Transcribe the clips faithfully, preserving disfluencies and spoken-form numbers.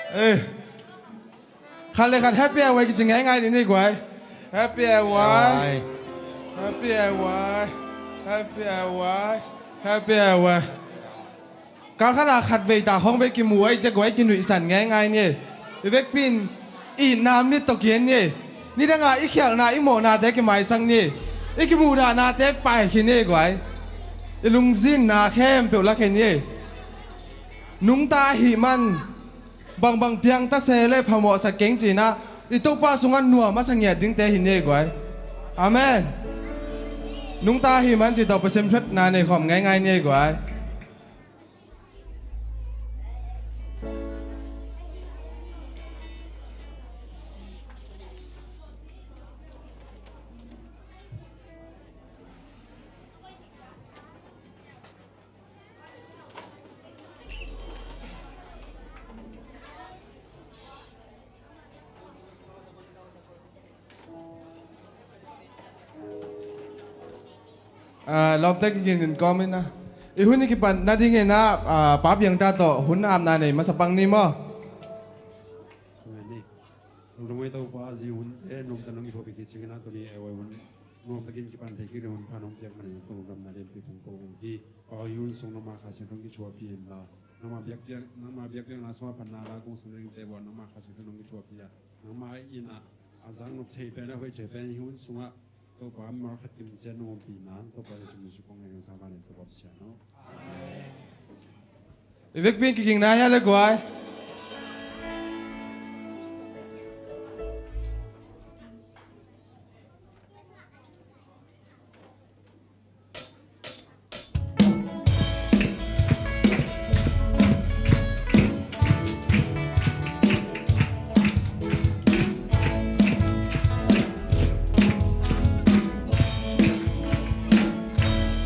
Eh. Khat le khat happy hour kici ngeingai ni ni guai. Happy hour. Happy hour. Happy hour. Happy hour. Kal khat a khat vei ta hong vei kimu ai cia guai kinuihsan ngeingai ni. I vekpi in i nam ni tawh kian ni. Nidang a i khialhna i mawhnate kimaisak ni. I kimuhdahnate paikhin ni guai. I lungzinna khempeuh lakhia ni. Nungta ahih man bangbang piang ta se le phamawhsak keng cihna i Topa sungah nuam a sa ngiat dingte hi ni guai. Amen. Nungta ahih man cih tawh Pasian phatna nei khawm ngeingai ni guai. Ah, lawmte kigingin kawm in a, i hun i kipan nadingin a, ah, Pa Piang ta tawh hun apna nei masa pang ni maw? Amen. Lungdam ei Topa, zi hun e nuamta nong i phuapih khit ciangin a tuni e wai hun nuamtakin kipan thei kik ding hun pha nong piak manin lungdamna lianpi kong ko uh hi. Pa, hih hun sung nangma kha siangtho in kithuahpih inla, nangma biakpiak, nangma biakpiakna sungah panna la kong sung dingte bang nangma kha siangtho nong kithuahpih a, nangma in a, a zang nop thei pen a hoih thei pen hih hun sungah Topa mimal khat kim ciat nong ompihna Topa Jesu min suang kong ngen ung. Sangvan in Topa Pasian aw. I vekpi in kigingna hia le guai.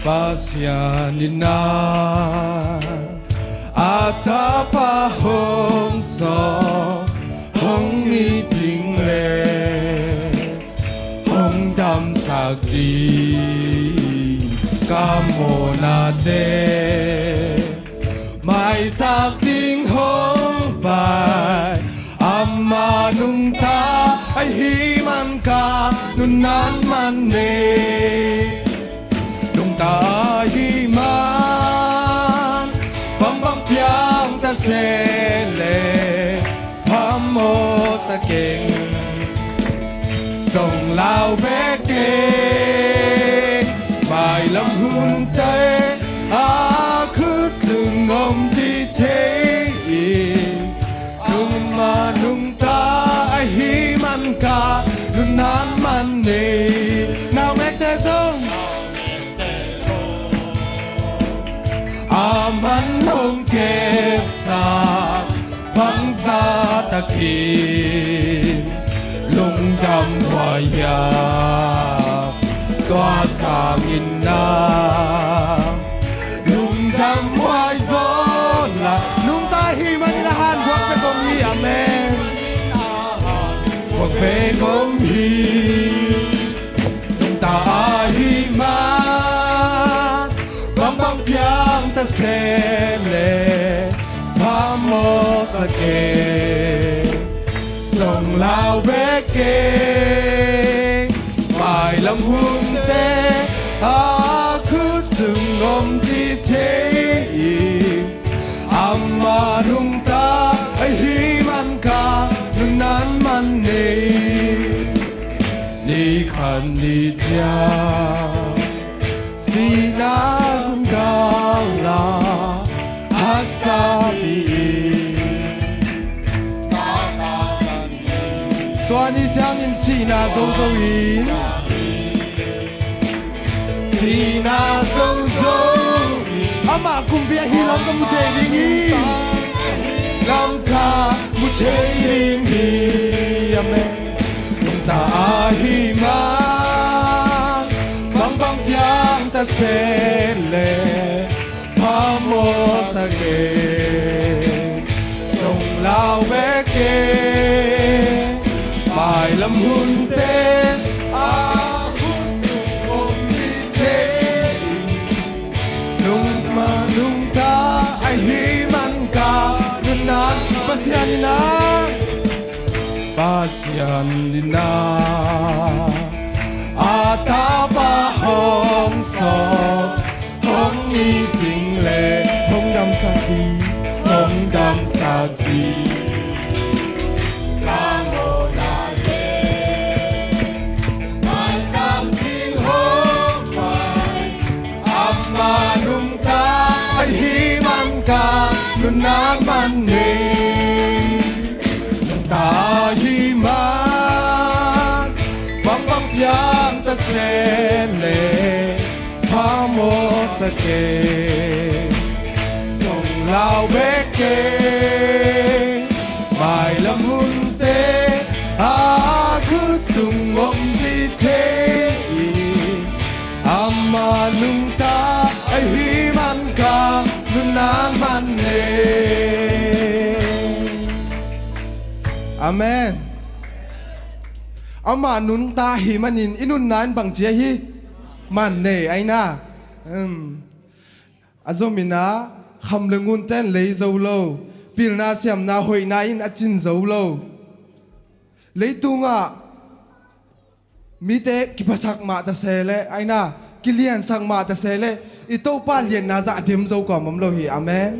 Pasian in a, a Tapa hong sawm hong it ding le hong damsak ding ka mawhnate maisak ding hong pai. Amah nungta ahih man ka nunnan man nei. Nungta ahih man bangbang piang ta se le phamawhsa keng. Zong lau bek keng, mailam hunte a khut sung om ci thei in. Nungma nungta ahih man ka nunnan man nei. Naungekte zong a man hong kepsak bangzah takin lungdam huai hiam? Tua sangin na lungdam huai zaw la. Nungta ahih manin a han guak pek om hi. Amen. Guak pek om hi. Nungta ahih man bangbang piang ta se le phamawhsa keng. Zong lau bek keng, mailam hunte a khut sung om ci thei in. Amah nungta ahih man ka nunnan man nei. Ni khat ni ciang sihna gun gala haksapih in. Tua ni ciangin sihna zozo in. Sihna zozo in. Amah kumpi ahi lam ka mu thei ding hi. Lam ka mu thei ding hi. Amen. Nungta ahih man bangbang piang ta se le phamawhsa keng. Zong lau bek keng, mailam hunte a khut sung om ci thei in. Nungma nungta ahih man ka nunnan man Pasian in ah, Pasian in ah, a tapa hong sawk, hong it ding le hong damsak ding, hong damsak ding. Ka mawhna le Amah nungta ahih man ka nuntakna man nei. Nungta ahih man bangbang piang ta se leh phamawh sa kei. Song lau bek kei. Mailam hunte a khut sung om ci thei. Amah nungta ahih man ka nuntakna man nei. Amen. Amah nungta ahih manin i nuntakna in bangci ahih man nei, aina. Um. A zom in ah kham le ngunte in lei zo lo, pilna siamna hoihna in a cin zo lo. Leitungah mite kiphasak mah ta se leh, aina, kiliansak mah ta se leh, i Topa lianna zah a dem zo kua om lo hi. Amen.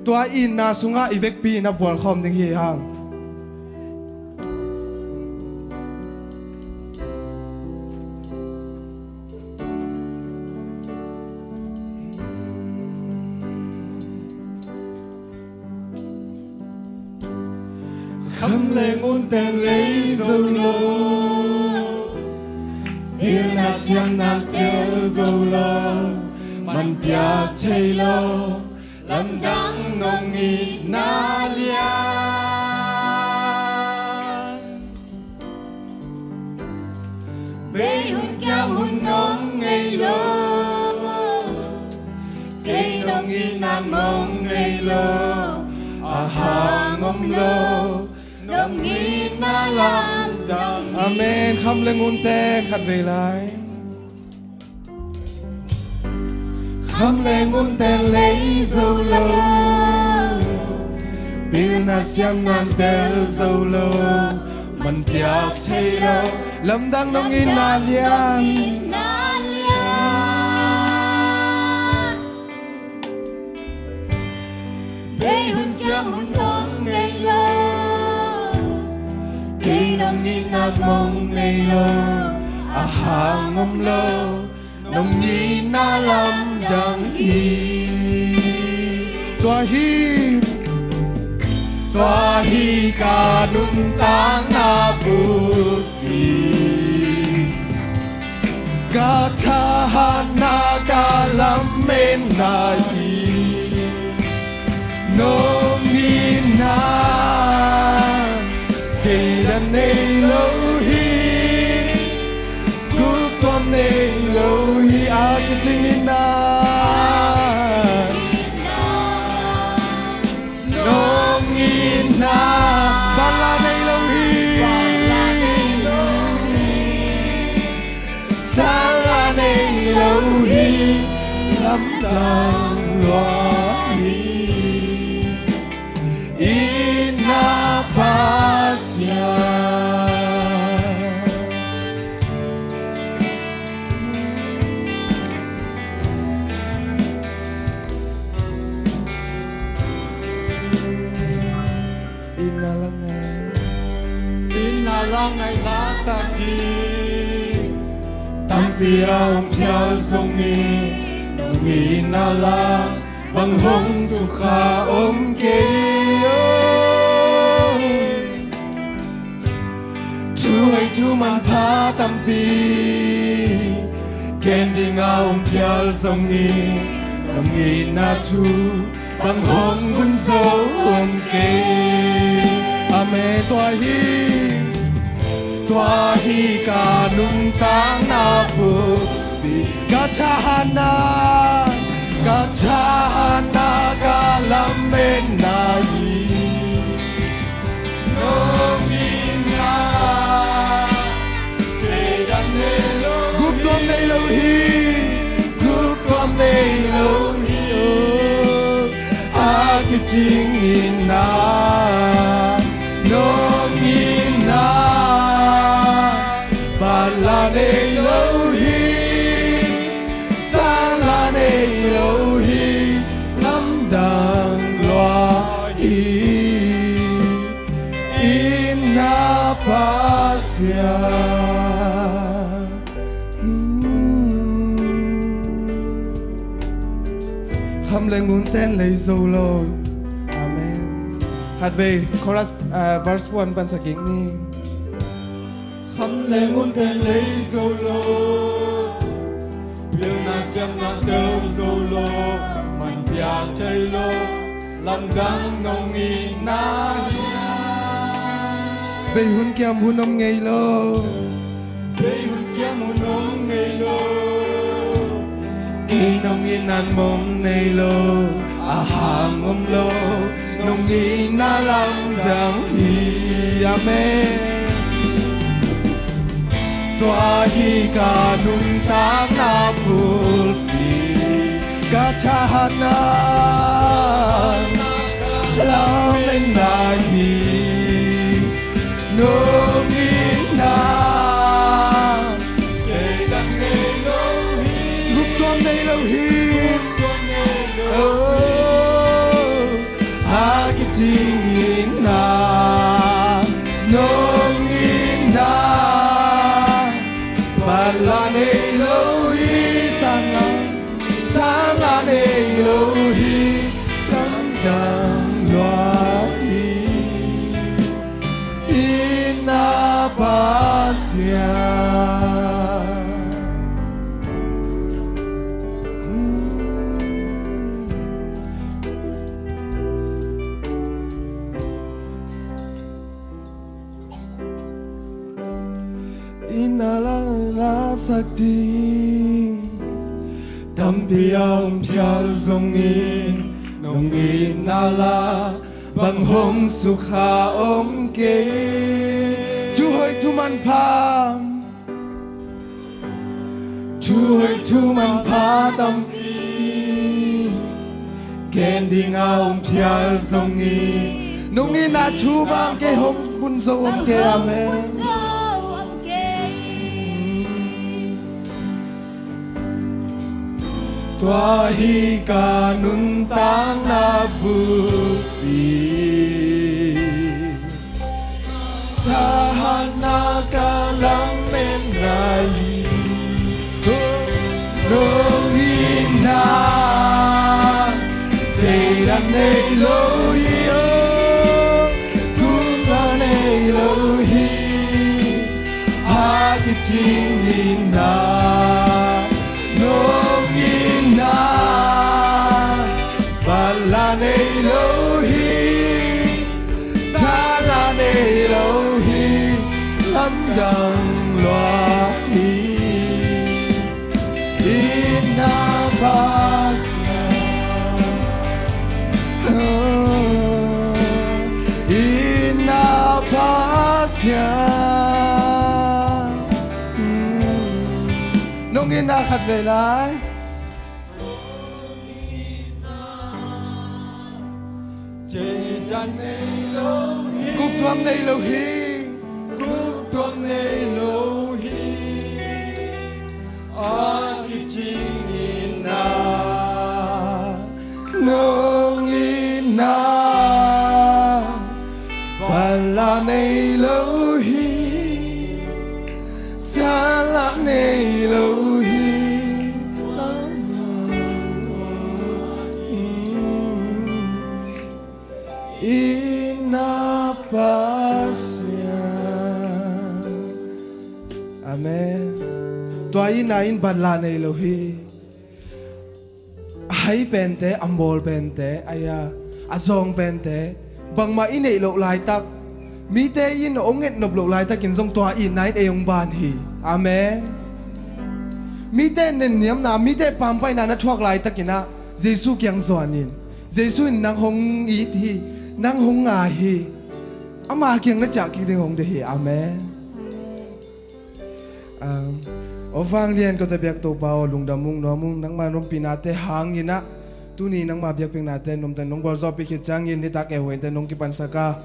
Tua itna sungah i vekpi in a bual khawm ding hi hang. Kham le ngunte lei zo lo, pilna siamna tel zo lo, man piak thei lo, lamdang nong itna lian. Bei hun kiang hun nong ngei lo, kei nong itna mong ngei lo, a hang om lo, nong itna lamdang. Amen. Kham le ngunte khat vei lai. Kham le ngunte lei zo lo, pilna siamna tel zo lo, man piak thei lo, lamdang nong itna lian. Bei hun kiang hun nong ngei lo, kei nong itna mong ngei lo, a hang om lo, nong itna lamdang hi. Tua hi, tua hi ka nuntakna bukpi, ka thahatna, ka lametna hi. Nong itna kei dan nei lo hi. Guptuam nei lo hi. A kicing itna, nong itna banla nei lo hi. Sanla nei lo hi. Lamdang lua hi. Itna Pasian. Itna la ngai, itna la ngai la sak hi. Tampi a om phial zongin nong itna la bang hong sukha om kei. Thu hoih thu manpha tampi gen ding a om phial zongin nong itna thu bang hong gun zo om kei. Amen. Tua hi, tua hi ka nuntakna bukpi, ka thahatna, ka thahatna, ka lametna hi. Nong itna kei dan nei lo hi. Guptuam nei lo hi. Guptuam nei lo hi. Oh. A ki Cingin na nong in na, pala nei lo hi, sala nei lo hi, lamdang lua hi, in na Pasian. Kham le ngun ten lei zo lo. Amen. Khatvei chorus, uh, verse one pan sa kik ni. Kham le ngun ten lei zo lo, pilna siamna tel zo lo, man piak thei lo, lamdang nong in na hi. Bei hun kiam hun om ngei lo. Bei hun kiam hun om ngei lo. Kei nong in na mong nei lo, a hang om lo, nong in na lamdang hi. Amen. Tua hi ka nuntakna bulpi, ka thahatna lamen na hi. Nong in na, kei dang nei lo hi. Guptuam nei lo hi. Guptuam nei lo hi. Oh, a kicing in na, nong in na, pala nei lo hi, sala, sala nei lo hi, lamdang lua hi, in na Pasian. In na la, lasak ding tampi a om phial zongin, nong in na la bang hong sukha om kei. Thu hoih thu manpha, thu hoih thu manpha tampi gen ding a om phial zongin, nong in na thu bang kei hong bun zo om kei. Amen. Tua hi ka nuntakna bulpi, thahatna ka lamen na hi. Nong in na, teidan nei lo hi, oh, kumpa nei lo hi, a kicing in na, nong in na, pala nei lo hi, sala nei lo hi, lamdang lua hi, in na Pasian. Oh, in na Pasian. Hmm. Nong in na khatvei lai. Guptuam nei lo hi. Guptuam nei lo hi. A kicing in na, nong in na, pala nei lo hi, sala nei lo hi. In na Pasian. Amen. Tua in na in banla nei lo hi. A hai pente, a mawl pente, a ia, a zawng pente, bangmah i neih loh laitak, mite in hong etnop loh laitakin zong tua in na in ei hong ban hi. Amen. Mite nenniamna, mite pampaihna na thuak laitakin ah Jesu kiang zuan in. Jesu in nang hong it hi, nang hong ngai hi. Ama kiang na ciah kik ding hong deih hi. Amen. Um, aw vanglian ko tapiak Topa aw, lungdam ung, nuam ung, nangma hong ompihnate hangin ah Tuni nangma biakpiaknate nuamtang nong gualzawhpih khit ciangin nitak e huainte nong kipansak a,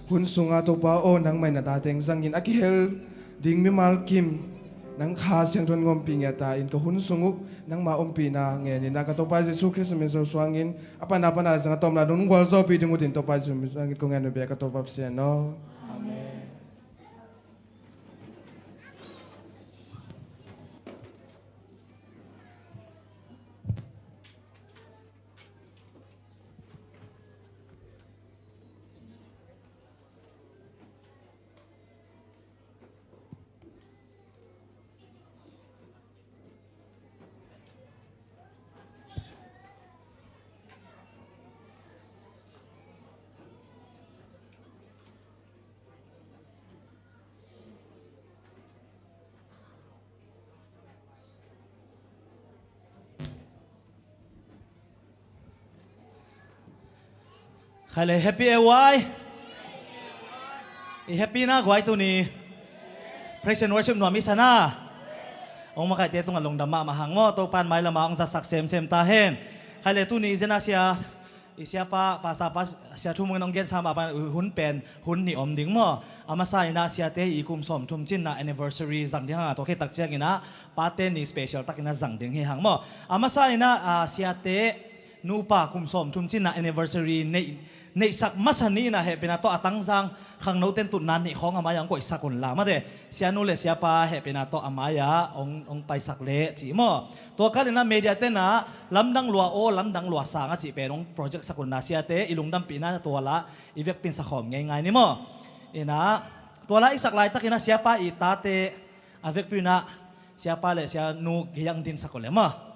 hun sunga Topa aw, nangmah in na tate hong zangin a kihel ding mimal kim nang Kha Siangtho in hong ompih ngiat a, in ka hun sung uh nangma ompihna ngenin a, ka Topa Jesu Khrist min suangin a pana pana zang a tawmna dong nong gualzawhpih ding uh tin Topa Jesu min suangin kong ngen uh bia ka Topa Pasian aw. Amen. Khai le happy e guai. I happy na guai tuni. Praise and worship nuam i sa na. Hong makaihte tungah lungdam mahmah hang maw, Topa'n mailam ah hong zatsak semsem ta hen. Khai le tuni i zen a sia, i siapa, pastor pa, sia Thu Mung in hong gensa mah bang hun pen hun nih om ding maw. A masa in ah siate i kum sawmthum cinna anniversary zang ding hang a, tua khit tak ciangin ah pate ni special takin ah zang ding hi hang maw. A masa in ah, ah, siate nupa kum sawmthum cinna anniversary neih, neihsak masa ni in ah hehpihna tawh a Tangzang khangnote'n tutna nih khawng a mai-ah hong koihsak un la mate. Sianu le siapa hehpihna tawh a mai-ah hong, hong paisak leh cih maw. Tua kal in ah media te'n ah Lamdang Lua Aw Lamdang Lua Sang a cih pen hong project sak un la, siate i lungdampihna na tua lah i vekpi in sakhawm ngeingai ni maw. In ah tua lah i sak laitakin ah siapa i tate a vekpi in ah siapa le sianu gei-ah hong dinsak uh le maw.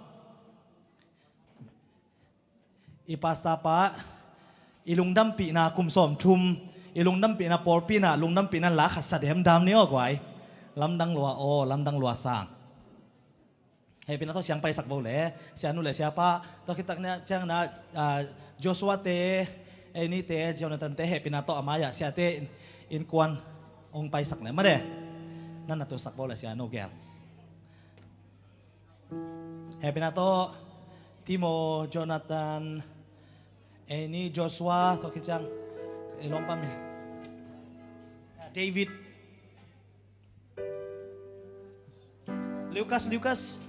I pastor pa, i lungdampihna kum sawmthum, i lungdampihna pawlpi in ah lungdampihna la khat sa demdam ni aw guai. Lamdang Lua Aw Lamdang Lua Sang. Hehpihna tawh siang paisak vo le, sianu le siapa, tua khit tak ciangin ah, ah, Joshua te, Annie te, Jonathan te, hehpihna tawh a mai-ah siate in, innkuan hong paisak le mate. Nan na tusak vo le sianu gel. Hehpihna tawh Timo, Jonathan, Annie, Joshua, tua khit ciang i lawmpa min, David, Lucas, Lucas.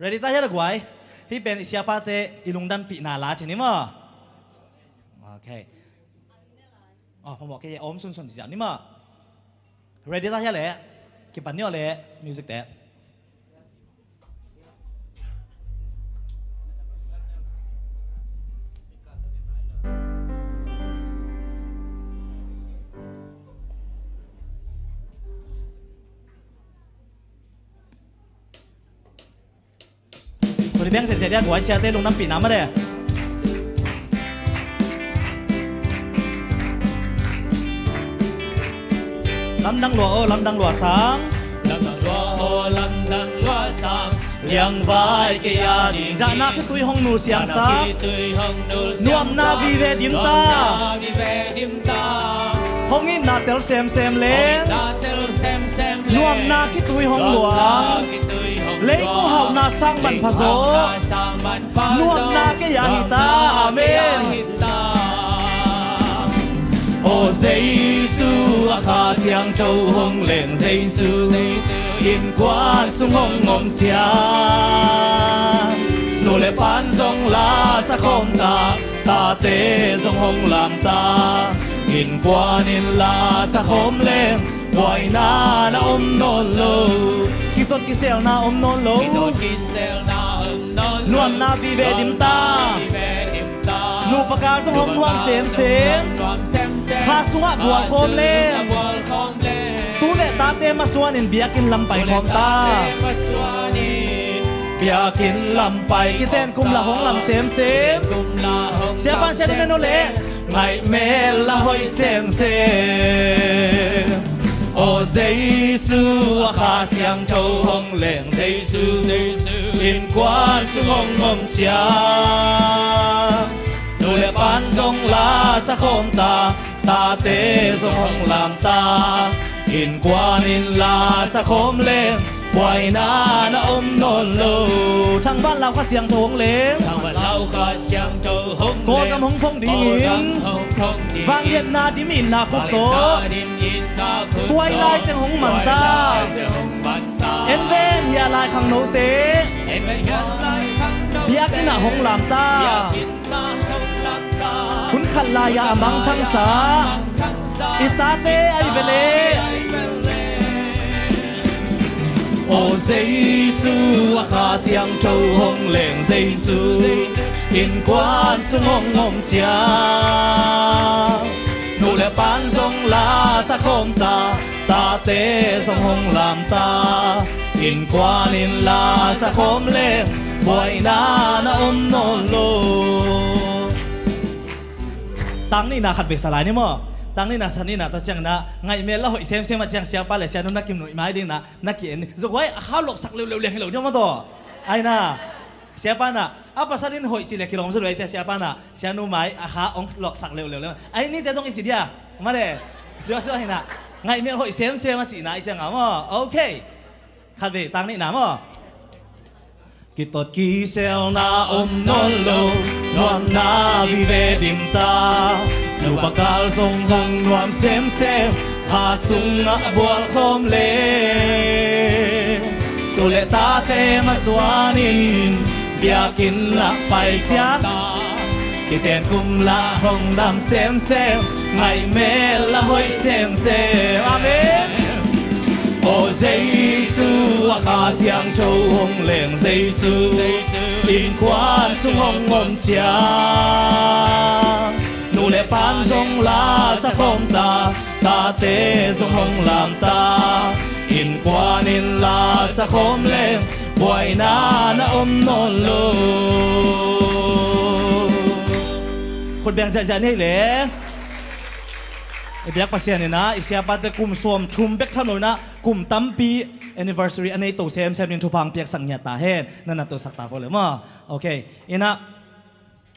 Ready ta hia le guai? Hih pen i siapate i lungdampihna la ci ni maw. Ok. Aw, phamawh kei, a om sunsun ci ziau ni maw. Ready ta hia le? Kipan ni aw le, music te. Tuni beng sese dia guai siate lungdampihna mah de. Lamdang lua aw, lamdang lua sang. Lamdang lua aw, lamdang lua sang. Liangvai kei a ding. Dahna khitui hong nul siangsak. Dahna khitui hong nul siangsak. Nuamna vive dim ta. Nuamna vive dim ta. Hong itna tel semsem leng. Hong itna tel semsem leng. Nuamna khitui hong luang. Nuamna khitui hong luang. Leitung hauhna sang manpha zaw. Leitung hauhna sang manpha zaw. Nuamna kei a hi ta. Nuamna kei a hi ta. Amen. Aw Jesu, a Kha Siangtho hong leng Jesu, innkuan sung hong om ciang, nu le pa'n zong la sa khawm ta, tate zong hong lam ta, innkuan in la sa khawm leng, buaina na om nawn lo. Kitot kiselna om nawn lo. Kitot kiselna om nawn lo. Nuamna vive dim ta. Nuamna vive dim ta. Nupa kal zong hong nuam semsem. Nupa kal zong hong nuam semsem. Kha sungah bual khawm leng. Kha sungah bual khawm leng. Tu le tate masuanin biakinn lam pai khawm ta. Tu le tate masuanin biakinn lam pai khawm ta. Kiten kum la hong lam semsem. Kiten kum la hong lam semsem. Siapa siapa neno le. Ngaih mel la hoih semsem. Aw Jesu, a Kha Siangtho hong leng Jesu, innkuan sung hong om ciang, nu le pa'n zong la sa khawm ta, tate zong hong lam ta, innkuan in la sa khawm leng, Buaina na om nawn lo. Thangvanlau Kha Siangtho hong leng. Thangvanlau Kha Siangtho hong leng. Kawlgam hong phong dingin. Kawlgam hong phong dingin. Vangliatna dim itna khut tawh. Vangliatna dim itna khut tawh. Tuailai teng hong man ta. Tuailai teng hong man ta. En ven hia lai khangnote. En ven hia lai khangnote. Biakinn ah hong lam ta. Biakinn ah hong lam ta. Hun khat lai-ah a mangthangsa. I tate ahi ve leh. Aw Jesu, a Kha Siangtho hong leng Jesu, innkuan sung hong om ciang, nu le pa'n zong la sa khawm ta, tate zong hong lam ta, innkuan in la sa khawm leng, buaina na om nawn lo. Tang nihna khat vei sa lai ni maw. Tang nihna sa nihna tawh cianginah ngaihmel la hoih semsem a ciang siapa le sianu na kinuih mai dinginah na ki-en ni. Zuk huai a kha lawksak leuhleuh liang hi lo dia maw tawh. Aina siapa inah a pasal in hoih ci le kilawm zaw lo aite siapa inah sianu mai a kha hong lawksak leuhleuh liang. Ai nite dong i ci dia. Male. Siapa siapa hinah ngaihmel hoih semsem a cihna i cianga maw. Okay. Khat vei tang nihna maw. Kitot kiselna om nawn lo, nuamna vive dim ta. Nupa kal zong hong nuam semsem, kha sungah bual khawm le. Tu le tate masuanin biakinn ah pai siak. Kiten kum lah hong dam semsem, ngaihmel lah hoih semsem. Amen. Aw Jesu, a Kha Siangtho hong leng Jesu, innkuan sung hong om ciang, nu le pa'n zong la sa khawm ta, tate zong hong lam ta, innkuan in la sa khawm leng, buaina na om nawn lo. Khut beng ziahziah ni le. I biak Pasian inah i siapate kum sawmthum bek tham lo inah kum tampi anniversary a nei to semsem in thupha hong piaksak ngiat ta hen. Na na tosak ta ko le maw. Okay. Inah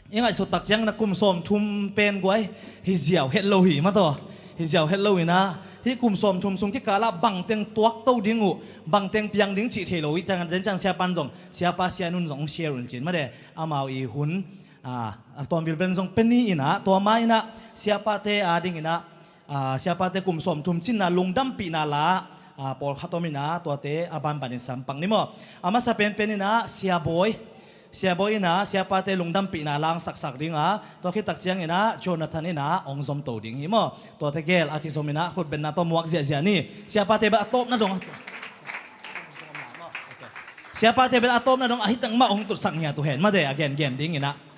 i ngaihsut tak ciang na kum sawmthum pen guai hi ziau het lo hi mataw. Hi ziau het lo inah hih kum sawmthum sung kikalah bangteng tuak to ding uh, bangteng piang ding cih thei lo hi. Ciang den ciang siapan zong siapa sianun zong hong share un cin made amau i hun a tuam vilvel zong pe ni inah tua ma inah siapate a ding inah siapate kum sawmthum cinna lungdampihna la pawlkhat om inah tuate a banbanin sampak ni maw. A masa penpen inah siabawi siabawi inah siapate lungdampihna la hong saksak dinga tua khitak ciang inah Jonathan inah hong zomto ding hi maw. Tuate gel a kizom inah khutbenna tawh muak ziahziah ni. Siapate bel a tawpna dong siapate bel a tawpna dong ahi tangmah hong tutsak ngiat uh hen made a gengen ding inah.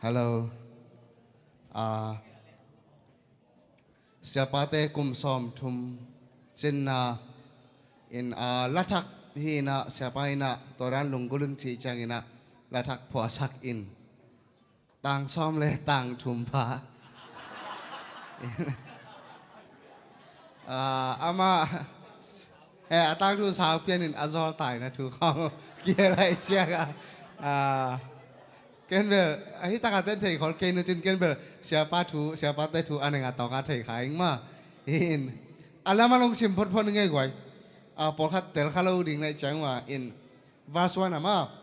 Hello. Siapate kum sawmthum cinna in lathak hi inah siapa inah tua dan lunggulh un cih ciang inah lathak phuahsak in tang sawm le tang thum pha. Amah a tangthu sau pianin a zawltaina thu khawng kia lai cianga ken bel ahi taka ten thei khol kei nucin ken bel siapa thu siapate thu a nenga tawnga thei kha ing ma. In a lama lungsim photphot ngei guai. Pawlkhat tel kha lo ding naih ciangma in verse one ama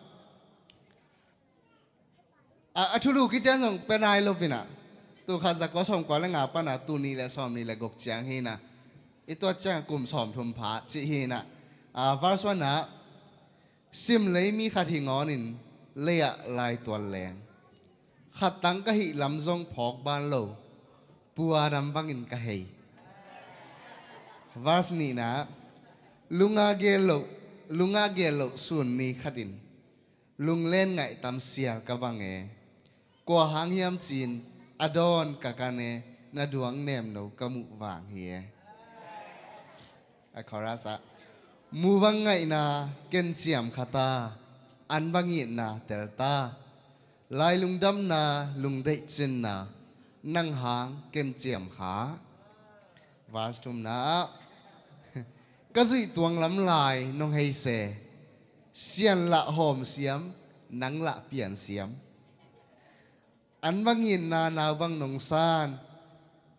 a thulu kician zong pe nai lo vinah tu khat zakua sawmkua le nga pana tu nih le sawmnih le guk ciang hinah i tuat ciang kum sawmthum pha cih hinah verse one ah Sim lei mi khat hi ngawnin lei-ah laitual leng khattang ka hih lam zong phawk ban lo puadam bangin ka hei. Verse nihna lunga gel loh lunga gel loh sun ni khatin lunglen ngaihtam sial ka bang e. Kua hang hiam cin a dawn ka kan e na duang nemno ka muh vang hi e. A chorus ah mu bang ngaihna ken ciam kha ta an bang itna tel ta lai lungdamna lungdeih cinna nang hang ken ciam kha. Verse thumna ah, ka zuih tuang lam lai nong hei se, Sian lah hawm siam, nang lah pian siam. An bangin na nau bang nong san,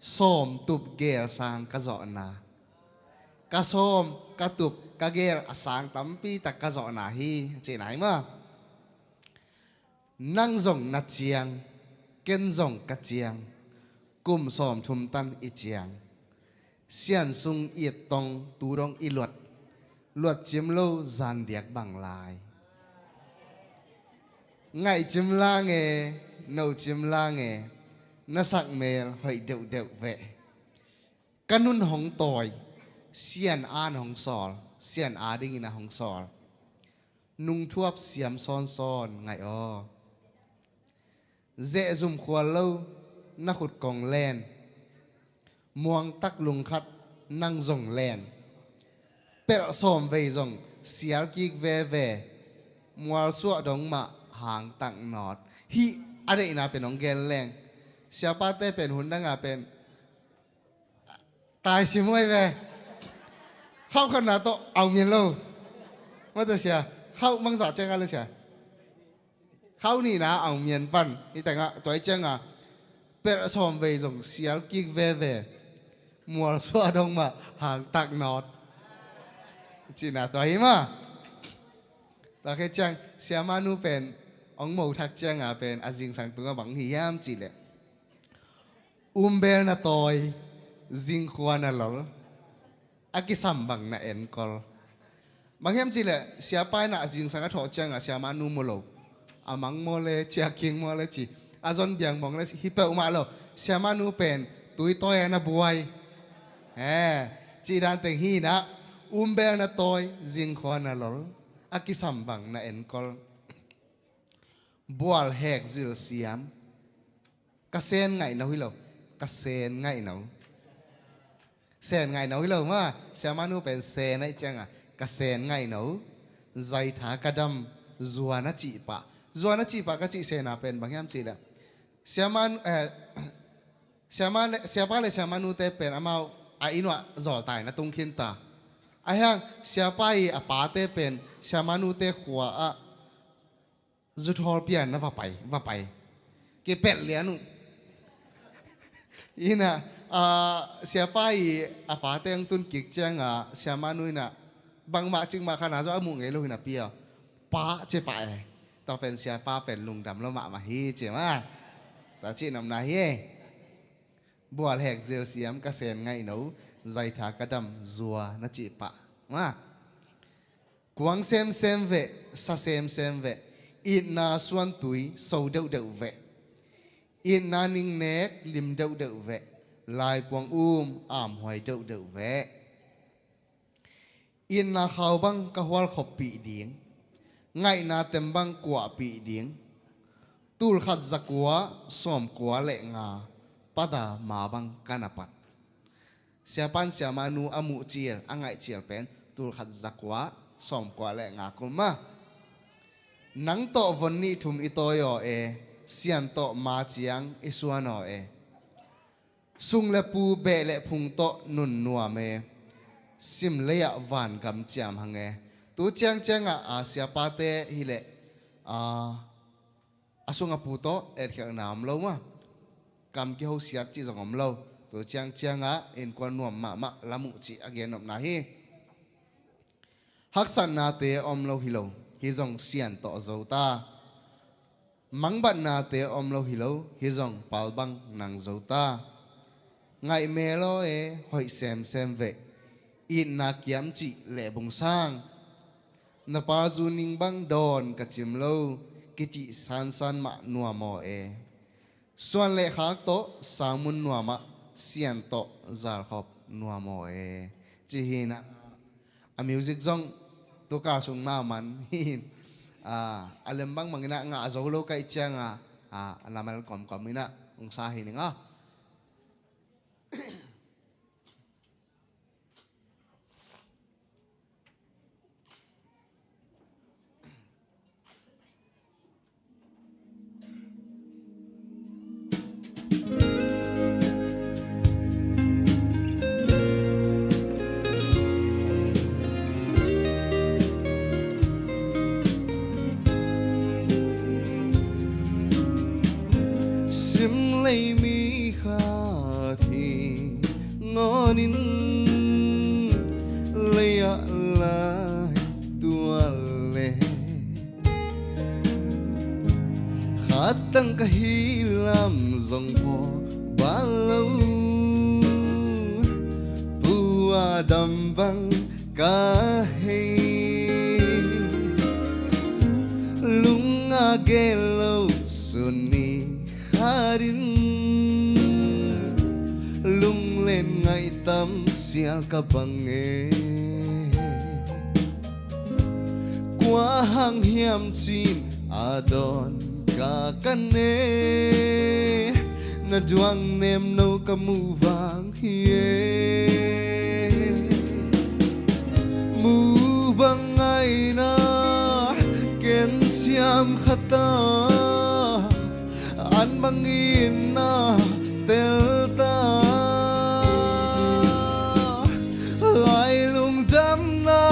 sawm tup gel sang ka zawhna. Ka sawm, ka tup, ka gel a sang tampi tak ka zawhna hi, cihna hi maw. Nang zong na ciang, ken zong ka ciang, kum sawm thum tan i ciang. Sian sung i tong tu dong i luat, luat cim lo zan diak bang lai. Ngaih cim lang e, no cim lang e, na sak mel hoih deuhdeuh veh. Ka nun hong tawi, Sian an hong sawl, Sian a dingin a hong sawl. Nung thuap siam sawnsawn ngaih aw. Zeh zum khual lo na khut kong len, muangtak lungkhat nang zong len. Pelh sawm vei zong sial kik veve, mualsuah dong mah hangtak nawt. Hih a deihna pen hong gen leng. Siapate pen hun danga pen tai sim huai ve. Khauh khatna tawh au mian lo. Mata sia. Khauh mangzah cianga le sia. Khauh nihna au mian pan. Hi tengah tuai cianga pelh sawm vei zong sial kik veve. Mualsuah dong mah hangtak nawt. Cihna tua hi mah. Tua khe ciang siamanu pen ong mo thak cianga pen a zingsang tunga bang hi hiam cihleh, umbel na tawi, zingkhua na lol, a kisam bang na enkol. Bang hiam cihleh siapa inah a zingsang a thawh cianga siamanu mu lo. A mang maw le, ciaking maw le ci, a zon biang mawng le ci, hi peuhmah lo. Siamanu pen tui tawi a na buai. He, cih dan teng hi inah, umbel na tawi, zingkhua na lol, a kisam bang na enkol. Bual hek zil siam. Ka sen ngaihno hi lo. Ka sen ngaihno. Sen ngaihno hi lo ma. Siamanu pen sen aih cianga ka sen ngaihno. Zaitha ka dam, zuan a cih pah. Zuan a cih pah ka cih sena pen bang hiam cihleh, siaman, eh, siapa le siamanute pen amau a inn uah zawltaina tung khinta. Ahiang siapa i a pate pen siamanute khua ah zuthawl pianna va pai, va pai. Kipelh lian uh. Inah, ah, siapa i a pate ang tun kik cianga siamanu inah bangmah cikmah khatna zaw a muh ngei lo hi napi aw. Pa ci pah e. Tua pen siapa pen lungdam lo mahmah hi ci mah. Tua cih nopna hi e. Bual hek zil siam, ka sen ngaihno, zaitha ka dam, zuan a cih pah. Mah. Kuang semsem veh, sa semsem veh, itna suantui so deuhdeuh veh, itna ningnek lim deuhdeuh veh, lai kuang um amhuai deuhdeuh veh. Itna khau bang ka hualkhoppih ding, ngaihna tem bang kuahpih ding, tulkhat zakua sawmkua le nga, pata ma bang ka na pat. Siapan siamanu a muh cil, a ngaih cil pen tulkhat zakua sawmkua le nga kum mah. Nang tawh von nih thum i tawi aw e, Sian tawh ma ciang i suan aw e. Sung le pu beh le phung tawh nun nuam e, sim lei-ah vangam ciam hang e. Tu ciangciangah a siapate hileh a sung a pu tawh etkhialhna om lo mah. Kam kihosiat cih zong om lo. Tu ciangciangah innkuan nuam mahmah lam uh cih a gen nopna hi. Haksatnate om lo hi lo, hi zong Sian tawh zo ta. Mangbatnate om lo hi lo, hi zong palbang nang zo ta. Ngaih mel aw e, hoih semsem veh, itna kiam cih lehbung sang. Na pa zu ning bang dawn ka cim lo, kicih sansan mah nuam aw e. Suan le khak tawh sangmun nuamah, Sian tawh zalkhop nuam aw e. Ci hi inah, a music zong tuka sung na man hi in, a lem bangmang inah ngah zo lo ka ih cianga a lamel kawmkawm inah ung sa hi ning aw. Ei mi khat hi ngawnin lei-ah lai tual le, khat tang ka hi lam zong phawk bal lo. Pu Adam bang ka hei, lung a gel lo sun ni khatin, lunglen ngaih tam sial ka bang e. Kua hang hiam cin a dawn ka kan e, na duang nemno ka muh vang hi e. Mu bang ngaihna ken ciam khata, an bangin na telta, lai lungdamna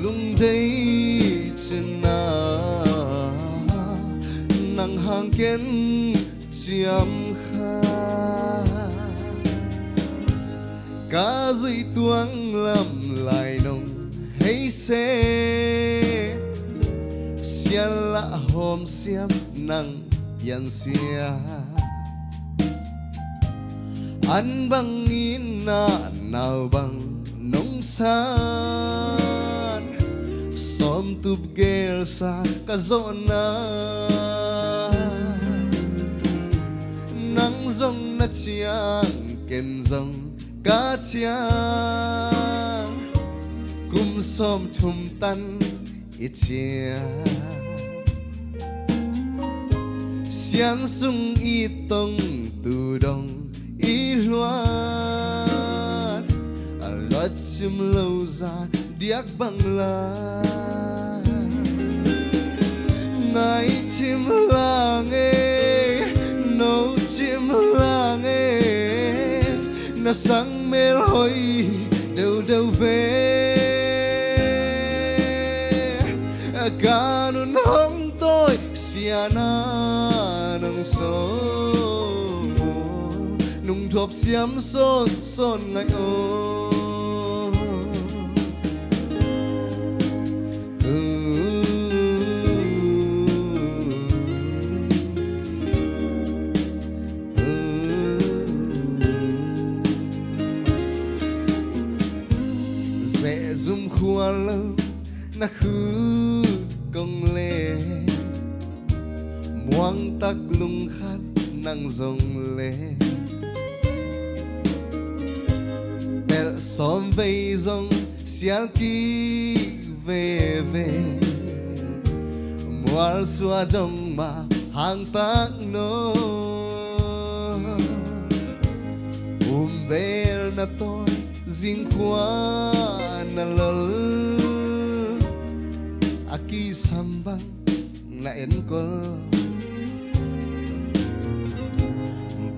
lungdei cina, nang hang ken ciam kha. Ka zuih tuang lam lai nong hei se, sial lah hawm siam nang piansia. An bangin na nau bang nong san, sawmtup gelsa ka zawhna. Nang zong na ciang, ken zong ka ciang, kum sawmthum tan i ciang. Sian sung i tong, tu dong i luat, a luat cim lo zan diak bang la. Ngai cim lang e, no cim lang e, na sang mel hoi deuhdeuh ve. Ka nun hong tawi siana nong sawm, nung thuap siam sawnsawn ngai aw. Zeh zum khual lo na khut kong le, muang tak lungkhat nang zong le, pelh sawm vei zong sial kik veve, mualsuah dong mah hang tak no. Umbel na tawi, zingkhua na lol, a kisam bang na enkol.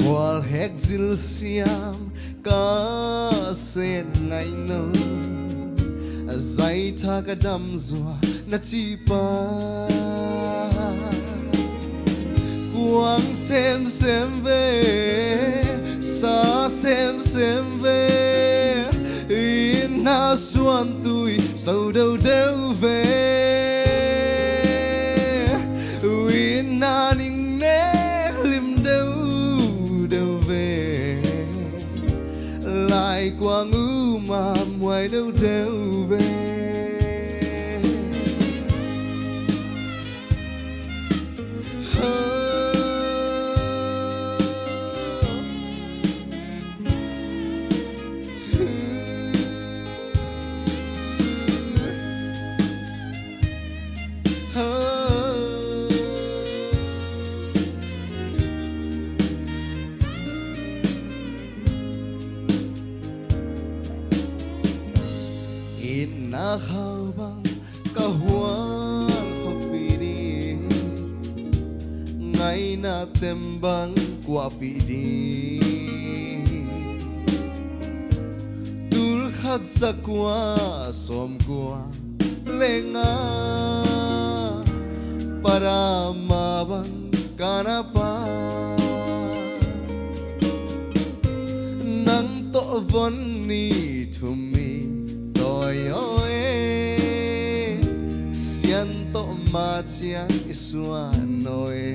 Bual hek zil siam ka set ngaih no, zaitha ka dam zua na cih pa. Kuang semsem ve, sa semsem ve, inn na suan tui so deuhdeuh ve, inn na ning nek lim deuhdeuh ve, lai kuang uh ma muai deuhdeuh ve. Inn na khau bang ka hual khuapih ding, ngaihna tem bang kuahpih ding. Tul khat za kua sawm kua le nga, Padama bang ka na pa. Von ni thum i tawi aw e, Sian tawh ma ciang i suan aw e.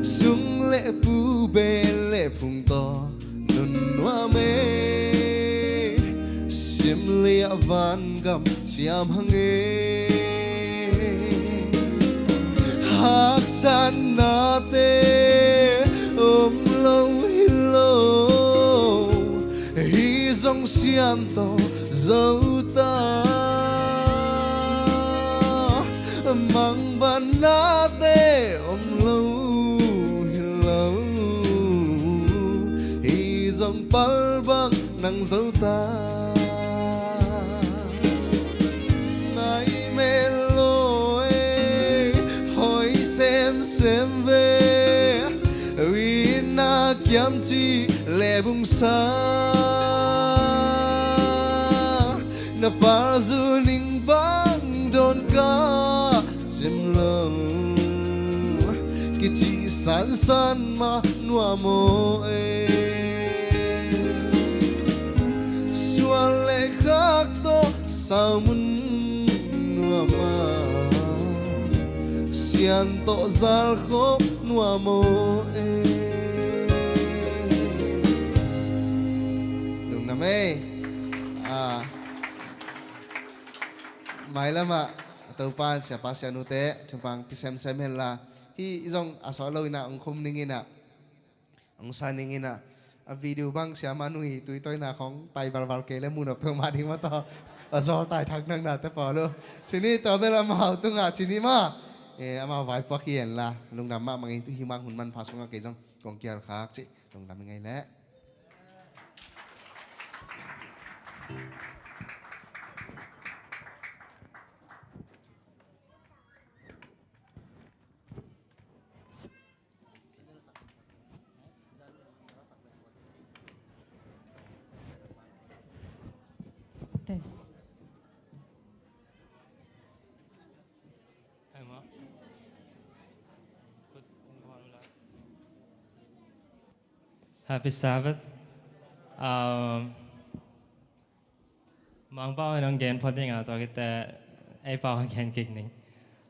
Sung le pu bel le phung tawh nun nuam e, sim liah van gam ciam hang e. Haksatnate om lo hi lo, hi zong Sian tawh zo ta. Mangbanate om lo hi lo, hi zong palbang nang zo ta. Ngai mel lo e, hoi semsem ve, wi na kiam ci le bungsa. Na pa zu ning bang dawn ka cim lo, kici sansan ma nuam aw e. Suan le khak tawh sau mun nuam a, Sian tawh zal khawm nuam aw e. Lungdam e. Ah, mailamah a Topa in siapa sianute thumpang pisemsem henla, hih zong a sawt lo inah hong khum ning inah, hong sa ning inah, a video bang siamah nui tuitawina khong pai valval kei le munawp peuhmah ding mah tawh a zawl tai thak nakna te pawl uh. Cini tua bel amau tungah cini mah, eh, amau vaipuak hi henla, lungdam mahmah ing. Tu hih mang hun manpha sungah kei zong kong kial khak cih lungdam ing ei leh. Test. Happy Sabbath. Um, Mangpau in hong gen phot ding a, tua khit teh ei pau hong gen kik ning.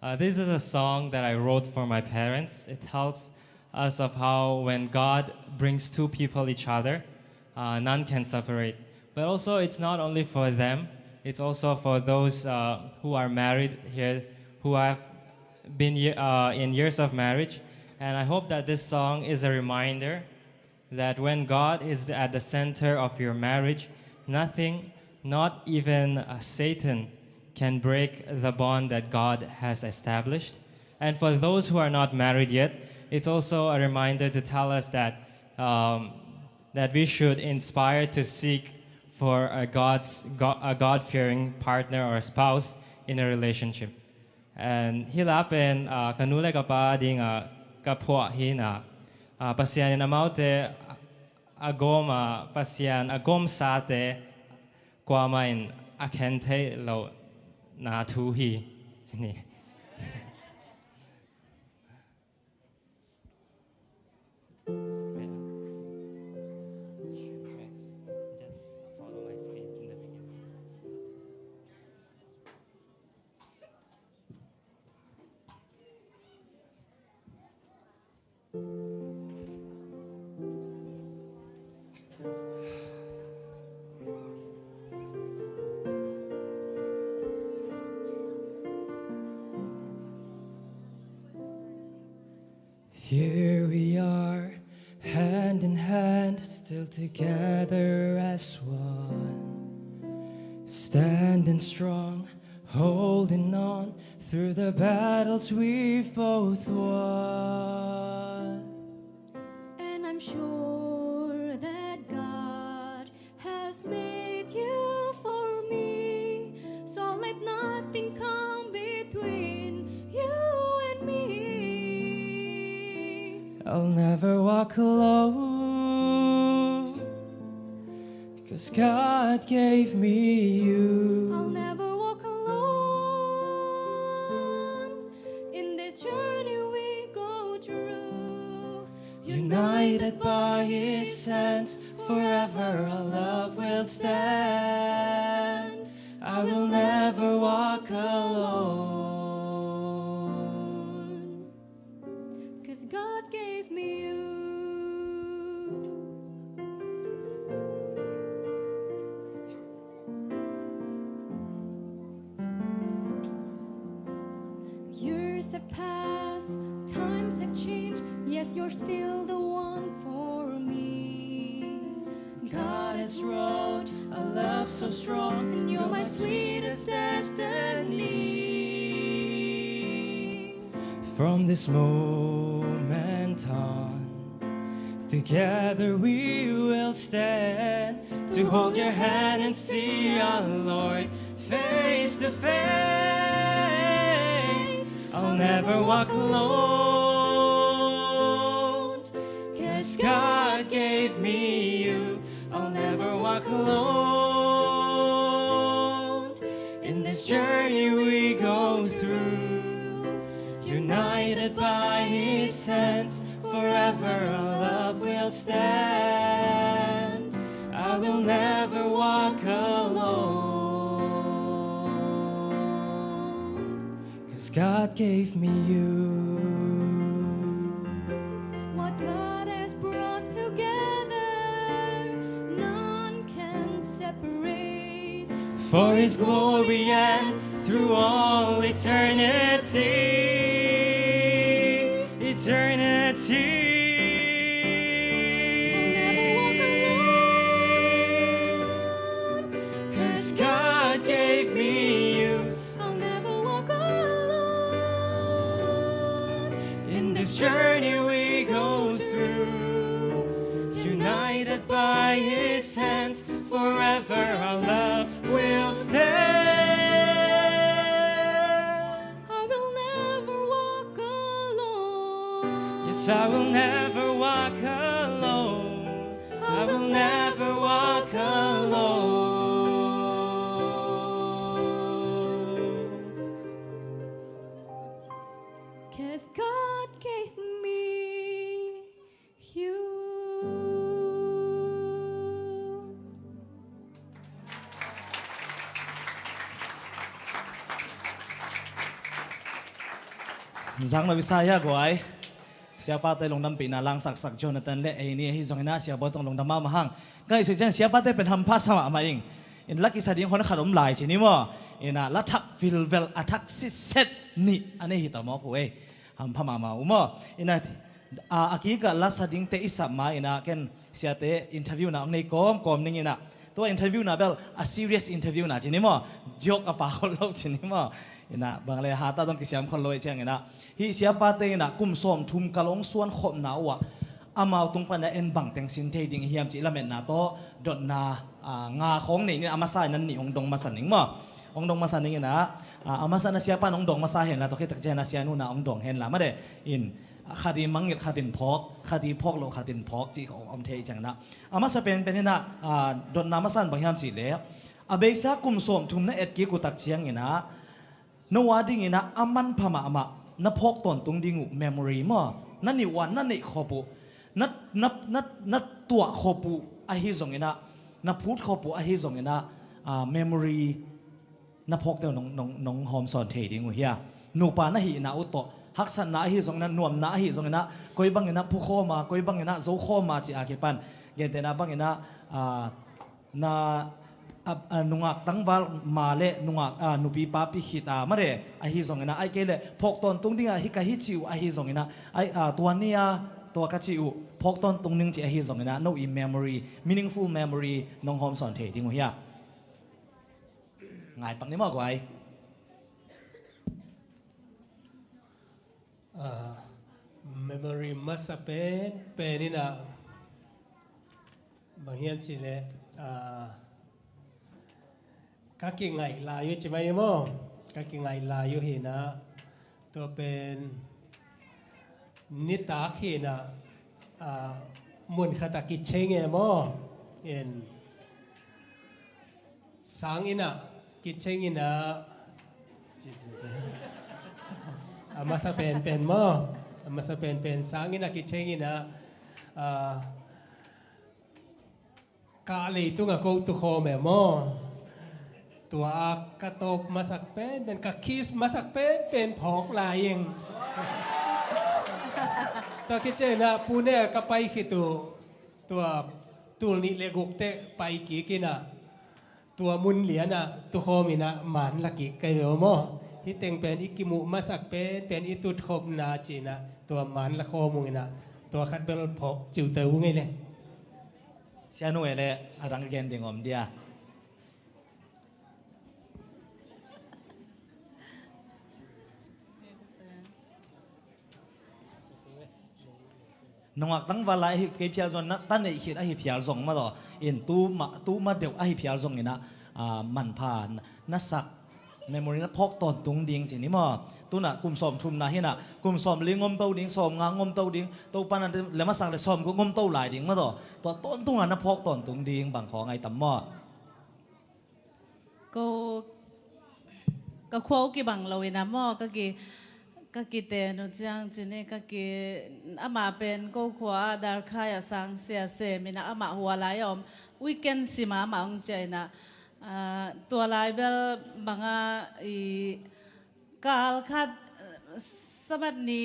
Uh, this is a song that I wrote for my parents. It tells us of how when God brings two people each other, uh, none can separate. But also, it's not only for them, it's also for those, uh, who are married here, who have been ye-, uh, in years of marriage. And I hope that this song is a reminder that when God is at the center of your marriage, nothing, not even, uh, Satan, can break the bond that God has established. And for those who are not married yet, it's also a reminder to tell us that, um, that we should inspire to seek for a God's, Go-, a God-fearing partner or a spouse in a relationship. And hih la pen, ah, ka nu le ka pa dingah ka phuah hi inah, ah, Pasian in amaute a gawm a, Pasian a gawmsate kuamah in a khen theih lohna thu hi. Cini. Here we are, hand in hand, still together as one. Standing strong, holding on through the battles we've both won. And I'm sure that God has made you for me, so let nothing come between you and me. I'll never walk alone, 'cause God gave me you. I'll never walk alone in this journey we go through. United Guided by his hands, forever our love will stand. I will never walk alone. 'Cause God gave me you. Years have passed, times have changed. Yes, you're still the one for me. God has wrought a love so strong, and you're my sweetest destiny. From this moment on, together we will stand to hold your hand and see our Lord face to face. I'll never walk alone, 'cause God gave me you. I'll never walk alone in this journey we go through. United by his hands, forever our love will stand. I will never walk alone, 'cause God gave me you. What God has brought together, none can separate. For his glory and through all eternity, eternity. I'll never walk alone, 'cause God gave me you. I'll never walk alone in this journey we go through. United by his hands, forever our love will stand. I will never walk alone. Yes, I will never walk alone. I will never walk alone. 'Cause God gave me you. Zang lo bisa ya guai. Siapate lungdampihna langsaksak Jonathan le ei ni ahi zongin ah, Sia Bawi tawh lungdam mahmah hang. Ka ngaihsut ciang siapate pen hampha sa mahmah ing. In la kisa ding hon khat om lai ci ni maw. In ah la thak vilvel a thak sitset nih a nei hi ta mawk uh ei. Hampha mahmah uh maw. In ah, a, a kikah la sa dingte i sap ma in ah ken siate interview na ong nei kawmkawm ning in ah. Tua interview na bel a serious interview na ci ni maw. Joke a pa khol lo ci ni maw. In ah bang le hata dong kisiam khol lo ei ciang in ah. Hih siapate in ah kum sawmthum kal ong suan khopna uh ah amau tung pan a en bang teng sin thei ding hiam cih lametna tawh dotna, a, nga khawng nei in a masa in nan nih ong dong masa ning maw. Ong dong masa ning in ah, a, a masa na siapa in ong dong masa hen la, tua khit tak ciang a sianu na ong dong hen la mah de. In, a, khat i mangngilh khat in phawk, khat i phawk loh khat in phawk cih om thei ciang in ah. A masa penpen in ah, a, dotna masa in bang hiam cih leh a beisa kum sawmthum na et kik uh tak ciang in ah, no a ding in ah a manpha mahmah na phawk tawntung ding uh memory maw, na nih uh ah na neih khop uh, na, na, na, na tuah khop uh ahi zong in ah, na phut khop uh ahi zong in ah, a, memory na phawkte uh nong, nong, nong hawm sawn thei ding uh hia. Nupa na hihna uh tawh haksatna ahi zong in ah, nuamna ahi zong in ah, koi bang in ah phukhawm a, koi bang in ah zokhawm a cih a kipan, gentehna bang in ah, a, na, a, a, nungak tangval ma le nungak, a, nupi papi khit a mare ahi zong in ah, ahih kei leh phawk tawntung ding a hi ka hi cih uh ahi zong in ah, ai, a, tua ni a tua ka cih uh phawk tawntung ning cih ahi zong in ah, no i memory, meaningful memory nong hawm sawn thei ding uh hia. Ngai pak ni maw guai. A, memory masa pen pen in ah bang hiam cih leh, a, ka kingaih lai uh ci mai ni maw. Ka kingaih lai uh hi in ah, tua pen nitak hi in ah, a, mun khat a kicheng e maw. In sang in ah kicheng in ah, a masa penpen maw, a masa penpen sang in ah kicheng in ah, Ah, ka leitung a ko tukhawm e maw? Tua a ka tawp masak penpen, ka kiss masak penpen phawk lai ing. Tua khit ciangin ah Pune a ka pai khit uh, tua tul nih le guk teh pai kik in ah, tua mun lian ah tukhawm in ah man la kik ka hi ve uh maw? Hih teng pen i kimuh masak penpen i tutkhopna ci-in ah tua man la khawm ung in ah, tua khat bel phawk ciuta ung ei le. Sia nu e le, a dang ka gen ding om dia. Nungak tangval lai ahi kei phial zong, na ta neih khit ahi phial zong mah tawh in, tu ma, tu ma deuh ahi phial zong in ah, ah, manpha na, na sak, memory na phawk tawntung ding ci ni maw? Tu-in ah kum sawm thumna hi-in ah, kum sawm li ngom to ding, sawm nga ngom to ding, Topa na le masak le sawm guk ngom to lai ding mah tawh, tua tawntung a na phawk tawntung ding bang khawng ai tam maw? Ko, ka khua uh kibang lo in ah maw, ka ki, ka kiten uh ciang ci ni, ka ki, amah pen ko khua ah Darkhai ah sangsia sem in ah amah hua lai a om, weekend sim ah amah hong ciah in ah, ah, tua lai bel bang a i kal khat, eh, Sabbath ni,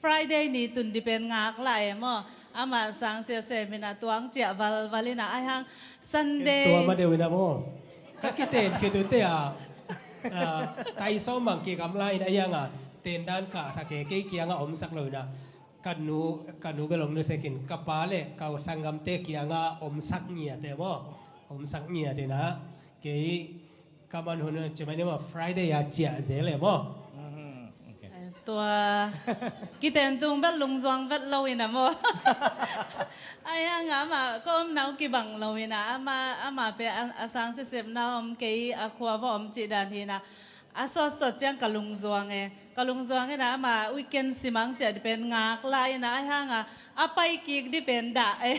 Friday ni tun ding pen ngaklah e maw? Amah sangsia sem in ah tua hong ciah valval in ah, ahih hang Sunday. Tua ma deuh in ah maw? Ka kiten khit uh teh ah, ah, tai sawm bang kikam lai in ah, ahih hang a tendan kahsak e, kei kiangah omsak lo in ah, ka nu, ka nu bel hong nusia khin, ka pa le ka sanggamte kiangah omsak ngiat e maw? Omsak ngiat in ah, kei ka man hun ci mai ni maw, Friday a ciah zel e maw? Mhm, okay. Eh, tua kiten tung bel lungzuang vet lo in ah maw? Ahih hang a amah ka omna uh kibang lo in ah, amah, amah pen a, a sang sisepna om, kei a khua va om cih dan hi in ah, a sawtsawt ciang ka lungzuang e. Ka lungzuang in ah amah weekend sim ah hong ciah ding pen ngaklah in ah, ahih hang a a pai kik ding pen dah e.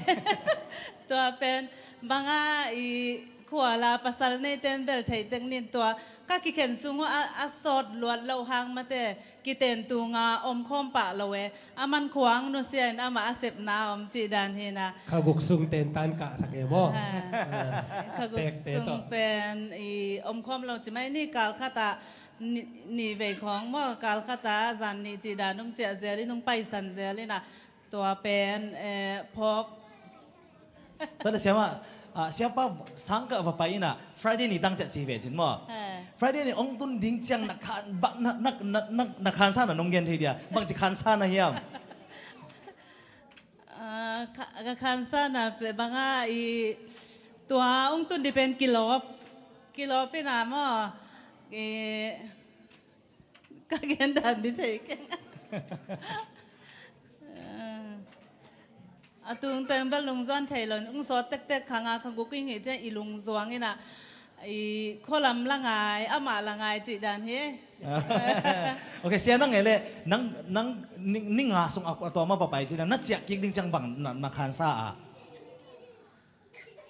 Tua pen bang a i khua la pasal neite in bel thei tek ni in, tua ka kikhen sung uh a, a sawt luat loh hang mate, kiten tung a omkhawm pah lo e. A man khua hong nusia in amah a sepna om cih dan hi in ah. Kha guk sung tentan kahsak e maw? Ha. Ha. Kha guk sung pen i omkhawm lo ci mai ni, kal khat ah ni, ni vei khawng maw, kal khat ah zan nih cih dan hong ciah zel in, hong paisan zel in ah, tua pen, eh, phawk. Tua leh siamah, ah, siapa sang kah va pai in ah, Friday ni tang ciah ci ve cin maw? Eh. Friday ni hong tun ding ciang na khan, ba, na, na khansa na nong gen thei dia. Bangci khansa na hiam? Ah, ka, ka khansa na pen bang a i tua hong tun ding pen kilawp. Kilawp in ah maw? I, ka gen dan ding thei keng. A tung teng bel lungzuan thei lo, hong sawt tektek, kha nga kha guk i hih ciang i lungzuang in ah, i khua lam la ngai, amah la ngai cih dan hi. Ok, sia nang e le, nang, nang ni, ni nga sung a, a tua mah va pai cih dan, na ciah kik ding ciang bang na, na khansa a?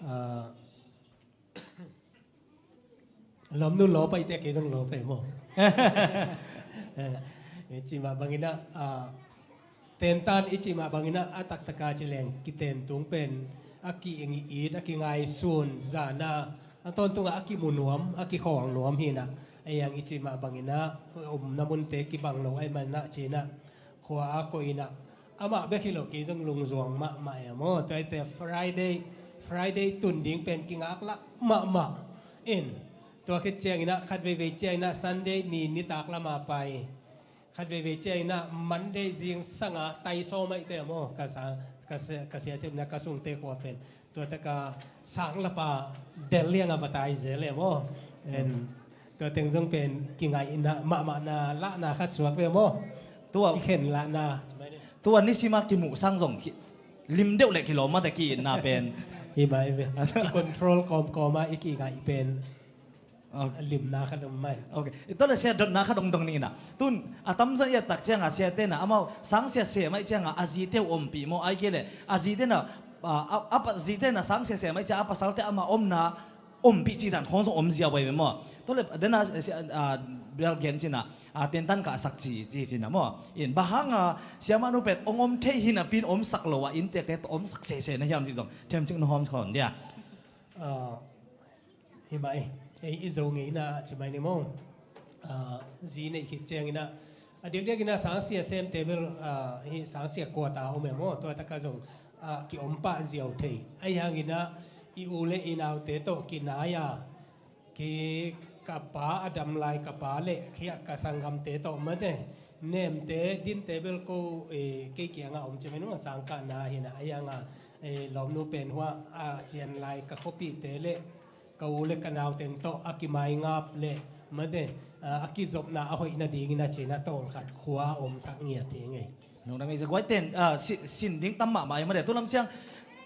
Ah, Lawmnu lawp a, i tek kei zong lawp a maw? Eh, i cih mah bangin ah, ah, tentan i cih mah bangin ah, a taktak a ci leng kiten tung pen a ki-eng i it, a kingaihsun, zan a, a tawntung a, a kimu nuam, a kikhawl nuam hi in ah, a iang i cih mah bangin ah, omna munte kibang lo ahih manin ah ci in ah, khua a koih in ah, amah bek hi lo, kei zong lungzuang mahmah e maw. Tua ahih teh Friday, Friday tun ding pen kingaklah mahmah in, tua khit ciangin ah, khat veivei ciangin ah Sunday ni nitak lam a pai, khat veivei ciangin ah Monday zingsang a tai sawm ahih teh maw, ka sa, ka sia, ka sia sepna ka sungte khua pen. Tua tak a sang lapa del liang a va tai zel e maw? En, tua teng zong pen kingaihna mahmahna, lahna khat suak ve maw? Tua, kikhen lahna. Tua nisim a kimuh sang zong ki, lim deuh le kilawm mate ki-itna pen. Hi mah hi ve. Control kawmkawm a i kingaih pen. Ok. Limna khat om mai. Ok. Tua leh sia dotna khat dong dong ni in ah. Tun a tamzaw i et tak ciang a siate in ah, amau sangsia sem ahih ciang a, a zite uh ompih maw, ahih kei leh a zite in ah, a, a, a pa, zite in ah sangsia sem ahih ciang a, a pasalte amah omna ompih cih dan khawng zong om ziau ahi ve maw? Tua le dena, eh, si-, ah, bial gen cina, ah, tentan kah sak ci, ci cina maw? In bang hanga siamah nu pen ong om thei hi napi in om sak lo a, inntekte tawh om sak sese na hiam ci zong themcik na hawm khawn dia. Ah, hi mah e, ei i Zo ngeina ci mai ni maw? Ah, zi neih khit ciangina a diakdiak ina sangsia semte bel, ah, hi sangsia kuata om e maw? Tua taka zong, ah, ki om pah ziau thei. Ahi hangina i u le i naute tawh kinai a, ki ka pa a dam lai ka pa le khia ka sanggamte tawh mate nemte dinte bel ko, eh, kei kianga om ci mai ni maw? Sangkahna hina ahi hanga, eh, lawmnu pen hua a cian lai ka khuapihte le ka u le ka nauteng tawh a kimaingap le mate, ah, a kizopna a hoihna dingina cina tawlkhat khua a omsak ngiat hi ngei. Nungdam ei zaguai ten, ah, si-, sin ding tam mahmah ei mate. Tulam ciang,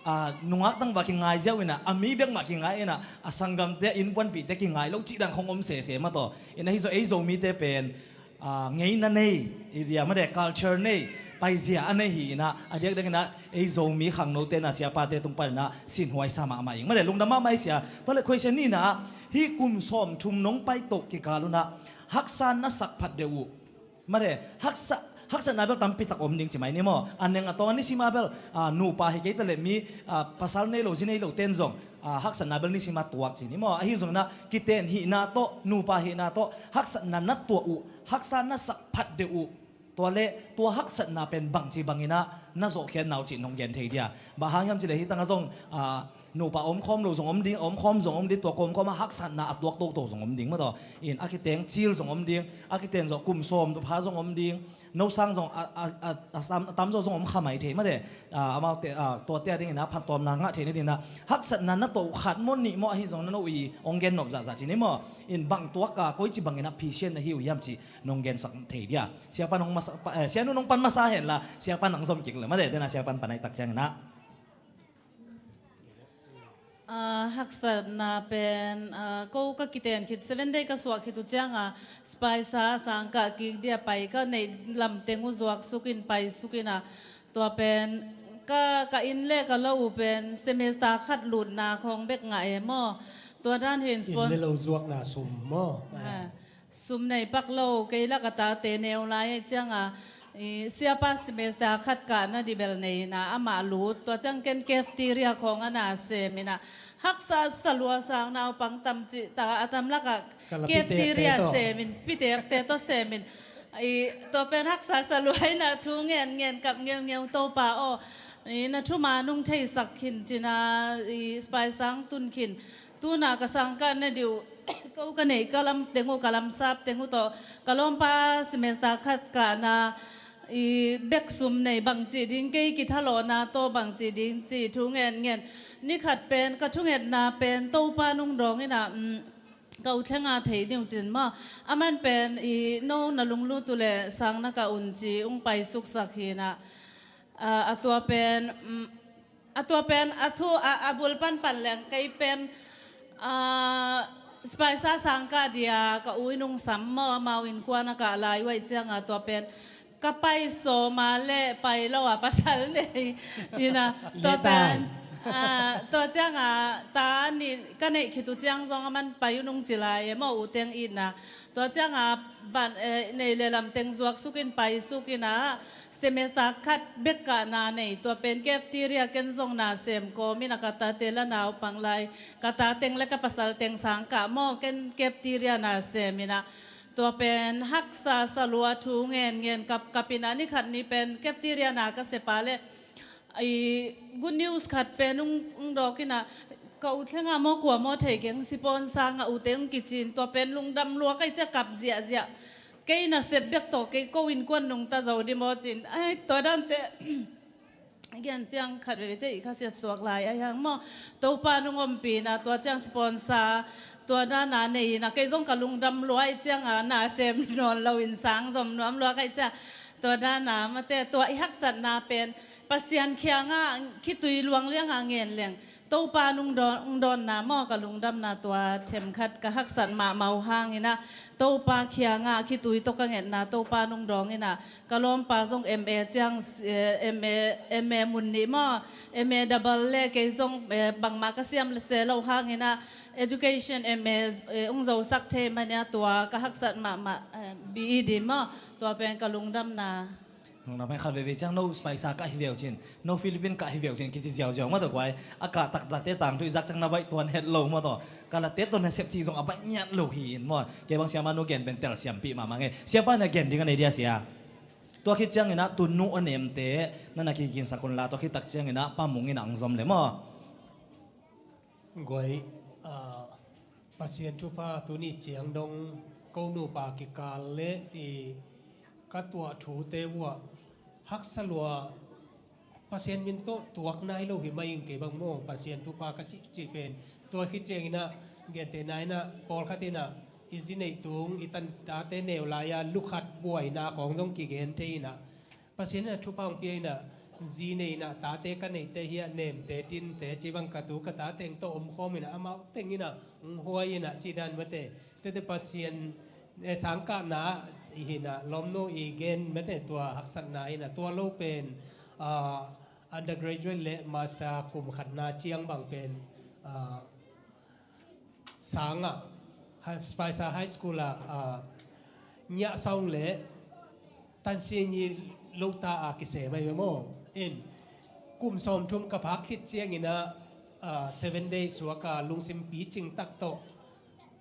ah, nungak tang va kingai ziau ina, a mi bek mah kingai ina, a sanggamte a innpuanpihte kingai lo cih dan khong om sese mataw. Ina hi zaw ei Zomite pen, ah, ngeina nei, i dia mate, culture nei, paizia a nei hi ina, a diakdiak ina ei Zomi khangnote na siapate tung pan ina sinhuai sa mahmah ing mate. Lungdam mahmah ei sia. Tua le question nina, hi kum sawm thum nong paito kikal una haksa na sak phat deuh uh. Mate, haksa, haksatna bel tampi tak om ding ci mai ni maw? A neng a tawng a nisima bel, ah, nupa hi kei ta le mi, ah, pasal nei lo, zi nei lo ten zong, ah, haksatna bel nisima tuak ci ni maw? Ahi zongina kiten hihna tawh, nupa hihna tawh haksatna na tuah uh, haksa na sak phat deuh uh, tua le tua haksatna pen bangci bangina na zawhkhiatna uh cih nong gen thei dia. Bang hang hiam ci le hi tanga zong, ah, nupa omkhawm lo zong om ding, omkhawm zong om ding, tua kawmkawma haksatna a tuak toto zong om ding mataw. In a kiteng cil zong om ding, a kiten zawh kum sawm tua pha zong om ding, no sang zong a, a, a, a tam, a tam zawh zong om kha mai thei mate. Ah, amaute, ah, tuate a dingina phattuamna ngah theihna dingina haksatna na to khat maw nih maw ahi zong na no i ong gen nop zahzah ci ni maw? In bang tuaka koici bangina phisian na hi uh hiam ci nong gensak thei dia. Siapa nong masa, pa, eh, sianu nong pan masa henla siapa nang zom kik le mate, dena siapa nang pan ai tak ciangina. Ah, haksatna pen, ah, ko ka kiten khit, Seven Day ka suak khit uh cianga, spy sa sang ka kik dia pai, ka neih lamteng uh zuak sukin pai sukina, tua pen ka, ka inn le ka lo uh pen semester khat lutna khong bek ngah e maw? Tua dan hin inn spon- le lo zuakna sum maw? Ah. Sum nei pak lo, kei la ka tate neu lai ei cianga, i, siapa semester khat kahna dibel neina amah lut, tua ciang ken cafeteria khong ana semin a, haksa salua sang naupang tam cih ta a tam laka cafeteria semin, pitekte tawh semin. I, tua pen haksa salua ina thu ngen ngen kap ngeungeu Topa aw. I, na thuma nung theisak khin cina, i, spy sang tun khin. Tuna ka sang kahna diu, ko ka neih ka lamteng uh, ka lamsap teng uh tawh, ka lawmpa semester khat kahna, i, bek sum nei bangci ding, kei kithalawhna tawh bangci ding ci thu ngen ngen. Ni khat pen, ka thungetna pen, Topa nung dawng ina, um, ka u thlenga thei ding uh cin maw? Aman pen, i, no na lunglut uh le sang na ka un ci, ung pai suksak hina. Ah, a tua pen, um, A tua pen, a thu, a, a bul panpan leng kei pen, ah, spy sa sang kah dia, ka u in ung sam maw, amau innkuan a kah lai uh aih cianga tua pen, ka pai sawma le pai lo a pasal nei. Ina, tua pen, ah, tua cianga, ta ni, ka neih khit uh ciang zong aman pai uh nung ci lai, e maw, u teng itna. Tua cianga, van, eh, nei le lamteng zuak sukin pai sukina, semester khat bek kahna nei, tua pen cafeteria ken zong na sem kawmin a ka tate la naupang lai, ka tateng le ka pasalteng sang kah maw, ken cafeteria na semin a, tua pen haksa salua thu ngen ngen kap kapin a, ni khat ni pen cafeteria na ka sepa le, i, good news khat pen ung, ung dawkin a, ka u thlenga maw kua maw thei keng sipon sang a ute ung kicin, tua pen lungdam lua kai cia kap ziahziah. Kei nasep bek tawh kei ko innkuan nungta zo di maw cin. Ai, tua dante, gen ciang khat veve cia i khasiat suak lai ai hang maw. Topa nung ompina tua ciang sponsor, tua dana nei ina kei zong ka lungdam lua ai cianga na sem nawn lo in sang zom nuam lua kai cia. Tua dana mate tua i haksatna pen Pasian kiangah khitui luang liangah ngen leng Topa nung dawn, ung dawnna maw, ka lungdamna tua themkhat ka haksat mahmah uh hangin ah, Topa kiangah khitui tawh ka ngetna Topa nung dawngin ah, ka lawmpa zong M A ciang, eh, M A, M A mun nih maw, M A double le kei zong, eh, bangmah ka siam se lo hangin ah, education M A, eh, ung zosak thei mania tua ka haksat mahmah, eh, B E D maw, tua pen ka lungdamna. Nungdam hi. Khat veve ciang no Spicer kah hi veu cin, no Philippine kah hi veu cin kici ziauziau maw tawh guai. A kah taktakte tangthu i zak ciang na baih tuan het lo maw tawh. Ka late tawh na sep cih zong a baih ngiat lo hi in maw. Kei bang siamah nu gen pen telsiampih mahmah ngei. Siapa na gen ding a nei dia sia. Tua khit ciangin ah tunu a nemte na na kikinsak un la, tua khit tak ciangin ah Pa Mung in ah ang zom le maw. Guai, ah, Pasian thupha tuni ciang dong ko nupa kikal le i ka tuah thute uh ah haksa lua. Pasian min tawh tuak nai lo hi mai ing kei bang maw, Pasian thupha ka cihcih pen. Tua khit ciangin ah, gentehna in ah, pawlkhat in ah i zi neih tung, i tan tate neu lai-a lukhat buaina khawng zong kigen thei in ah, Pasian in ah thupha hong pia in ah, zi nei in ah, tate ka neihte hi ah, nemte, dinte, ci bang ka tu ka tate tawh omkhawm in ah, amau teng in ah hong huai in ah, ci dan mate. Tete Pasian, eh, sangkahna hi in ah, lawmnu i gen mate tua haksatna in ah, tua lo pen, ah, undergraduate le master kum khatna ciang bang pen, ah, sangah, Spicer High School ah, ah, ngiah sawng le tansin i lota a kisem ahi ve maw. In, kum sawmthum ka phak khit ciangin ah, ah, Seven Day suak a lungsim picing tak tawh,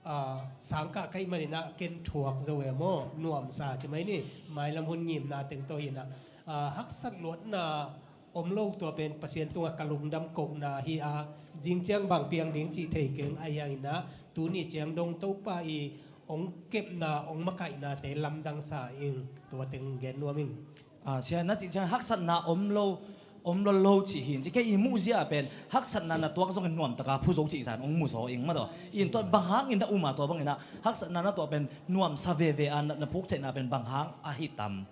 ah, sangkah ka hih manin ah ken thuak zo e maw, nuamsa ci mai ni, mailam hun ngimna teng tawh in ah, ah, haksat luatna om lo, tua pen Pasian tungah ka lungdam kohna hi a, zing ciang bang piang ding cih thei keng ahi hangin ah, tuni ciang dong Topa i hong kepna, hong makaihnate lamdang sa ing, tua teng gen nuam ing. Ah, sia na cih ciang haksatna om lo, om lo lo cih hin ci, kei i muhzia pen haksatna na tuak zongin nuamtaka phu zo cih zan hong mu zaw ing maw tawh. In tua bang hangin na um a, tua bangin ah haksatna na tuak pen nuamsa veve a na, na puk theihna pen bang hang ahi tam.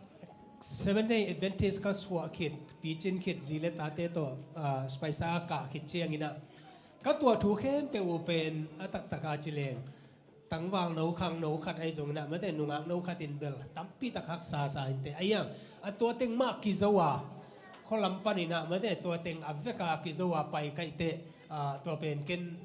Seven Day Adventist ka suah khit, picin khit zi le tate tawh, ah, Spicer a kah khit ciangin ah, ka tuah thu khempeuh uh pen a taktak a ci leng, tangval no, khang no khat ahi zongin ah, mate nungak no khat in bel tampi tak haksa sa in teh. Ahi hang a tua teng mah kizo a, khualam panin ah, mate tua teng a vek a kizo a pai ka hih teh, ah, tua pen ken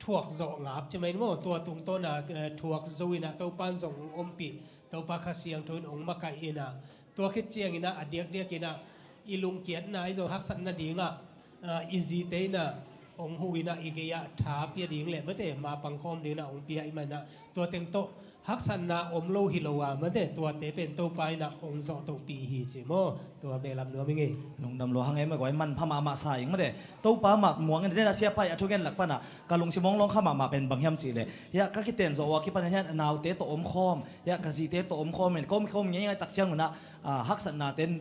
thuak zawh ngap ci mai in maw, tua tungtawn ah, eh, thuak zo in ah, Topa in zong hong ompih, Topa Kha Siangtho in hong makaih in ah, tua khit ciangin ah, a diakdiak in ah, i lungkiatna, i zong haksatna ding ah, ah, i zite in ah, hong huh in ah, i gei ah, tha pia ding le, mate, ma pangkhawm ding in ah, hong pia i hih manin ah, tua teng tawh, haksatna om lo hi lo a, mate, tuate pen Topa in ah hong zawhtohpih hi ci maw? Tua behlap nuam ing ei. Lungdam lua hang ei, mate, guai, manpha mahmah sa ing, mate. Topa mah muang in, den a siapa i a thugen lak pan ah ka lungsim hong lawng kha mahmah pen bang hiam cih leh, hiah ka kiten zawh uh a kipan in hiah naute tawh omkhawm, hiah ka zite tawh omkhawm in ka om khawm ngeingai tak ciangun ah, ah, haksatna ten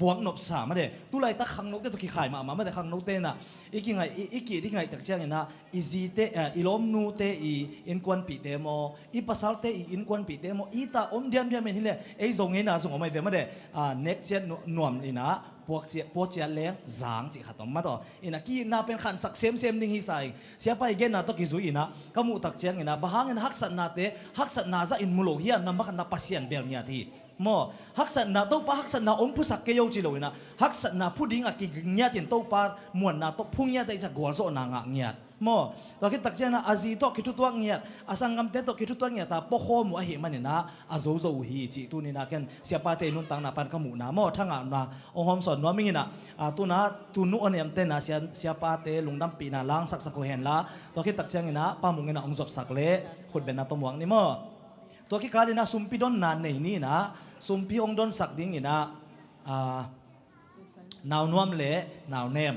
puak nopsa, mate. Tulaitak khangnote tawh kikhai mahmah, mate, khangnote in ah i kingaih, i, i ki, i kingaih tak ciangin ah, i zite, eh, i lawmnute i innkuanpihte maw, i pasalte i innkuanpihte maw, i ta om diamdiam in hi leh, ei zo ngeina zong om ahi ve, mate. Ah, nek ciat nu-, nuam in ah, puak ciat, puak ciat leng zang cih khat om, mate. In ah ki-itna pen khansak semsem ding hi sa ing. Siapa i genna tawh kizui in ah ka muh tak ciangin ah, bang hangin haksatnate, haksatna zah in mu lo hiam, na makaihna Pasian bel ngiat hi. Maw, haksatna, Topa haksatna om phusak kei o ci lo in ah, haksatna phu ding a kingiat in Topa muanna tawh phu ngiat a, i zah gualzawhna ngah ngiat. Maw, tua khit tak ciangin ah a zi tawh kithutuak ngiat, a sanggamte tawh kithutuak ngiat a puakhawm uh ahih manin ah a zozo uh hi cih tuni in ah ken siapate i nuntakna pan ka muhna, maw, thangahna hong hawmsawn nuam ing in ah, ah, tu-in ah tunu a nemte in ah sia, siapate lungdampihna langsaksak uh hen la, tua khit tak ciangin ah Pa Mung in ah hong zopsak leh khutbetna tawh muak ni maw. Tua kikal in ah sumpi donna nei ni in ah, sumpi hong donsak ding in ah, ah, Nau Nuam le Nau Nem,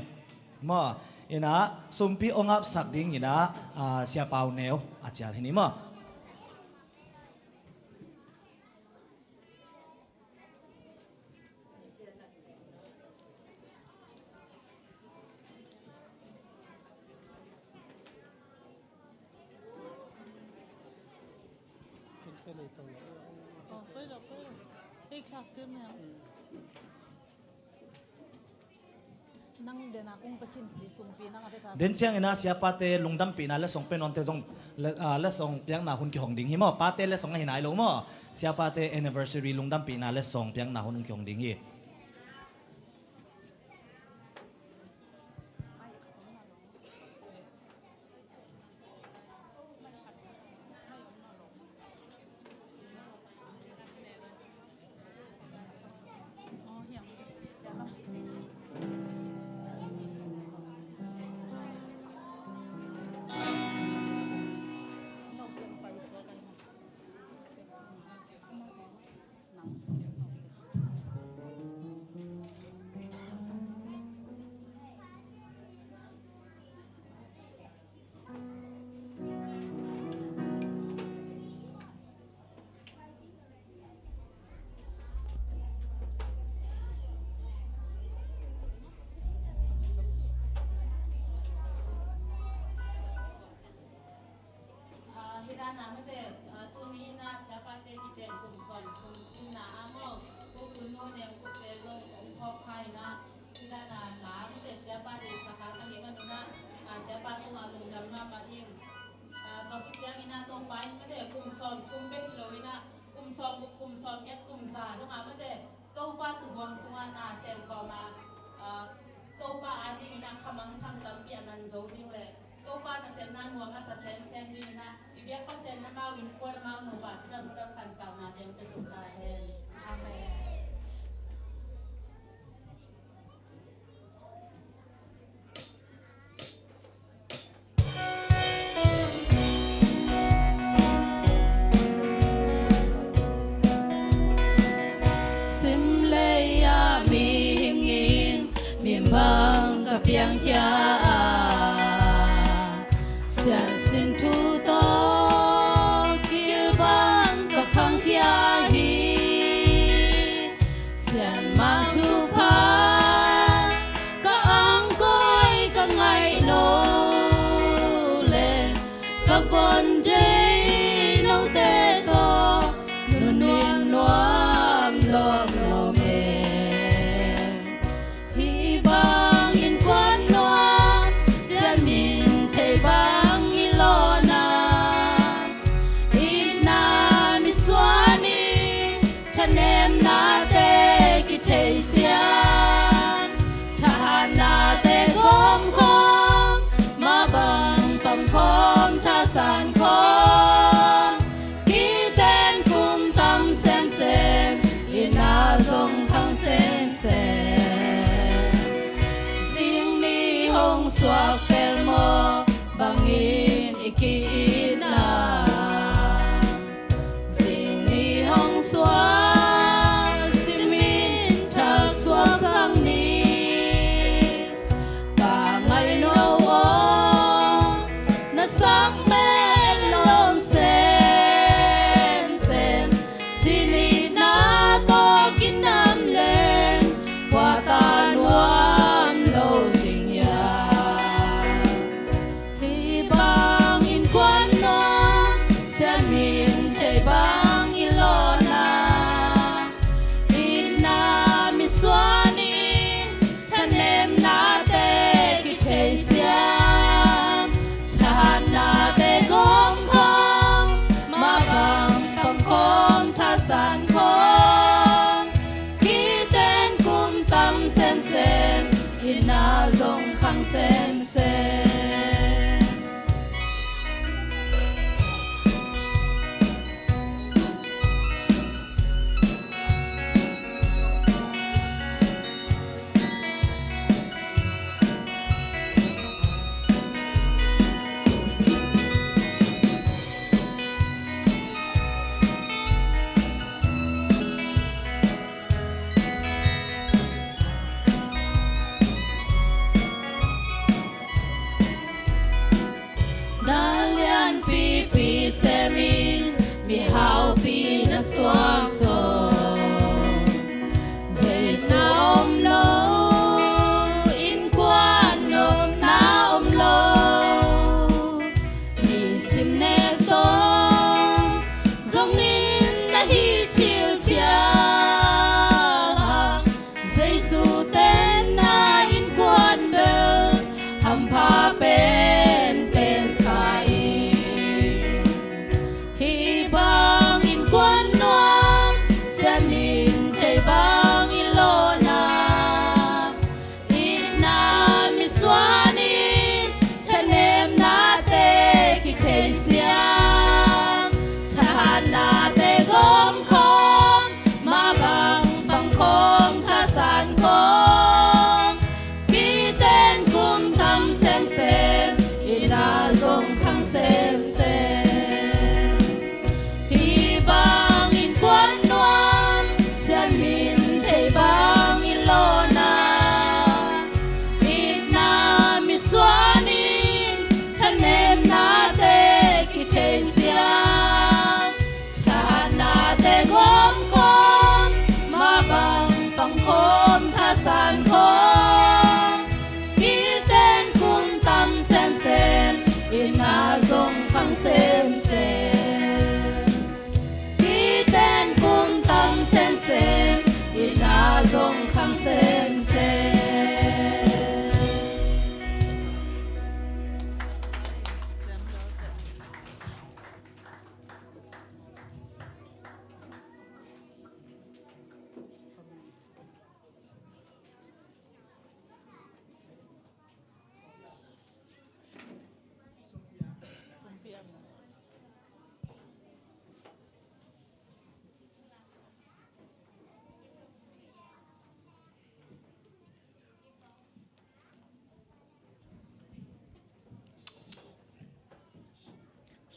maw, in ah sumpi hong apsak ding in ah, ah, Sia Pau Neu a cial hi ni maw. Nang dena kung pakhin si sumpi nang a veta. Den ciangin a siapate lungdampihna letsong pia nuamte zong le-, ah, letsong piakna hun kihong ding hi maw. Pate letsong ahi nai lo maw. Siapate anniversary lungdampihna letsong piakna hun kihong ding hi. Ah, hi dan a mate, ah, tuni in a siapate kiten kum sawm kum cinna a maw, Pu Kun Nu Neng Khup te zong hong phawk kha in a, hi dan a la mate siapa deihsak kha ka hih manin a, ah, siapa tungah lungdam mahmah ing. Ah, tua khit ciangin a Topa in mate kum sawm thum bek hi lo in a, kum sawm guk, kum sawm giat, kum za dongah mate Topa tubuang sungah na sem khawm a, ah, Topa adingin a khamangthang tampi a man zo ding le Topa nasepna nuam a sa semsem dingin a i biak Pasian in amau innkuan, amau nupa cih lam lungdam khansauna teng pia suk ta hen. Amen. Simlei ah mihing in mimang ka piangkhia a, siansin thu tawh kilbang ka khangkhia hi. Sianmah thupha ka angkoi ka ngaih lo leh ka von deih note tawh nunung nuam lawm lawm e. Hih bang innkuan nuam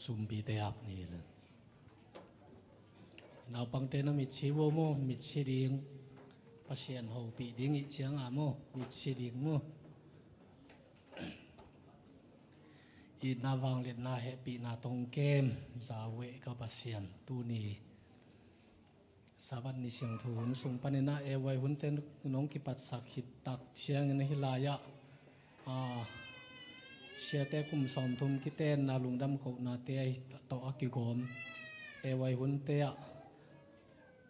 Sumpite ap ni le. Naupangte na mitsi vo maw, mitsi ding. Pasian hopih ding ih cianga maw, mitsi ding maw. Itna vangliatna hehpihna tongkem Yahweh ka Pasian, tuni Sabbath ni siangtho hun sung paninah A Y hunte nong kipatsak khit tak ciangin hih lai-ah, a, siate kum sawmthum kitenna lungdam kohnate ahi tawh a kigawm A Y hunte ah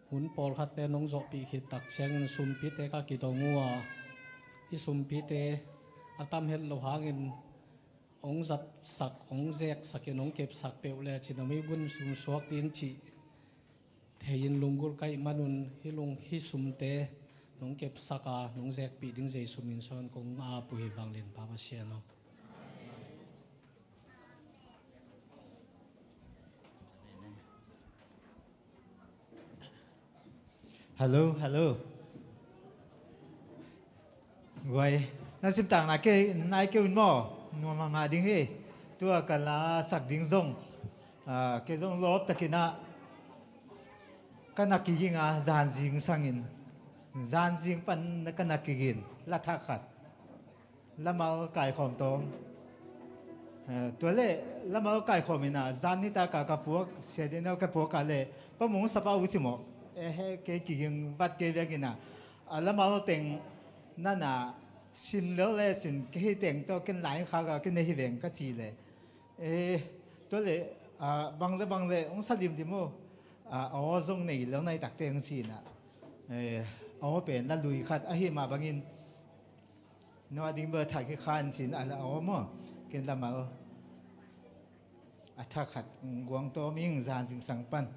hun pawlkhatte nong zawhpih khit tak ciangin sumpite ka kidong uh a, hih sumpite a tam het lo hangin hong zatsak, hong zeksakin hong kepsak peuh le cin a mi bun sum suak ding cih thei-in lunggulh ka hih manun hih lung, hih sumte nong kepsak a nong zekpih ding Jesu min suang kong ap uh hi, vanglian Pa Pasian aw. Hello, hello. Guai, na simtak na kei, nai kei un maw? Nuam mahmah ding hi. Tua ka la sak ding zong, ah, kei zong lawp takin ah ka na kiging a, zanzing sangin. Zanzing pan ka na kigin, la thak khat. Lamal kaikhawm tawm. Eh, tua le lamal kaikhawm ina, zan nita ka ka puak, sia ding ka puak a le, Pa Mung sapa u ci mawk. Eh, he, kei kiging vat kei vek ina. A lamal teng nana sim lel le sin, kei hi teng tawh ken lai khak a, ken nei hi veng ka ci le. Eh, tua le, ah, bang le bang le, hong sa limlim aw. Ah, aw zong nei lo nai takte hong ci ina. Eh, aw pen la lui khat ahi mah bangin, no a ding bel thak hi khan sin a la aw maw. Ken lamal a thak khat guang tawm ing, zan zingsang pan.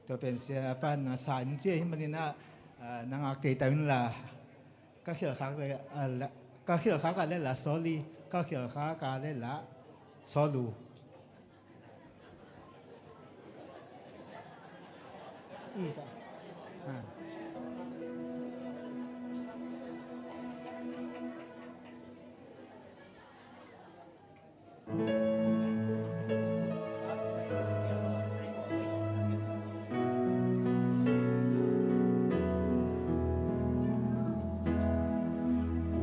Tua pen sia pan a sa in cia hi manin ah, ah, na ngak tei ta in la. Ka khilkhak le, ah, la, ka khilkhak a le la sawli, ka khilkhak a le la sawlu.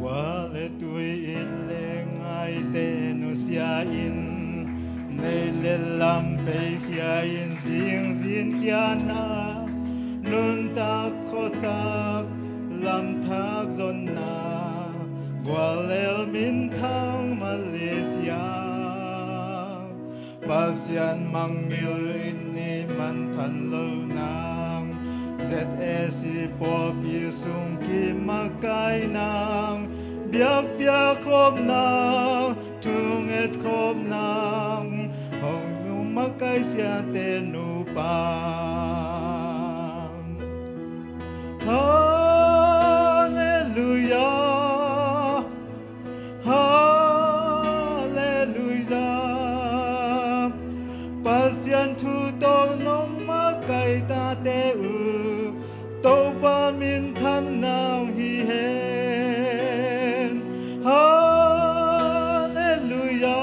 Vua le tui in le ngaite nusia in, nei le lam peikhia in, zingzin kiana nuntak khuasak lamthak zonna, gual lel minthang Malaysia. Pasian mangngilh in i manthan loh nang, Z A C pawlpi sung kimakai nang, biakpiak khawm nang, thunget khawm nang, hong nung makai siate nupa. Halleluia. Halleluia. Pasian thu tawh nong makai tate uh, Topa minthan nang hi hen. Halleluia.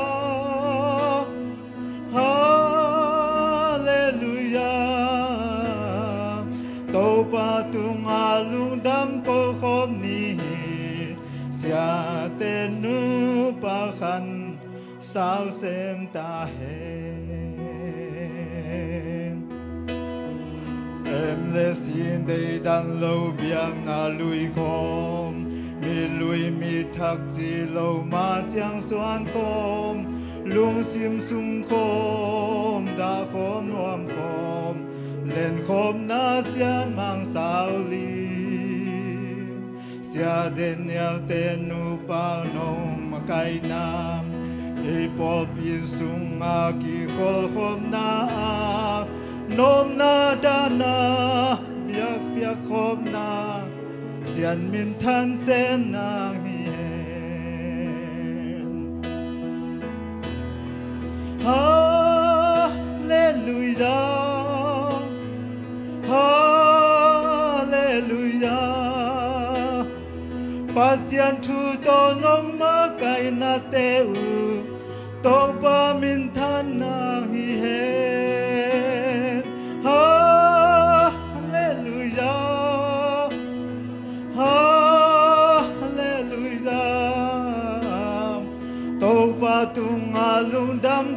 Halleluia. Topa tunga lungdam ko khawm ni hi. Siate nupa khan sau sem ta hen. Em le sin deidan lo biakna lui khawm, mi lui mi thak ci lo ma ciang suan khawm, lungsim sung khawm, dah khawm, nuam khawm, len khawmna sian mang sau li. Sia Daniel te nupa nong makaina, i pawlpi sunga kikholhkhopna a, nopna dahna biakpiak khopna, Sian minthan sem nang hi hen. Halleluia. Halleluia. Pasian thu tawh nong makainate uh, Topa minthan nang hi hen.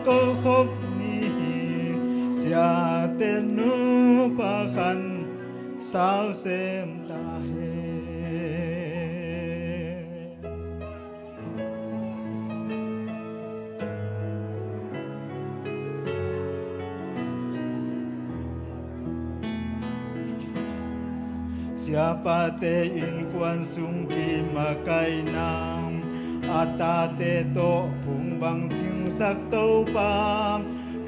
ko khop ni hi. Siate nupa khan sau sem ta hen. Siapate innkuan sung kimakaihna, a tate tawh phung bang cingsak Topa,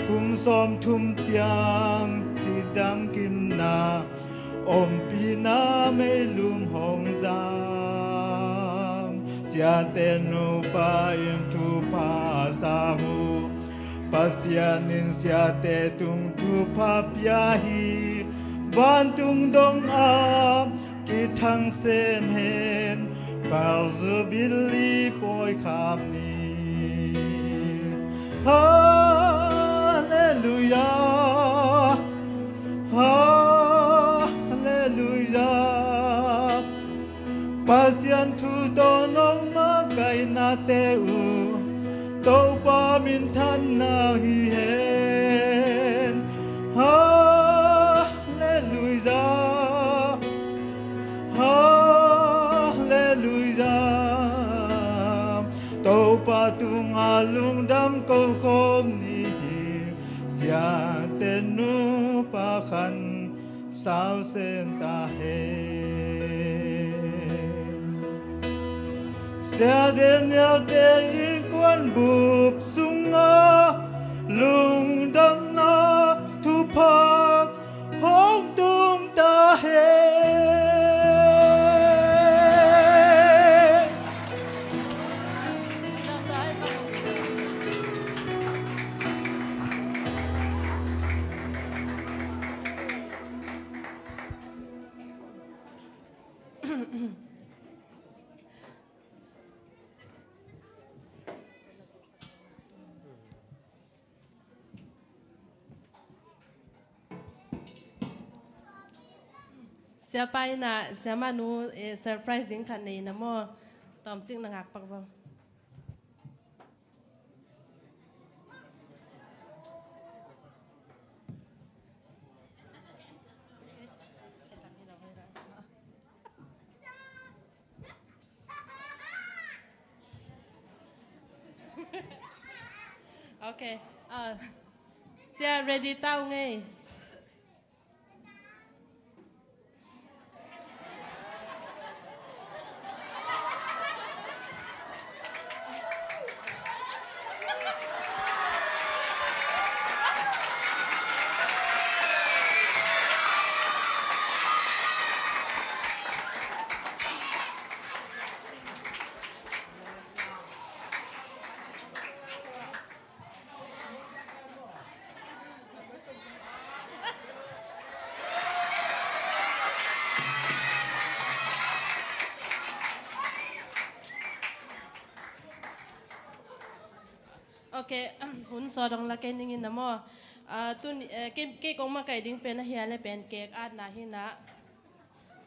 kum sawmthum ciang cidam kimna, ompihna meilum hong zang. Siate nupa in thupha a sang uh, Pasian in siate tung thupha pia hi. Vantung dong a kithang sem hen, Pearl Jubilee pawi kham ni. Halleluia, halleluia. Pasian thu tawh nong makaihnate uh, Topa minthanna hi hen. Halleluia, halleluia. Topa tungah lungdam ko khop ni hi. Siate nupa khan sau sem ta hen. Sia Daniel te innkuan bup sungah lungdamna thupha hong tung ta hen. Siapa in ah, siamah nu, eh, surprise ding khat nei na maw? Tawmcik na ngak pak vo. Okay. Ah, sia ready ta ung ei. Ok, hun sawt dong la kei ning in na maw. Ah, tuni, eh, kei, kei kong makaih ding pen ahia le pen cake atna hi na.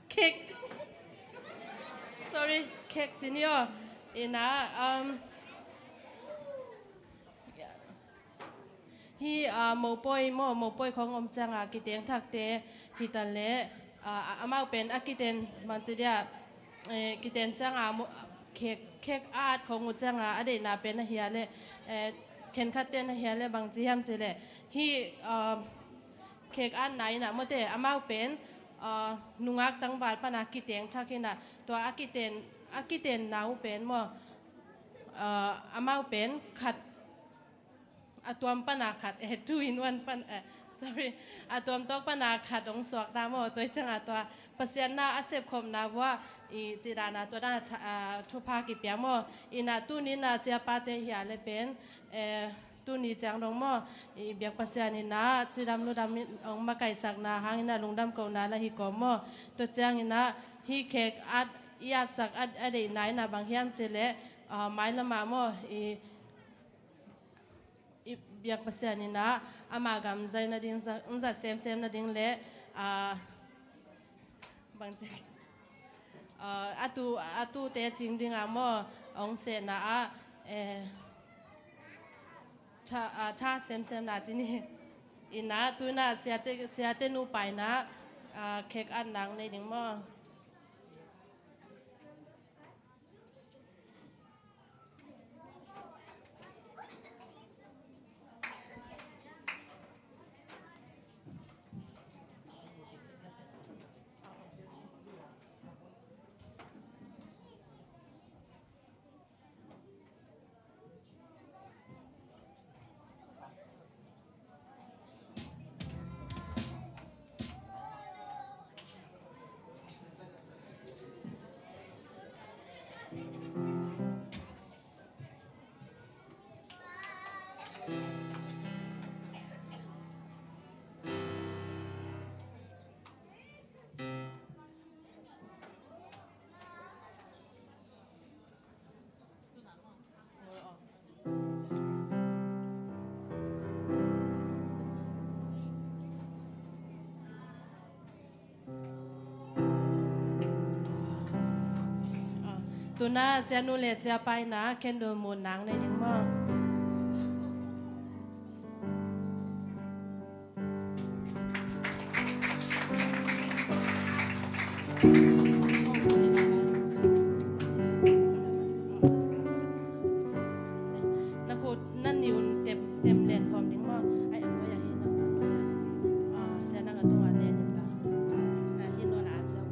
Cake. Sorry, cake ci ni aw. Ina, um, hi, ah, mopawi maw, mopawi khong om cianga kiteng thakte hi ta le, ah, amau pen a kiten man ci dia, eh, kiten cianga mo-, cake, cake at khong uh cianga a deihna pen ahia le, eh, khenkhat ten ahia le bang ci hiam ci le. Hi, ah, cake atna ina mawte, amau pen, ah, nungak tangval pana kiteng thak ina, tua a kiten, a kitenna uh pen maw, ah, amau pen khat, a tuam pana khat, eh, two in one pan, eh, sorry, a tuam tawk pana khat hong suak ta maw, tua i cianga tua Pasian na a sepkhopna vua i cidana tua dana tha-, ah, thupha kipia maw. Ina tuni na siapate hia le pen, eh, tuni ciang dong maw, i biak Pasian ina cidam ludam in hong makaihsakna hang ina lungdam kohna la hi kawm maw. Tua ciang ina hi cake at, i atsak at, a deihna ina bang hiam ci le, ah, mailama maw, i, i biak Pasian ina ama gam zai nading za-, zat semsem nading le, ah, bang ci, ah, a tu, a tute cing dinga maw, hong sehna ah, eh, Tha, a, tha semsem na ci ni. Ina, tu ina siate, siate nu paina, a, khek at nang nei ding maw? Tuna sianu le siapa ina candle mun nang nei ding maw? Na khut na niun tem, tem len khawm ding maw? Ai, a nuai ah hi na, a nuai ah. A, sia nang a tungah len in la. A, hi nawn a an sia.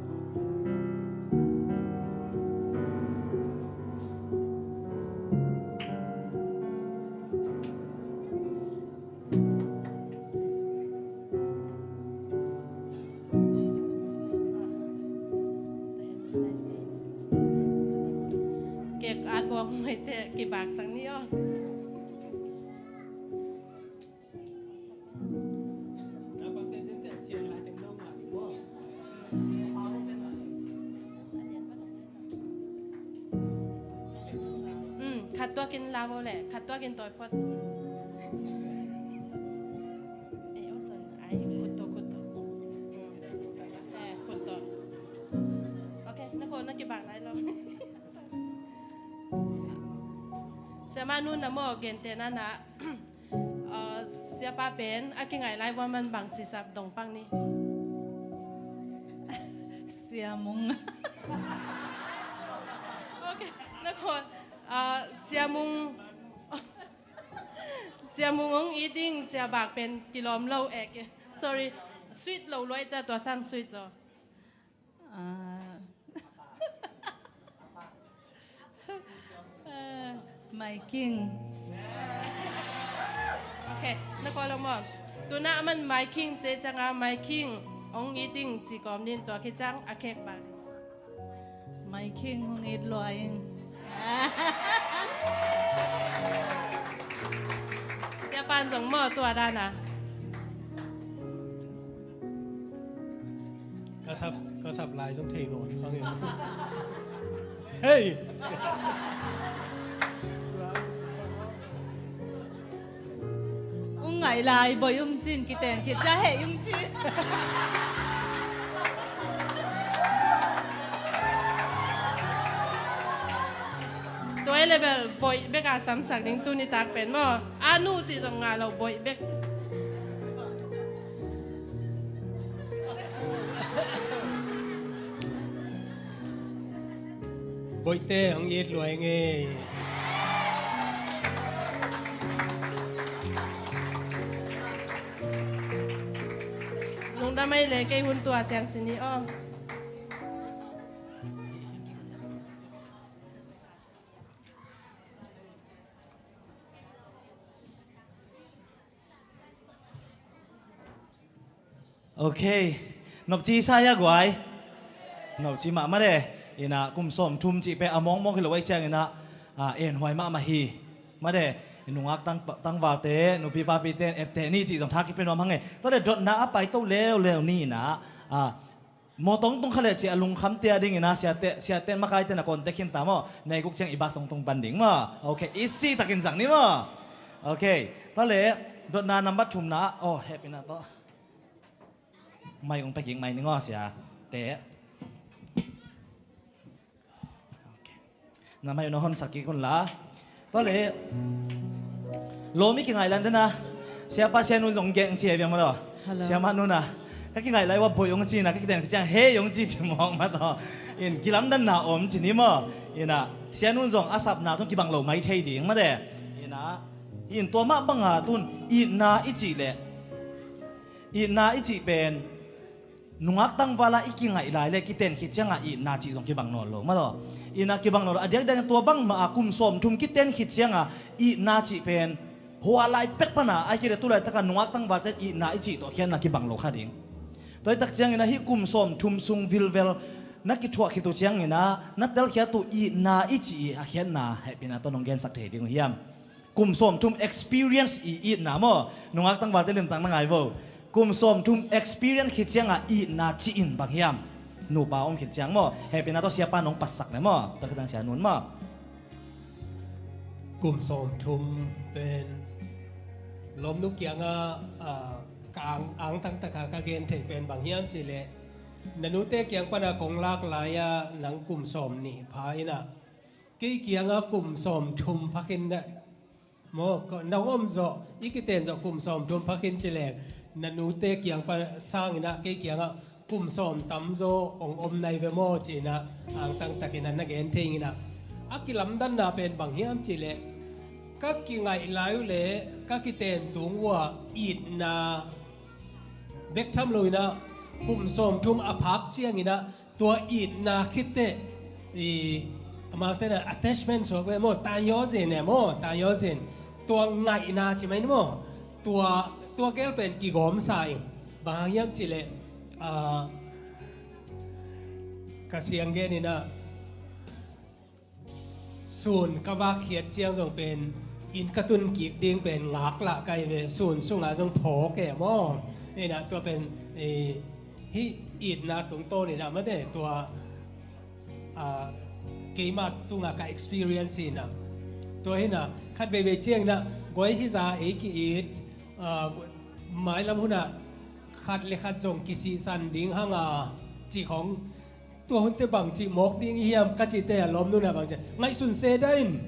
Kek at buang mai te kibak sang ni aw. Um, khat tuakin la vo le, khat tuakin tawi phot. Eh, oh, sorry. Ai, khut tawh, khut tawh. Um, eh, khut tawh. Ok, na ko na kibang lai lo. Siamah nu na maw, gente na na. Uh, siapa pen a kingai lai vua man bang cisap dong pang ni. Siamung. Ok, na ko, uh, siamung. Siamung hong it ding cia bak pen kilawm lo eh. Sorry, sweet lo luai cia tua sang sweet zaw. Ah. Ah, Mai King. Ok, na ko lo maw? Tuna aman Mai King ce cianga Mai King hong it ding ci kawm din tua khit ciang a khek bak. Mai King hong it lua ing. Siapan zong maw tua dana. Ka sap, ka sap lai zong thei nawn khang in. Hei! Ung ngai lai, boih um cin, kiten khit cia hei um cin. Tua i le bel boih bek a samsak ding tuni tak pen maw. A nu cih zong ngah lo, boih bek. Boihte hong it luai ngei. Lungdam ei le kei hun tua ciang ci ni aw. Ok. Nopci sa ia guai. Nopci mahmah de. Ina kum sawm thum cih pe a mawngmawng hi lo ei ciang ina, a, enhuai mahmah hi. Mah de. I nungak tang, tangvalte, nupi papite etteh ni cih zong tha kipe nuam hang e. Tua de dotna a paito leuleu ni ina, a, mawtaw tung kha le cih a lungkham tia ding ina siate, siate makaite na contact khin ta maw. Nei guk ciang i bas hong tung pan ding maw. Ok, easy takin zang ni maw. Ok, tua le dotna number thumna, oh, hehpihna tawh. Mai ung pekik mai ni ngaw siate. Ok. Na mai ung na honsak kik un la. Tua le. Lawm i kingaih lan dena, siapa sianu zong geng ci hi ve maw lo. Hello. Siamah nuna, ka kingaih lai ua boih ong ci na, ka kiten khit ciang hei ong ci ci mawk maw taw. In kilamdanna om ci ni maw. Ina, sianu zong a sapna tun kibang lo mai thei ding maw de. Ina, in tua mah banga tun itna i cih leh, itna i cih pen nungak tangvala i kingaih lai le kiten khit cianga itna cih zong kibang nawn lo maw taw. Itna kibang nawn lo. A diakdiak tua bangmah a kum sawmthum kiten khit cianga itna cih pen hua lai pek pana a kile tu laitaka nungak tangvalte itna i cih tawh khiatna kibang lo kha ding. Tua i tak ciangina hih kum sawmthum sung vilvel na kithuah khit uh ciangina na telkhiat uh itna i cih i a khiatna hehpihna tawh nong gensak thei ding uh hiam? Kum sawmthum experience i itna maw? Nungak tangvalte limtang na ngai vo. Kum sawmthum experience khit cianga itna ci-in bang hiam? Nupa om khit ciang maw? Hehpihna tawh siapa nong patsak le maw? Tua khit ciang sia nun maw? Kum sawmthum pen lawmnu kianga, ah, ka ang, angtang taka ka gen thei pen bang hiam cihleh, na nute kiang pana kong lak lai-a nang kum sawm nih pha ina kei kianga kum sawmthum phakin na maw, nang om zawh, i kiten zawh kum sawmthum phakin cileng na nute kiang pa sangina kei kianga kum sawm tamzaw ong om nai ve maw cina angtang takina na gen thei ina. A kilamdanna pen bang hiam cihleh, ka kingaih lai uh le ka kiten tung uh a itna bek tham lo ina kum sawmthum a phak ciangina tua itna khitteh i amau tena attachment suak ve maw, tayaw zin e maw, tayaw zin. Tua ngaihna ci mai ni maw, tua, tua gel pen kigawmsa ing. Bang hang hiam cihleh, ah, ka siang gen ina sun ka vak khiat ciang zong pen inn ka tun kik ding pen ngak lah kai ve, sun sungah zong phawk e maw. Ina tua pen, eh, hih itna tungtawn ina mate tua, ah, keimah tungah ka experience ina. Tua hina khat veivei ciang ina guai hiza ei ki-it, ah, mailam hunah khat le khat zong kisihsan ding hanga cih khong tua hunte bangci mawk ding i hiam ka cihte a lawmnuna bangci ngaihsun se dah in.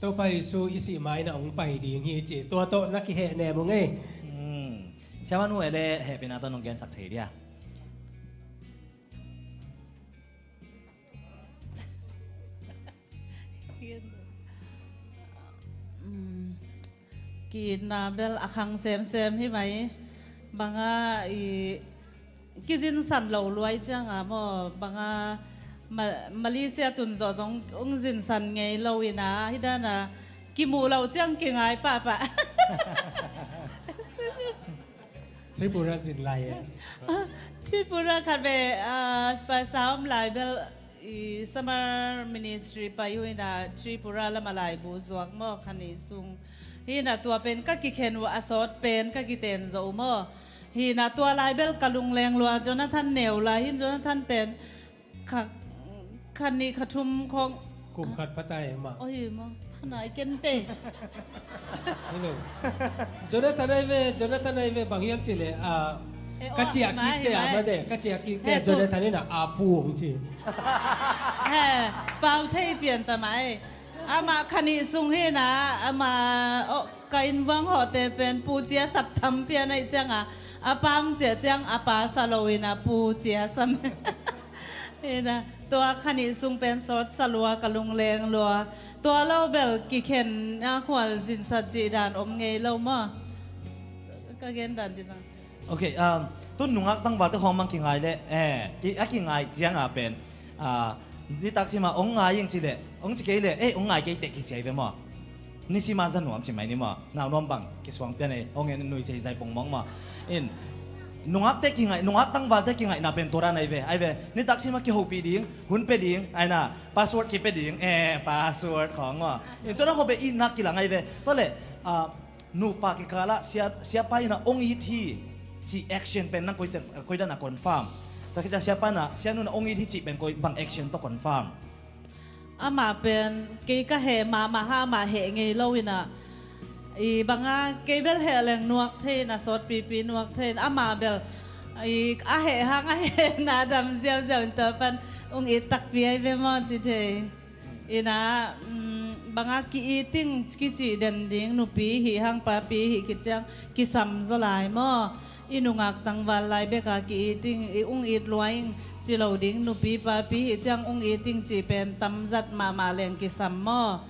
Topa Jesu i sih maina hong pai ding hi ci tua tawh na kihehnem uh ngei. Hmm. Siamah nu e le hehpihna tawh nong gensak thei dia. Hmm. Ki-itna bel a khang semsem hi mai. Banga i kizinsan lo luai cianga maw, banga Ma-, Malaysia tun zawh zong ung zinsan ngei lo ina, hi dana kimuh lo ciang kingai pahpah. Tripura zin lai e. Tripura khat ve, ah, Spasa om lai bel i summer ministry pai uh ina Tripura lama laibu zuak maw khanih sung. Hina tua pen ka kikhen uh a sawt pen ka kiten zo uh maw. Hina tua lai bel ka lungleng lua Jonathan neu lai hin Jonathan pen kha, khanih khathum khong. Kum khat phatai mah. Oi maw, phanai kente. Hello. Jonathan ai ve, Jonathan ai ve, bang hiam cile, ah, eh, ka ciah kik te a mate, ka ciah kik te a Jonathan ina a pu hong ci. He, pau thei pian ta mai. Amah khanih sung hina, amah, oh, ka innvuang hawhte pen pu cia sap tham pian aih cianga, a pang cia ciang a pa sa lo ina pu cia sam. Hina, tua khanih sung pen sawt sa lua ka lungleng lua. Tua lo bel kikhen a khual zinsat cih dan om ngei lo maw? Ka gen dan ti zang. Ok, um, tun nungak tangvalte khawng mang kingai le, eh, ki, a kingai cianga pen, ah, nitak sima ong ngai ing cile, ong ci kei le, eh, ong ngai kei teh kici ai ve maw? Nisima za nuam ci mai ni maw? Nau nuam bang kisuang pian ei, ong en nui sei zai pong mawk maw? In, nungakte kingai, nungak tangvalte kingaihna pen tua dan ai ve, ai ve, nitak sima kihopih ding, hun pe ding, aina, password kipe ding, eh, password khawng maw? In, tua dan khawng pe itna kilang ai ve, tua le, ah, nupa kikalah sia, siapa ina ong it hi cih action pen nang koite, koidan a confirm? Tua khit ciang siapa ina, sianu ina ong it hi cih pen koi bang action tawh confirm? Amah pen kei ka heh mahmah ha, amah heh ngei lo ina, i banga kei bel heh leng nuak thei ina, sawtpipi nuak thei ina, amah bel i a heh hang a heh na dam ziauziau in tua pan ong it takpi ai ve maw ci thei. Ina, mm, Banga ki-it ing kicih den ding nupi hih hang papi hih khit ciang kisam zaw lai maw? I nungak tangval lai beka ki-it ing, i ung it lua ing ci lo ding nupi papi hih ciang ung it ing cih pen tamzat mahmah leng kisam maw?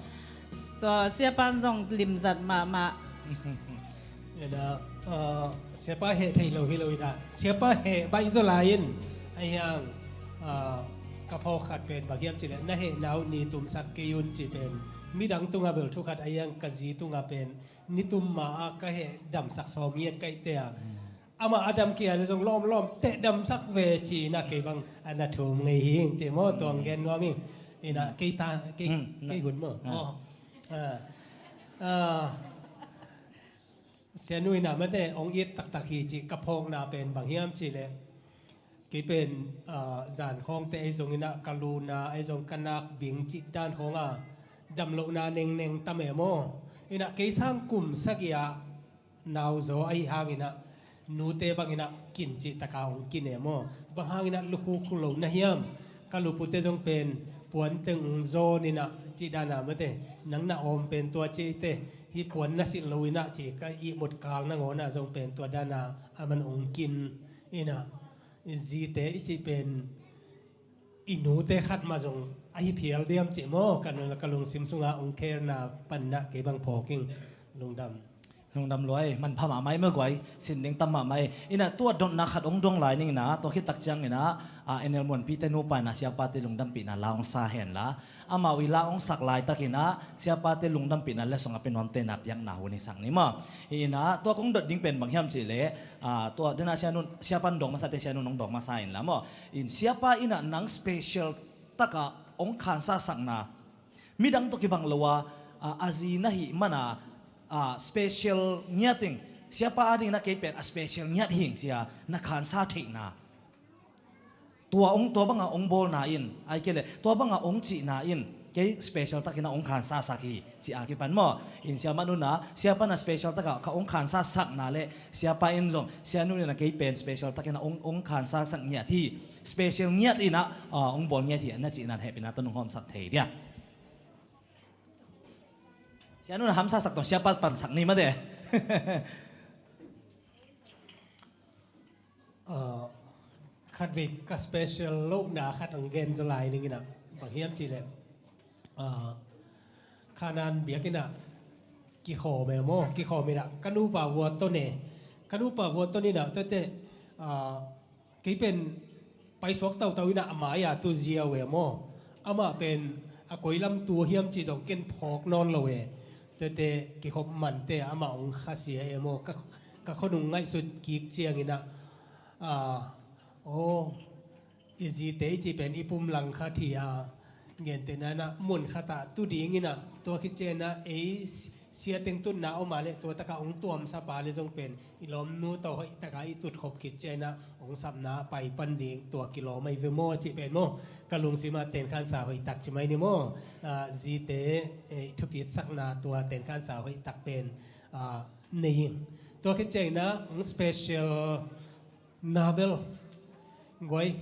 Tua siapan zong limzat mahmah. Ina, ah, siapa heh thei lo hi lo ina, siapa heh baih zaw lai in, ahi hang, ah, ka phawk khat pen bang hiam cih leh na hehna uh ni tumsak kei un cih pen midang tungah bel thu khat, ahi hang ka zi tungah pen ni tum ma-a ka heh damsak sawm ngiat ka hihte a. Amah a dam kei a leh zong lawmlawm teh damsak ve ci ina kei bang a na thum ngei hi ing ci maw, tuang gen nuam ing. Ina, kei ta, kei, kei hun maw. Aw. Ah. Ah. Sianu ina mate ong it taktak hi cih ka phawkna pen bang hiam cih leh kei pen, ah, zan khawngte ei zong ina ka luna ei zong ka nak bing cih dan khawng a damlohna nengneng tam e maw? Ina kei sang kum sagih ah nauzaw ahi hang ina nute bang ina kin cih taka ong kin e maw? Bang hang ina lukhu khu lo na hiam? Ka lupute zong pen puan teng ong zawn ina cih dana mate, nang na awm pen tua cih te, hih puan na silh lo ina ci ka ihmut kal nangawn ah zong pen tua dana a man ong kin ina, i zite i cih pen i nute khat mah zong ahi phial diam cih maw? Ka, ka lungsim sunga ong kherna pan ina kei bang phawk ing. Lungdam. Lungdam luai, manpha mahmah ei maw guai, sin ding tam mahmah ei. Ina tua dotna khat ong dong lai ning ina, tua khit tak ciang ina, ah, N L Muanpi te nupa ina siapate lungdampihna la ong sa hen la. Amau i la ong sak laitak ina siapate lungdampihna le song a pe nuamte na piakna hun hi sak ni maw? Hi ina tua kong dot ding pen bang hiam cih leh, ah, tua dena sianun, siapan dong masa te sianun ong dong masa in la maw? In siapa ina nang special taka ong khansa sakna midang tawh kibang lo a, a, a zi na hih mana, a, special ngiat ing, siapa ading na kei pen a special ngiat hing cia na khansa theihna. Tua ong, tua banga ong bawlna in, ai kei le, tua banga ong cihna in, kei special takin a ong khansa sak hi, ci a kipan maw? In siapa nuna, siapa na special taka ka ong khansa sakna le, siapa in zong, sianu ina kei pen special takin a ong, ong khansa sak ngiat hi, special ngiat ina, a, ong bawl ngiat hi, na cihna hehpina tawh nong hawmsak thei dia. Sianu na hamsa sak tong siapa pansak ni mate. Ah, khatvei ka special lohna khat ang gen zaw lai ning ina. Bang hiam cih leh, ah, Khanan biak ina kikhawm e maw, kikhawm ina ka nupa vua ton e. Ka nupa vua ton ina tete, ah, kei pen paisuak tautau ina a mai-a tu ziau e maw? Amah pen a koi lam tu hiam ci zong ken phawk nawn lo e. Tete kikhop mante amah ong khasia e maw? Ka, ka khonung ngaihsut kik ciang ina, ah, aw, i zite i ci pen i pum lang khat hi a, gentehna ina mun khat ah tu ding ina tua khit ciang ina ei sia teng tutna om a le tua taka ong tuamsa pa le zong pen i lawmnu tawh hoih taka i tutkhop khit ciang ina ong sapna pai pan ding tua kilawm ahi ve maw cih pen maw? Ka lungsim ah tenkhansa hoih tak ci mai ni maw? Ah, zite, eh, thupit sakna tua tenkhansa hoih tak pen, ah, nei ing. Tua khit ciang ina ong special na bel guai,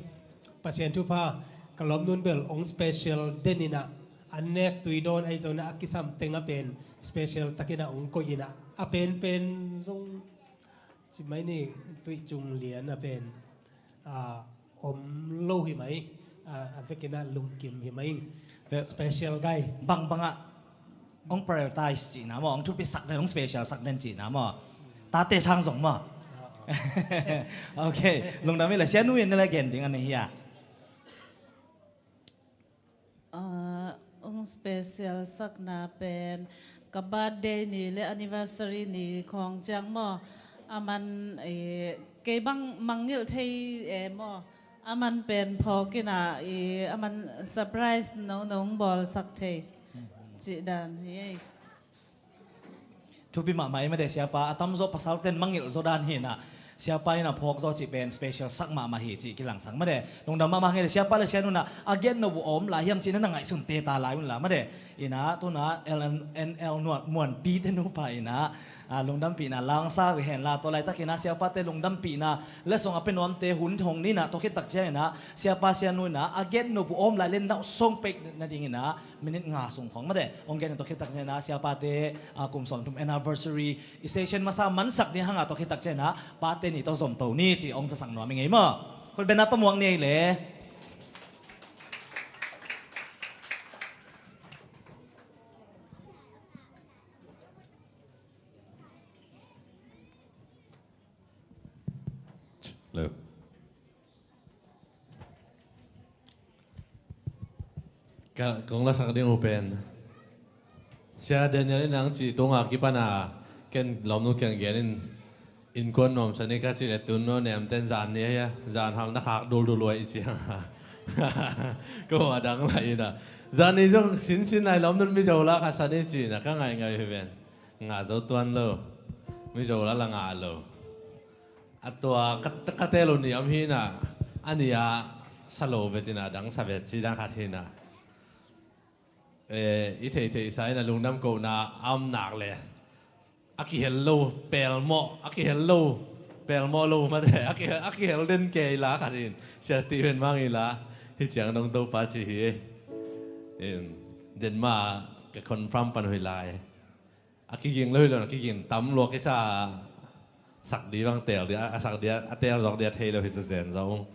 Pasian thupha, ka lawmnun bel ong special den ina an nek tui dawn ahi zong ina a kisam teng a pen special takin a ong koih ina a penpen zong ci mai ni, tui cung lian a pen, ah, om lo hi mai, ah, a vek ina lungkim hi mai ing. Special guy. Bangbang ah ong prioritize cihna maw, ong thupi sak den, ong special sak den cihna maw? Tate sang zong maw? Ok, lungdam hi le, sianu in na le gen ding a nei hi a. Ah, ong special sakna pen ka birthday ni le anniversary ni khawng ciang maw? A man, eh, kei bang mangngilh thei e maw? A man pen phawk ina, eh, a man surprise nono ong bawlsak thei cih dan hi ei. Thupi mahmah ei mate siapa, a tamzaw pasalten mangngilh zaw dan hi ina siapa ina phawk zaw cih pen special sak mahmah hi cih kilangsak mate. Lungdam mahmah ngei le siapa le sianu ina a gen no bu om lai hiam cih na na ngaihsun te ta lai un la mate. Ina tuna L N L Muanpi te nupa ina Ah, lungdampihna la hong sa uh hi hen la, tua laitakin ah siapate lungdampihna letsong a pia nuamte hun hong ni in ah, tua khit tak ciangin ah siapa sianu in ah a gen nop uh om lai leh na song peih nadingin ah minit nga sung khawng mate hong gen in, tua khit tak ciangin ah siapate, ah, kum sawmthum anniversary i session masa mansak ding hang a, tua khit tak ciangin ah pate ni tawh zom to ni ci hong zasak nuam ing ei maw. Khut beng in ah tawh muak ni ei leh. Hello. Ka, kong lasak ding uh pen Sia Daniel in hong cih tungah kipan a, ken lawmnu kiang gen in, innkuan nuamsa ni ka cih leh tun no nem ten zan ni ahi a, zan hal na khak duldul uh ahi ciang a, ko a dang lai in ah, zan ni zong sinsin lai lawmnu'n Mizo la khat sa ni ci in ah ka ngaingai uh hi ven. Ngah zo tuan lo. Mizo la la ngah lo. A tua ka, ka teel uh ni om hi in ah, a ni a sa lo vet in ah, dang sa vet ci dan khat hi in ah, eh, i theihtheihsa in ah lungdam kohna a om nak leh a kihel lo pelmawh, a kihel lo pelmawh lo mate, a kihel, a kihel den kei la khat in, Sia Stephen Mang i la hi ciang dong Topa ci hi. In, den mah ka confirm pan uh hi lai. A kiging lo hi lo, a kiging tam lua kisa, sak di bang teel di, a sak di a, a teel zawk di a thei lo hi, sa zen zong.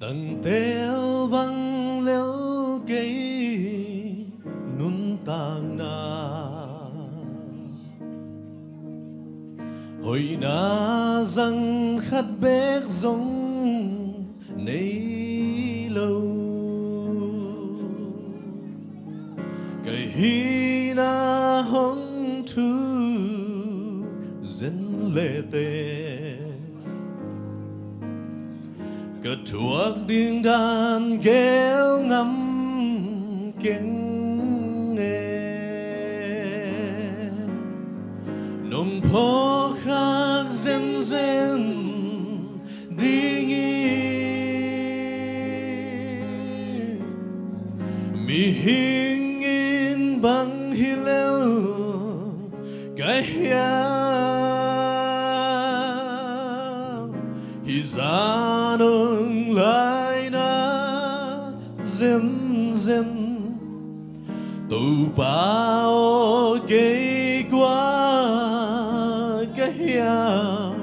Tangtel bang lel kei nuntakna, hoihna zang khat beek zong nei lo. Ka hihna hong thuk zen le teh, ka thuak ding dan geel ngam keng e. Nong phawk khak zenzen dingin, mihing in bang hi lel ka hiam? Hih zah nong laina zenzen, Topa aw, kei kua ka hiam?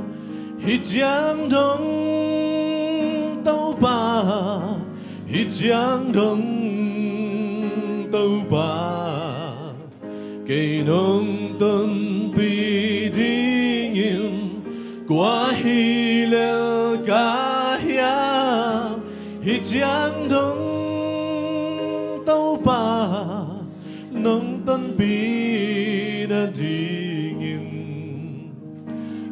Hih ciang dong Topa, hih ciang dong Topa, kei nong tonpih dingin kua hi lel ka hiam? Hih ciang dong Topa, nong tonpih nadingin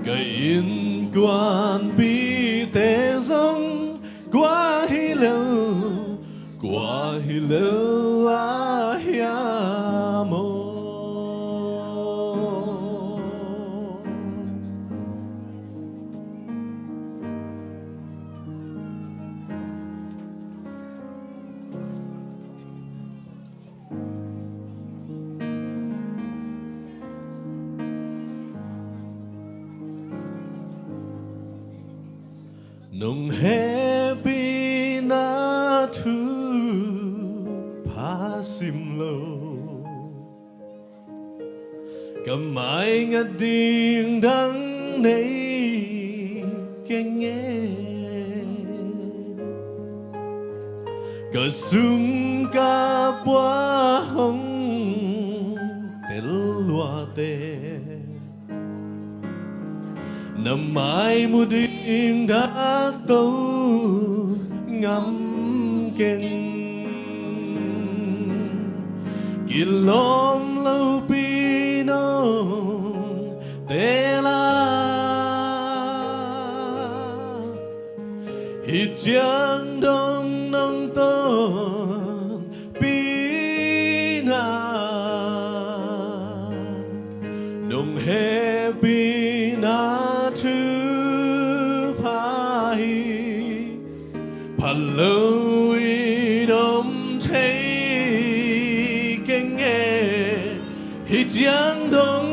ka innkuanpihte zong kua hi lel, kua hi lel a hiam aw? Nong hehpihna thupha sim lo, ka mai ngat ding dang nei keng e. Ka sum ka pua hong tel lua teh, na mai mu ding dak to ngam keng. Kilawm lopi nong teel a, hih ciang dong nong tonpihna, nong hehpihna thupha hi. Pha lo in om thei keng e. Hih ciang dong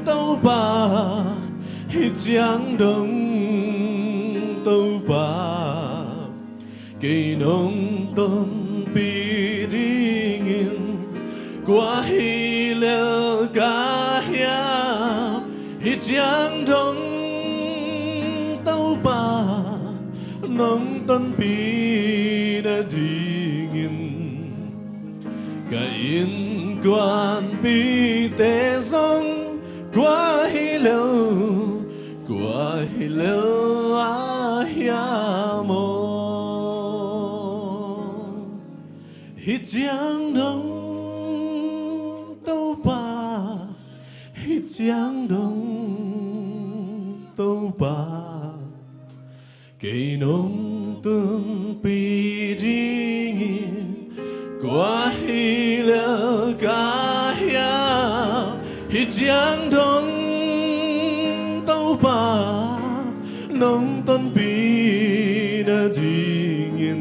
Topa, hih ciang dong Topa, kei nong tonpih dingin kua hi lel ka hiam? Hih ciang dong Topa, nong tonpih nadingin ka innkuanpihte zong kua hi lel, kua hi lel a hiam aw? Hih ciang dong Topa, hih ciang dong Topa, kei nong tonpih dingin kua hi lel ka hiam? Hih ciang dong Topa, nong tonpih nadingin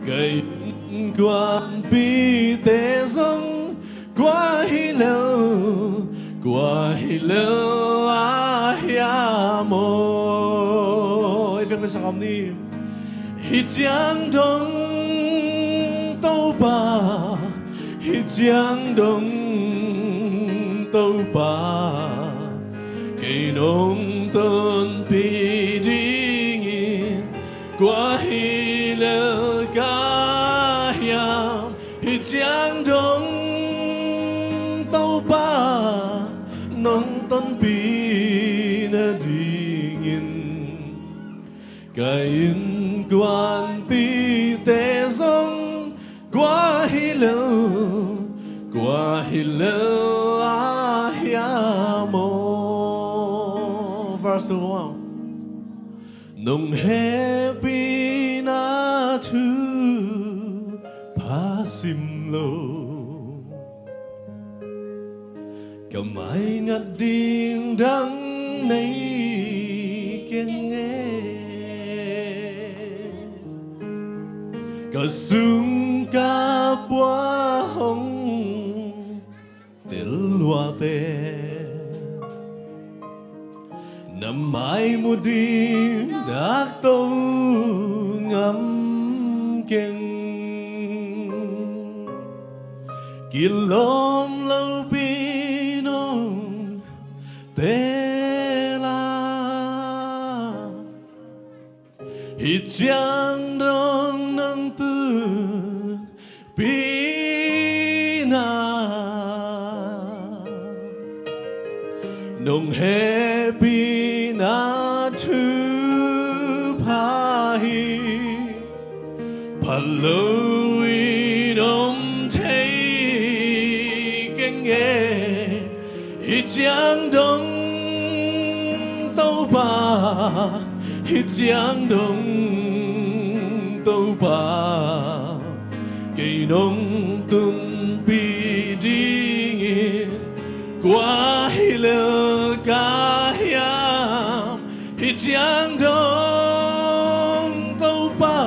ka innkuanpihte zong kua hi lel, kua hi lel a hiam aw? I vekpi sa kam ni. Hih ciang dong Topa, hih ciang dong Topa, kei nong tonpih dingin kua hi lel ka hiam? Hih ciang dong Topa, nong tonpih nadingin ka innkuanpihte zong kua hi lel, kua hi lel a hiam aw? Verse two, wow. Nong hehpihna thupha sim lo, ka maingat ding dang nei keng e. Ka sung ka pua hong tel luate, na mai mu ding dak to ngam keng. Kilawm lopi nong teel a, hih ciang dong nong tonpihna, nong hehpihna thupha hi. Pha lo in om thei keng e. Hih ciang dong Topa, hih ciang dong Topa, kei nong tonpih dingin kua hi lel ka hiam? Hih ciang dong Topa,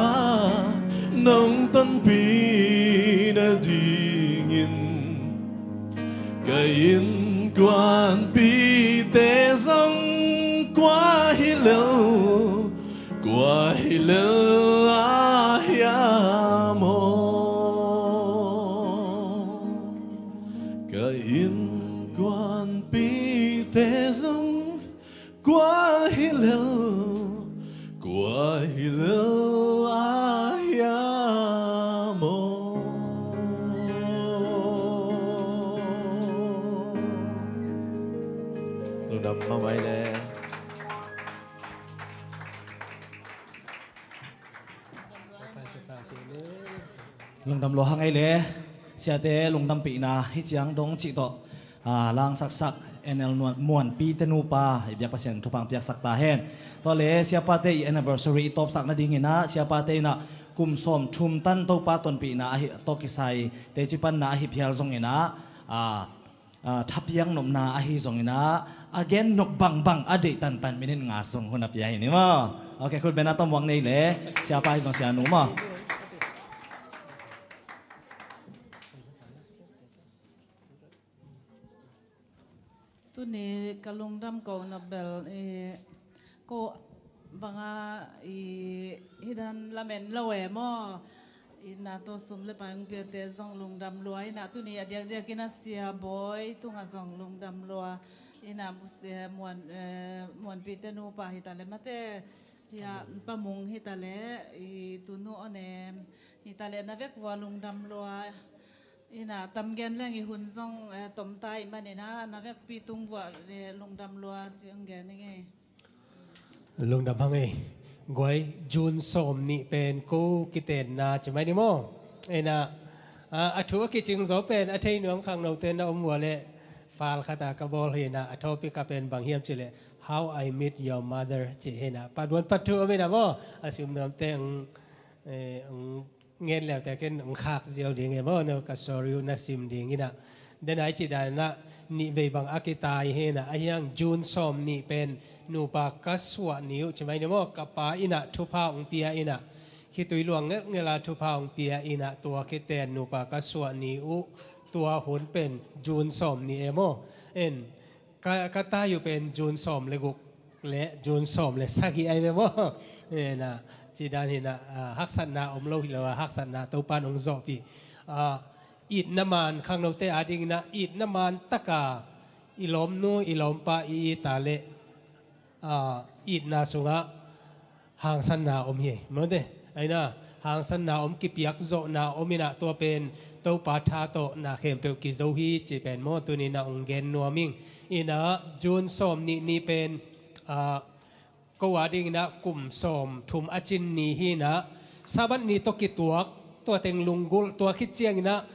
nong tonpih nadingin ka innkuanpihte zong kua hi lel, kua hi lel a hiam aw? Ka innkuanpihte zong kua hi lel, kua hi lel a hiam aw? Lungdam mahmah ei le. Lungdam lua hang ei le. Siate lungdampihna hi ciang dong cih tawh, ah, langsaksak N L Muanpi te nupa i biak Pasian thupha piaksak ta hen. Tua le siapate i anniversary i tawpsak nadingin ah siapate in ah kum sawm thum tan Topa tonpihna ahi tawh kisai teci panna ahi phial zongin ah, ah, ah, thapiang nopna ahi zongin ah a gen nop bangbang a deih tantan minin nga sung hun a pia hi ni maw. Ok, khut beng a tawm vang nei le siapa hi zong sianu maw. Tuni ka lungdam ko na bel, eh, ko banga i hidan lamen lo e maw. Ina to sum le pai hong piate zong lungdam lua. Ina tuni a diakdiak ina sia Bawi tunga zong lungdam lua. Ina musia Muan, eh, Muanpi te nupa hita le mate. Hia Pamung hita le i tunu onem hita le na vek vua lungdam lua. Ina tam gen leng i hun zong, eh, tomta i manina na vekpi tung vua, eh, lungdam lua ci hong gen i ngei. Lungdam hang ei. Guai, June sawm nih pen ko kitenna ci mai ni maw. Ina, ah, a thu a kicing zaw pen a thei nuam khangno ten na om vua le fal khata ka bawl hina a topic a pen bang hiam ci le How I Met Your Mother ci hina. Part one, part two om ina maw. A sim nuam teng, eh, ngen leute ken hong khak ziau ding e maw, no ka sorry uh na sim ding ina. Denai ci dan ina nih vei bang a kitai hi ina a hiang June sawm nih pen nupa ka suah ni uh ci mai ni maw, ka pa ina thupha hong pia ina khitui luang ngelngela thupha hong pia ina tua kiten nupa ka suah ni uh tua hun pen June sawm nih e maw. En ka, ka tai uh pen June sawm le guk le June sawm le sagih ai ve maw. Ena, ci dan hina, ah, haksatna om lo hi lo a, haksatna Topan hong zawhpih. Ah, itna man khangnote adingina itna man taka i lawmnu i lawmpa i ita le, ah, itna sungah hangsanna om hi. Mawte, aina hangsanna om, kipiak zawhna om ina tua pen Topa tha tawh na khempeuh kizo hi ci pen maw, tunina hong gen nuam ing. Ina June sawm nih ni pen, ah, ko adingina kum sawm thum a cin ni hi ina Sabbath ni tawh kituak, tua teng lunggulh, tua khit ciangina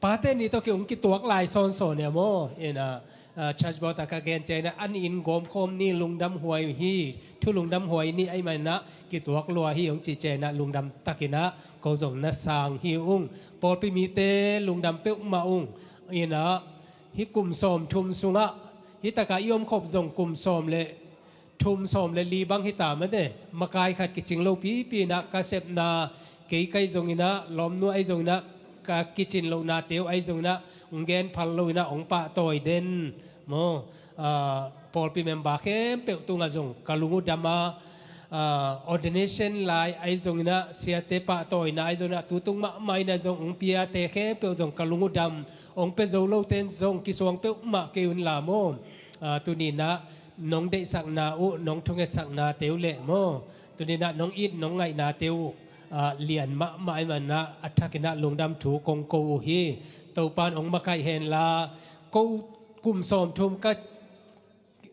pate ni tawh ki hong kituak lai sawnsawn e maw. Ina, ah, church board ah ka gen ciangina an in gawmkhawm ni, lungdam huai hi, thu lungdam huai ni ahi manina kituak lua hi hong ci ciangina lungdam takina ko zong na sang hi ung. Pawlpi mite lungdam peuhmah ung. Ina hi kum sawm thum sungah hi taka i omkhop zong kum sawm le thum sawm le li bang hi ta mate, makai khat kicing lo pipi ina ka sepna, kei kai zongina, lawmnu ai zongina, ka kicin lohna teu ai zongina hong gen phal lo ina hong pahtawi den maw. Ah, pawlpi member khempeuh tungah zong ka lung uh dam a, ah, ordination lai ai zongina, siate pahtawina ai zongina, tutung mahmah ina zong hong piate khempeuh zong ka lung uh dam, hong pia zo loten zong kisuang peuhmah kei un la maw. Ah, tunina nong deihsakna uh, nong thungetsakna teu le maw, tunina nong it nong ngaihna teu uh, ah, lian mahmah ahi manina a thakina lungdam thu kong ko uh hi. Topan hong makaih henla, ko kum sawm thum ka,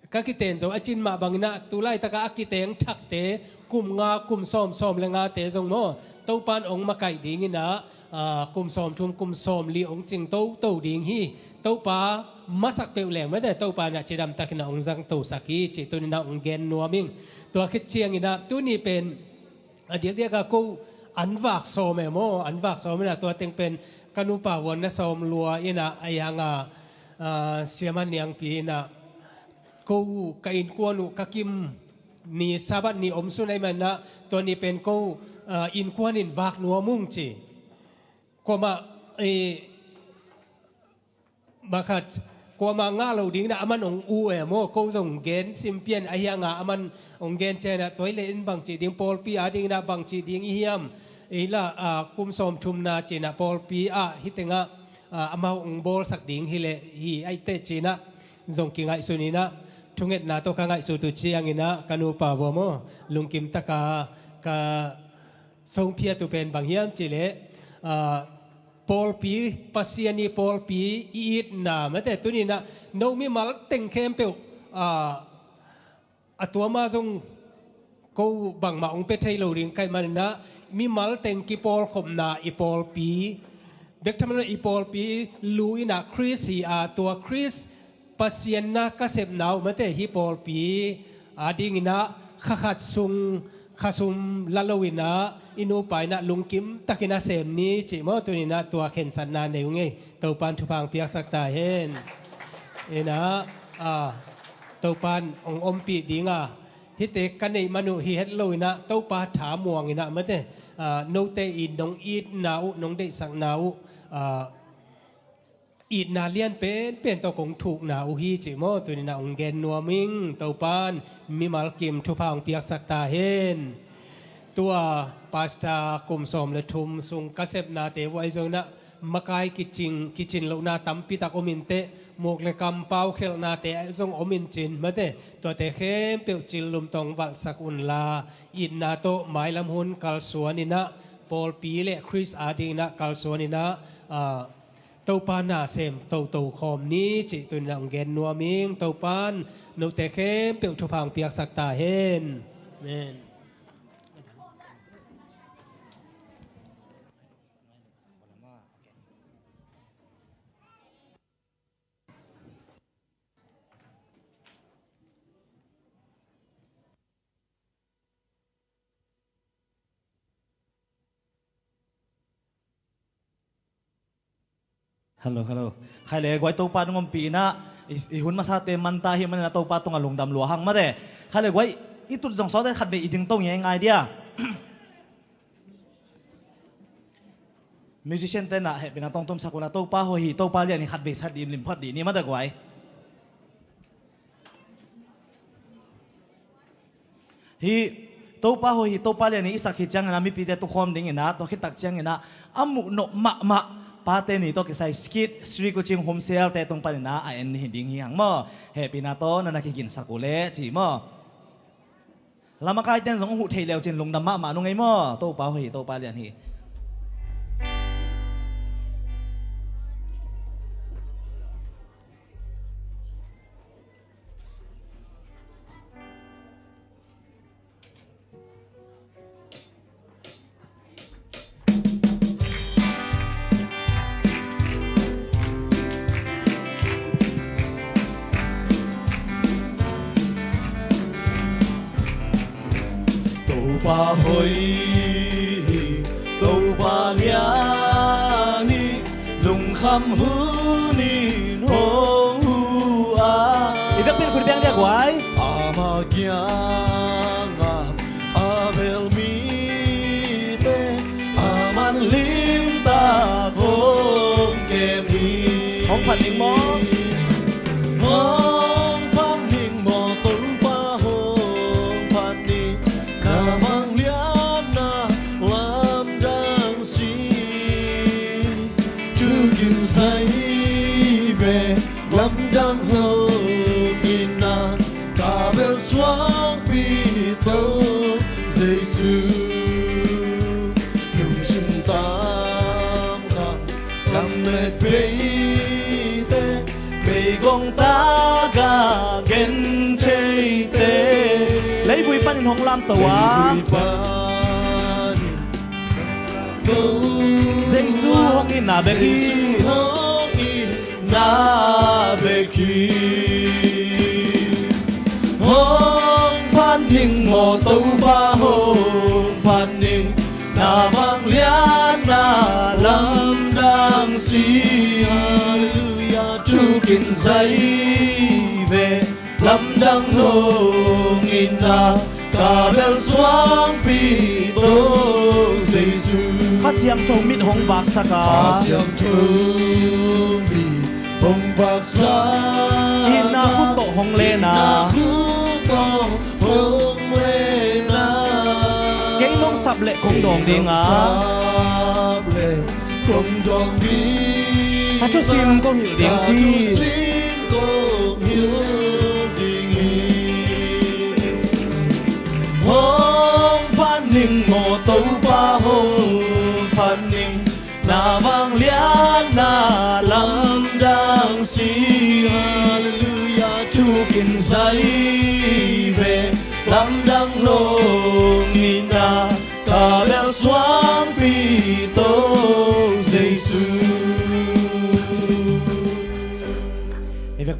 ka kiten zo a cin mah bangina tu laitaka a kiteng thakte kum nga kum sawm, sawm le ngate zong maw, Topan hong makaih dingina, ah, kum sawm thum kum sawm li hong cing toto ding hi. Topa masak peuh leng mate, Topa na cidam takina hong zangtosak hi ci tunina hong gen nuam ing. Tua khit ciangina tuni pen a diakdiaka ko an vak sawm e maw, an vak sawm ina tua teng pen ka nupa vuan na sawm lua ina a ianga, ah, siama niangpi ina ko ka innkuan uh ka kim ni Sabbath ni omsun ahi manina tua ni pen ko, ah, innkuan in vak nuam ung ci. Kuamah, eh, bakhat kuamah ngah lo dingina aman hong u e maw, ko zong gen simpian a hianga aman hong gen ciangina toilet in bangci ding, pawlpi adingina bangci ding i hiam. Ei la, ah, kum sawm thumna cina pawlpi ah hi tengah, ah, amau hong bawlsak ding hi le hi aite cina zong kingaihsun ina thungetna tawh ka ngaihsut uh ciangina ka nupa vua maw, lungkim taka ka songphiat uh pen bang hiam ci le, ah, pawlpi, Pasian i pawlpi i itna mate tunina no mimal teng khempeuh, ah, a tuama zong ko bangmah hong pia thei lo ding kaih manina mimal teng kipawlkhopna i pawlpi Bek tham lo-in ah i pawlpi lu in ah Khrist hi a, tua Khrist Pasian na ka sepna uh mate, hih pawlpi a dingin ah kha khat sung khasum la lo-in ah i nupa in ah lungkim takin ah sem ni cih maw, tuni-in ah tua khensatna nei ung ei. Topa'n thupha hong piaksak ta hen. In ah, a, Topa'n hong ompih ding a, hihte ka neih man uh hi het lo-in ah Topa tha muang in ah mate, a, note in nong itna uh, nong deihsakna uh, a, itna lian penpen tawh kong thukna uh hi cih maw, tuni-in ah hong gen nuam ing. Topa'n mimal kim thupha hong piaksak ta hen. Tua pastor kum sawm le thum sung ka sepnate uh ahi zongin ah makai kicing, kicin lohna tampi tak om inteh, muk le kampau khelhnate zong om in cin mate, tuate khempeuh cillum tawh hong valhsak unla, itna tawh mailam hun kalsuan in ah, pawlpi le Khrist a dingin ah kalsuan in ah, a, Topa na sem toto khawm ni cih tuni-in ah hong gen nuam ing. Topa'n note khempeuh thupha hong piaksak ta hen. Amen. Hello, hello. Khai le guai, Topa nong ompih in ah, i, i hun masate man ta ahih manin ah Topa tungah lungdam lua hang mate. Khai le guai, i tut zong sawte khatvei i dingto ngeingai dia. Musician te in ah hehpihna tawh hong tumsak un la, Topa hoih hi, Topa lian hi, khatvei sat dih, limphot dih ni mate guai. Hih Topa hoih hi, Topa lian hi i sak khit ciangin ah mipite tukhawm dingin ah, tua khit tak ciangin ah a muh nop mahmah Pate Ni tawh kisai skit, Sri Kuching Home Cell te tung panin ah a en hi ding hi hang maw. Hehpihna tawh na na kiginsak uh leh ci maw. Lamakaite in zong huh thei le uh cin lungdam mahmah nung ei maw. Topa hoih hi, Topa lian hi. Topa hoih hi, Topa lian hi, lungkham hunin hong huh a. I biakpi'n khut beng dia guai. Ama kiangah Abel mite a man limtak hong kem hi. Hong phat ning maw? Hong phat ning maw, Topa hong phat ning. Na vangliatna lamdang si, thukin zai ve lamdang hong in na, ka bel suangpi Topa Jesu. Lungsim tam kha lam le beite, beigong taka gen theite. Leivui panin hong lamto a. Leivui panin Jesu hong itna bek hi. Jesu hong itna bek hi. Hong phat ning maw, Topa hong phat ning. Na vangliatna lamdang si. Halleluiah, thukin zai ve lamdang hong in na, ka bel suangpi Topa Jesu. Kha Siangtho mit hong vaksak a. Kha Siangtho mit hong vaksak a. Itna khut tawh hong len a. Itna khut tawh hong len a. Kei nong sap leh kong dawng ding a. Kei nong sap leh kong dawng ding. Ka thusim kong hilh ding ci. Ka thusim kong hilh ding hi. Hong phat ning maw, Topa hong phat ning. Na vangliatna lamdang si. Halleluiah, thukin zai ve lamdang hong in na, ka bel suangpi Topa Jesu.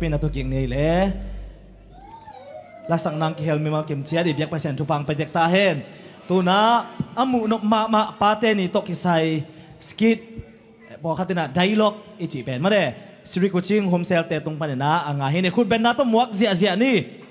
Pen a tua kik nei le lasak nang kihel mimal kim ciat i biak Pasian thupha hong pia tek ta hen. Tuna a muh nop mahmah pate ni tawh kisai skit, pawlkhat in ah dialogue i cih pen mate, Sri Kuching Home Cell te tung panin ah a ngah hi ni. Khutbetna tawh muak ziahziah ni.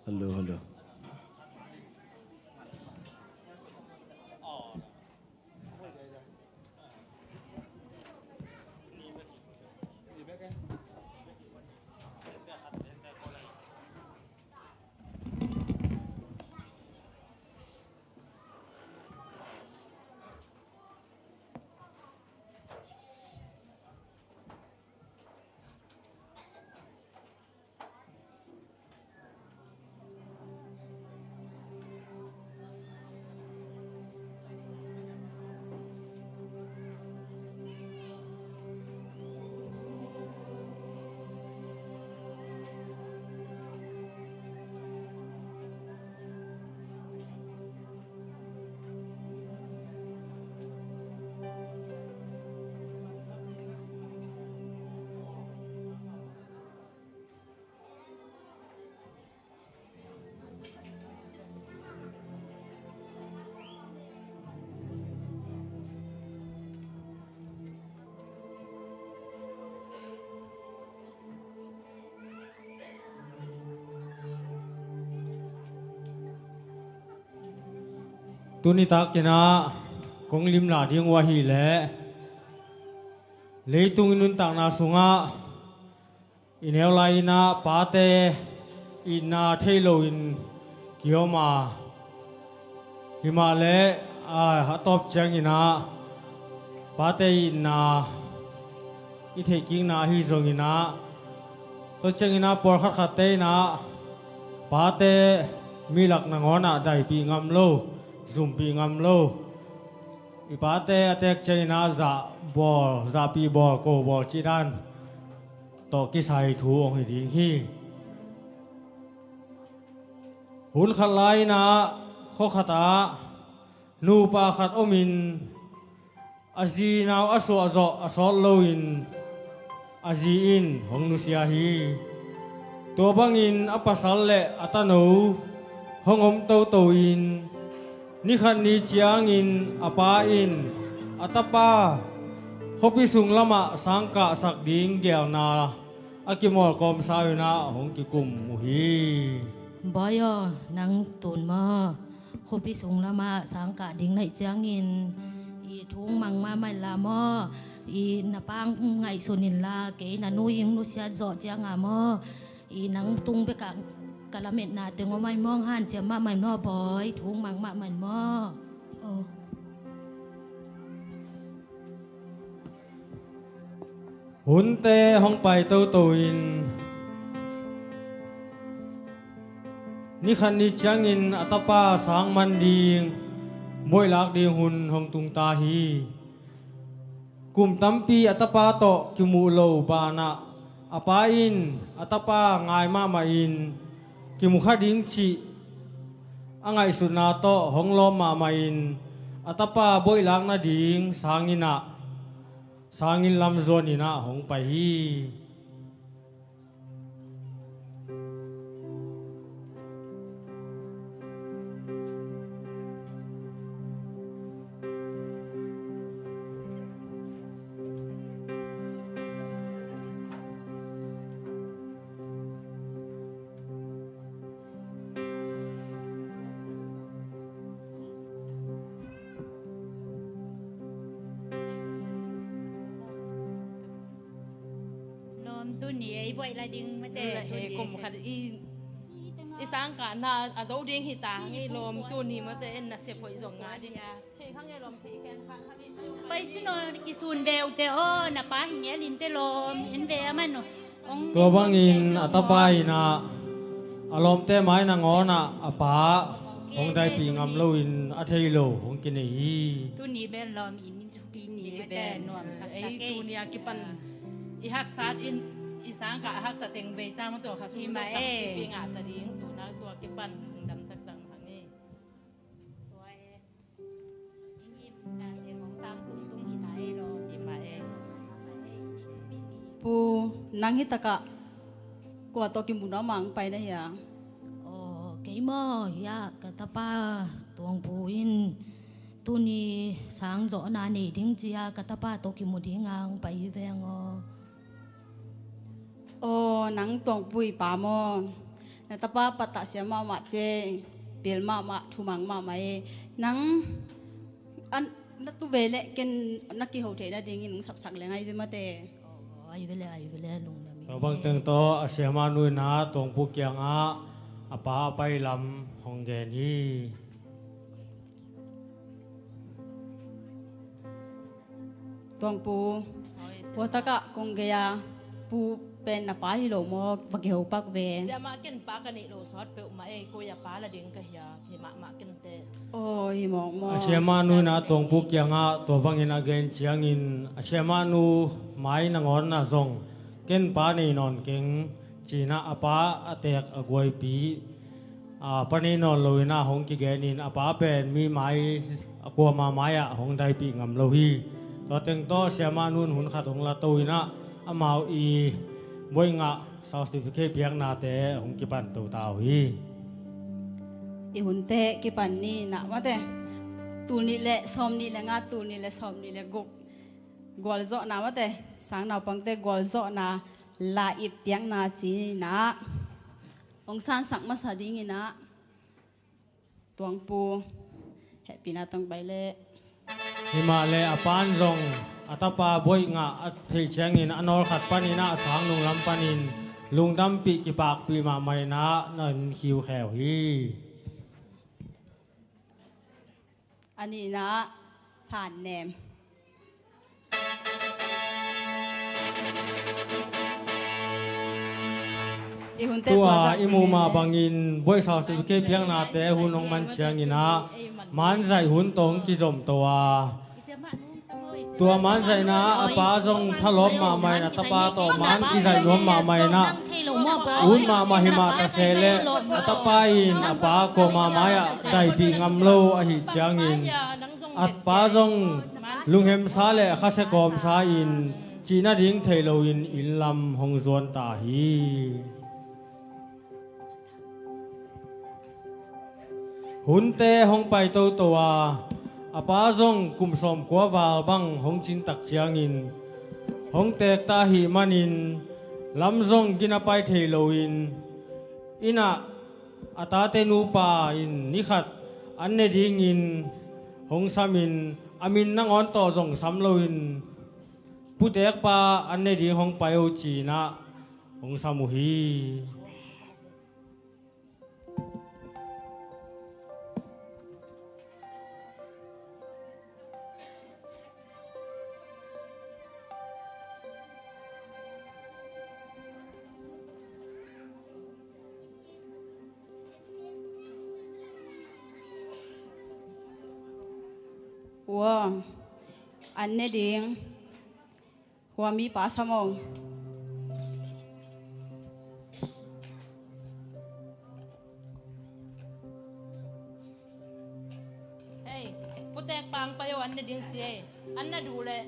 Hello, hello. Tuni takin ah kong limlah ding uh ahih leh, leitung i nuntakna sungah i neu lai-in ah pate itna thei loin kiom a, himahleh a, a tawp ciangin ah pate itna i theihkikna ahi zongin ah, tua ciangin ah pawlkhat khatte in ah pate milak nangawn ah daipih ngam lo, zumpih ngam lo. I pate a tek ciangin ah zah bawl, zahpih bawl, ko bawl cih dan tawh kisai thu hong hi ding hi. Hun khat lai-in ah khua khatah nupa khat omin a zi nau a suah zawh a sawt loin a zi in hong nusia hi. Tua bangin a pasal le a tano hong om toto in, nikhat ni ciangin a pa in a tapa khuapi sung lamah sangkahsak ding geelna a kimawlkawmsa uh in ah hong kikum uh hi. Bawi aw, nang tun maw? Khuapi sung lamah sangkah ding naih ciangin i thung mang mahmah inla maw? I na pa hong ngaihsun inla, kei na nu i hong nusiat zawh cianga maw, i nang tung bekah ka lametna teng om ai maw, hong hanciam mahmah in maw bawi, thung mang mahmah in maw? Aw. Hunte hong pai toto in, nikhat ni ciangin a tapa sang man ding, buaih lak ding hun hong tung ta hi. Kum tampi a tapa tawh kimuh lo banah a pa in a tapa ngai mahmah in, kimu kha ding cih a ngaihsutna tawh hong lawm mahmah in, a tapa buaih lak nading sanginn ah, sanginn lam zuan in ah hong pai hi. Lawm, tuni ei buaih la ding mate, tuni kum khat i, i sangkahna a zo ding hi ta ngei lawm, tuni mate en nasep hoih zong nga ding. Thei kha ngei lawm, thei khen kha kha ngei. Pai sino kisun ve uh te aw, na pa hi ngel in te lawm en ve a man uh. Tua bangin a tapa in ah a lawmte mai nangawn ah a pa hong daipih ngam loin a thei lo hong kinei hi. Tuni bel lawm in thupi ni ve nuam taktak ei. Tuni a kipan i haksat in i sangkah a haksa teng vei tang tua kha sum lo takpi ngah ta ding tuna tua kipan lungdam taktak mah ni. Pu, nang hi takah kua tawh kimu nuam a hong pai na hia? Aw, kei maw, hiah ka tapa Tuangpu in tuni sang zawhna nei ding cia ka tapa tawh kimu ding a hong pai hi veng aw. Aw, nang Tuangpu i pa maw? Na tapa patah siam mahmah ce, pel mahmah, thumang mahmah e. Nang na tu ve leh ken na kiho theih nadingin hong sapsak leng ai ve mate. Aw, ai ve le, ai ve le, lungdam hi. Tua bang teng tawh a siamah nu in ah Tuangpu kiangah a pa a pai lam hong gen hi. Tuangpu, hua takah kong gei a, pu pen na pa hi lo maw, va kiho pak ve. Siamah ken pa ka neih lo sawt peuhmah ei, koi a pa la ding ka hia, hi mahmah ken teh. Aw, hi mawkmawk. A siamah nu in ah Tuangpu kiangah tua bangin a gen ciangin a siamah nu mai nangawn ah zong ken pa nei nawn keng ci-in ah a pa a teek a guaipi a pa nei nawn lo in ah hong kigen in a pa pen mi mai a kuama mai-ah hong daipih ngam lo hi. Tua teng tawh siamah nu in hun khat hong la to in ah amau i buaih ngah certificate piaknate hong kipan to ta uh hi. I hunte kipan ni in ah mate. Tul nih le sawm nih le nga, tul nih le sawm nih le guk gualzawhna mate. Sang naupangte gualzawhna la ip piakna ci-in ah hong sansak masa ding in ah Tuangpu hehpihna tawh pai leh. Hi mah leh a pa in zong a tapa buaih ngah a theih ciangin a nawl khat panin ah a sang nung lam panin lungdampih kipakpih mahmah in ah na hong khiukheu hi. A nihna ah San Nem. Tua i muh mah bangin buaih certificate piaknate hun hong man ciangin ah manzaih hun tawh hong kizom to a, tua manzaihna ah a pa zong thalawp mahmah in a tapa tawh man kizaih nuam mahmah in ah ut mahmah hi mah ta se leh a tapa in a pa kuama mai-ah daipih ngam lo ahih ciangin a pa zong lunghemsa le khasia kawmsa in cih nading thei loin inn lam hong zuan ta hi. Hunte hong pai toto a, a pa zong kum sawmkua val bang hong cin tak ciangin hong teek ta ahih manin lam zong gina pai thei loin inn ah a tate nupa in ni khat an ne dingin hong samin a min nangawn tawh zong sam loin puteekpa an ne ding hong pai o ci-in ah hong sam uh hi. Ua, an ne ding. Hua mipa sam o. Hei, puteekpa hong pai o, an ne ding ci ei. An na duh leh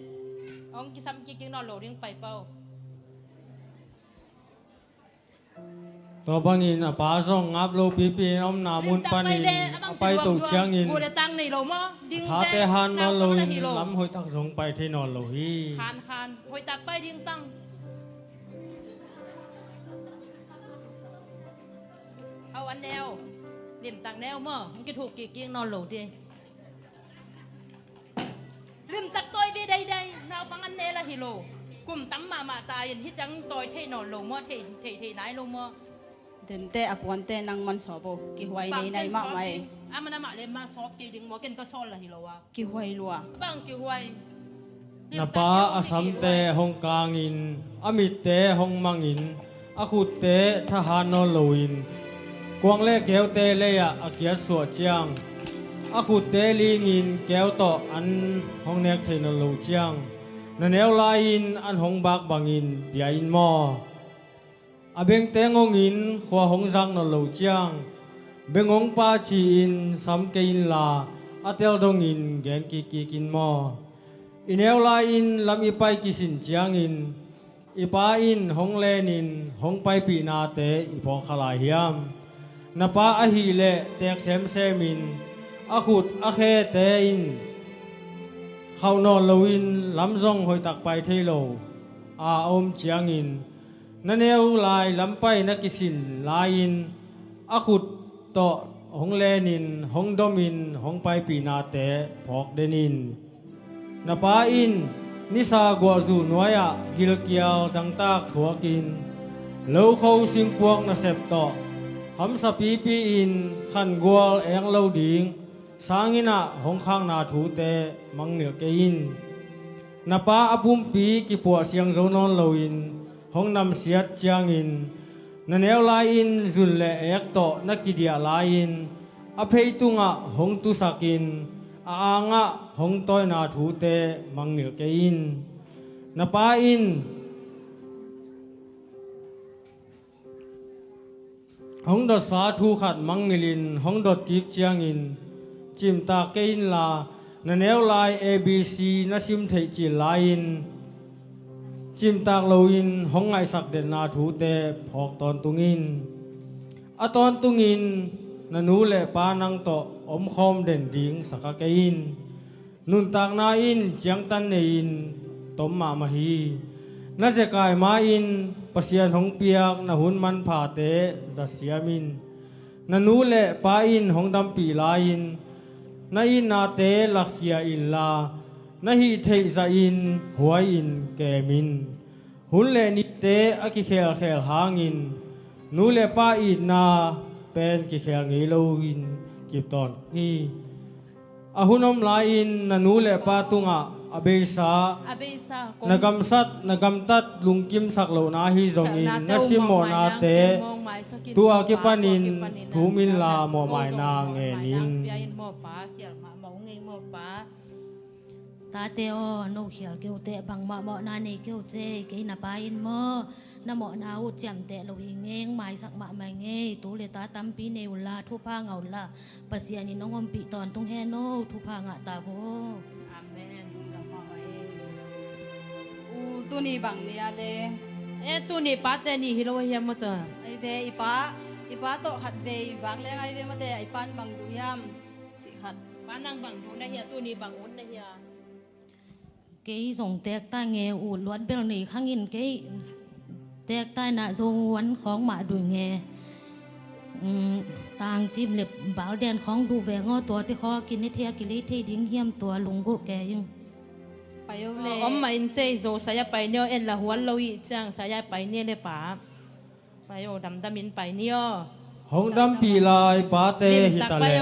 hong kisam kik kik nawn lo ding, pai pa o. Tua bangin a pa zong ngap lo pipi in a omna mun panin a pai to ciangin a thate han nawn loin lam hoihtak zong pai thei nawn lo hi. Khan, khan. Hoihtak pai ding tang. Au, an neu. Limtak neu maw. Hong kithuk kik kik nawn lo ding. Limtak tawi ve deidei, naupang an ne la hi lo. Kum tam mahmah ta in, hih ciang tawi thei nawn lo maw, thei, thei, thei nai lo maw? Dente a puante nang man sawp o, kihuai nei nai mahmah e. Aman amah le mah sawp kei ding maw, ken ka sawl la hi lo a. Kihuai lua. Bang kihuai. Na pa a samte hong kangin, a mitte hong mangin, a khutte thahat nawn loin, kuang le keute lei-ah a kiatsuah ciang, a khutte lingin keu tawh an hong nek thei nawn lo ciang, na neu lai-in an hong bak bangin pia in maw? A bengte ngongin khua hong zak nawn lo ciang, bengngong pa ci-in sam kei inla, a tel dongin gen kikkik in maw? I neu lai-in lam i pai kisin ciangin, i pa in hong lenin hong paipih nate i phawk kha lai hiam? Na pa ahih leh teek semsemin, a khut a khete in khauh nawn loin lam zong hoihtak pai thei lo a om ciangin, na neu lai lam pai na kisin lai-in, a khut tawh hong lenin hong domin hong paipih nate phawk den in. Na pa in nisa guahzu nuai-ah gilkial dangtak thuakin, lokho singpuak nasep tawh hamsa pipi-in khangual eng lo ding sanginn ah hong khakna thute mangngilh kei in. Na pa a pumpi kipuah siang zo nawn loin hong namsiat ciangin, na neu lai-in zun le ek tawh na kidiah lai-in, a phei tungah hong tusakin, a angah hong tawina thute mangngilh kei in. Na pa in hong dotsa thu khat mangngilhin hong dot kik ciangin, cimtak kei inla, na neu lai A B C na sim theih cil lai-in, cimtak loin hong ngaihsak detna thute phawk tawntung in. A tawntungin na nu le pa nang tawh omkhawm den ding sa kha kei in. Nuntakna in ciangtan nei-in tom mahmah hi. Na zekai ma-in Pasian hong piak na hun manphate zatsiam in. Na nu le pa in hong dampih lai-in na itnate lakhia inla, na hih theih zahin huai-in kem in. Hun le nite a kikhelkhel hangin nu le pa itna pen kikhel ngei loin kip tawntung hi. A hun om lai-in na nu le pa tungah a beisa, a beisa, na gamsat, na gamtat lungkimsak lohna hi zongin, na simmawhnate tua kipanin thum inla, mawhmaina ngen in. Tate aw, no khial keu teh, bangmah mawhna nei keu cei, kei na pa in maw, na mawhna uh ciamteh lo hi ngei, maisak mahmah ngei, tu le ta tampi nei unla, thupha ngah unla, Pasian in hong ompih tawntung hen aw, thupha ngah ta vo. Amen. U, tuni bang ni a le? E, tuni pate ni hi lo hiam maw ta? Ai ve, i pa, i pa tawh khat ve i vak leng ai ve maw te, i pan bang duh hiam? Cih khat. Pa nang bang duh na hia, tuni bang ut na hia? Kei zong teektaih nge, ut luat bel nei khangin kei teektaih na zong wan khawng mah duh nge. Um, tangcim le balden khawng duh veng aw, tuate khawng a kine thei a kilei thei ding hiam, tua lunggulh kei ing. Pai o le. Om mah in cei zo, saya pai ni aw, en la hual lo i ciang saya pai ni le pa. Pai o, damdam in pai ni aw. Hong dampih lai pate hi ta leh,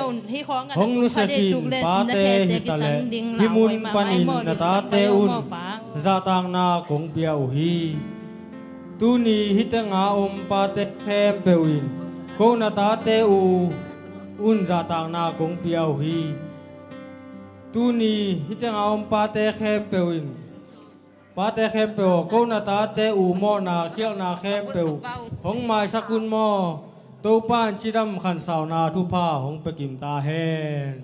hong nusia khin pate hi ta leh, hih mun panin na tate un zahtakna kong pia uh hi. Tuni hih tenga om pate khempeuh in ko na tate uh un zahtakna kong pia uh hi. Tuni hih tenga om pate khempeuh in, pate khempeuh aw, ko na tate uh mawhna khialhna khempeuh hong maisak un maw? Topa in cidam khansauna thupha hong pia kim ta hen.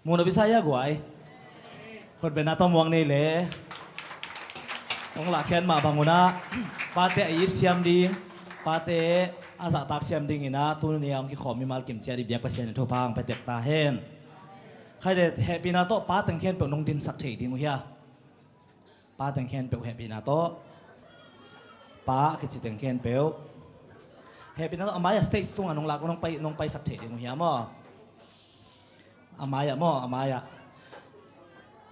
Muna bisa ya guai. Khut bena tawm wang nei le. Hong lahkhiat mah bang un ah, pate a it siam ding, pate a zahtak siam dingin ah, tuni a hong kikhawm mimal kim ciat i biak Pasian in thupha hong pia tek ta hen. Khai de, hehpihna tawh pa teng khempeuh nong dinsak thei ding uh hia? Pa teng khempeuh hehpihna tawh. Pa a kici teng khempeuh hehpihna tawh a mai-ah stage tungah nong lak uh nong pai, nong paisak thei ding uh hia maw? A mai-ah maw, a mai-ah.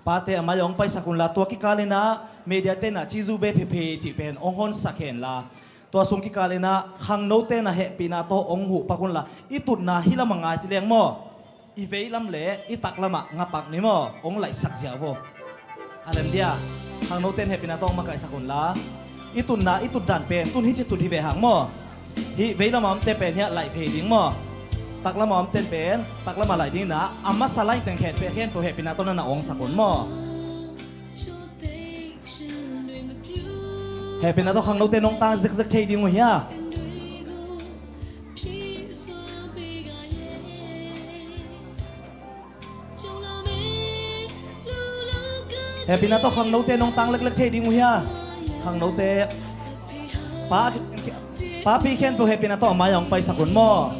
Pate a mai-ah hong paisak unla, tua kikal in ah media te in ah Cizu Be Phephei cih pen hong honsak henla, tua sung kikal in ah khangnote in ah hehpihna tawh hong huh pak unla, i tutna hih lamah ngai ci leng maw, i veilam le i taklamah nga pak ni maw, hong laihsak ziau vo. A lem dia, khangnote in hehpihna tawh hong makaihsak unla, i tutna, i tutdan pen tun hih ci tut hi ve hang maw. Hih veilamah omte pen hiah laih phei ding maw. Taklamah omte pen taklamah laih ding in ah, a masa laih teng khempeuh, khempeuh hehpihna tawh na na awngsak un maw. Hehpihna tawh khangnote nong tang zekzek thei ding uh hia? Hehpihna tawh khangnote nong tang leklek thei ding uh hia? Khangnote. Pa, papi khempeuh hehpihna tawh a mai-ah hong paisak un maw.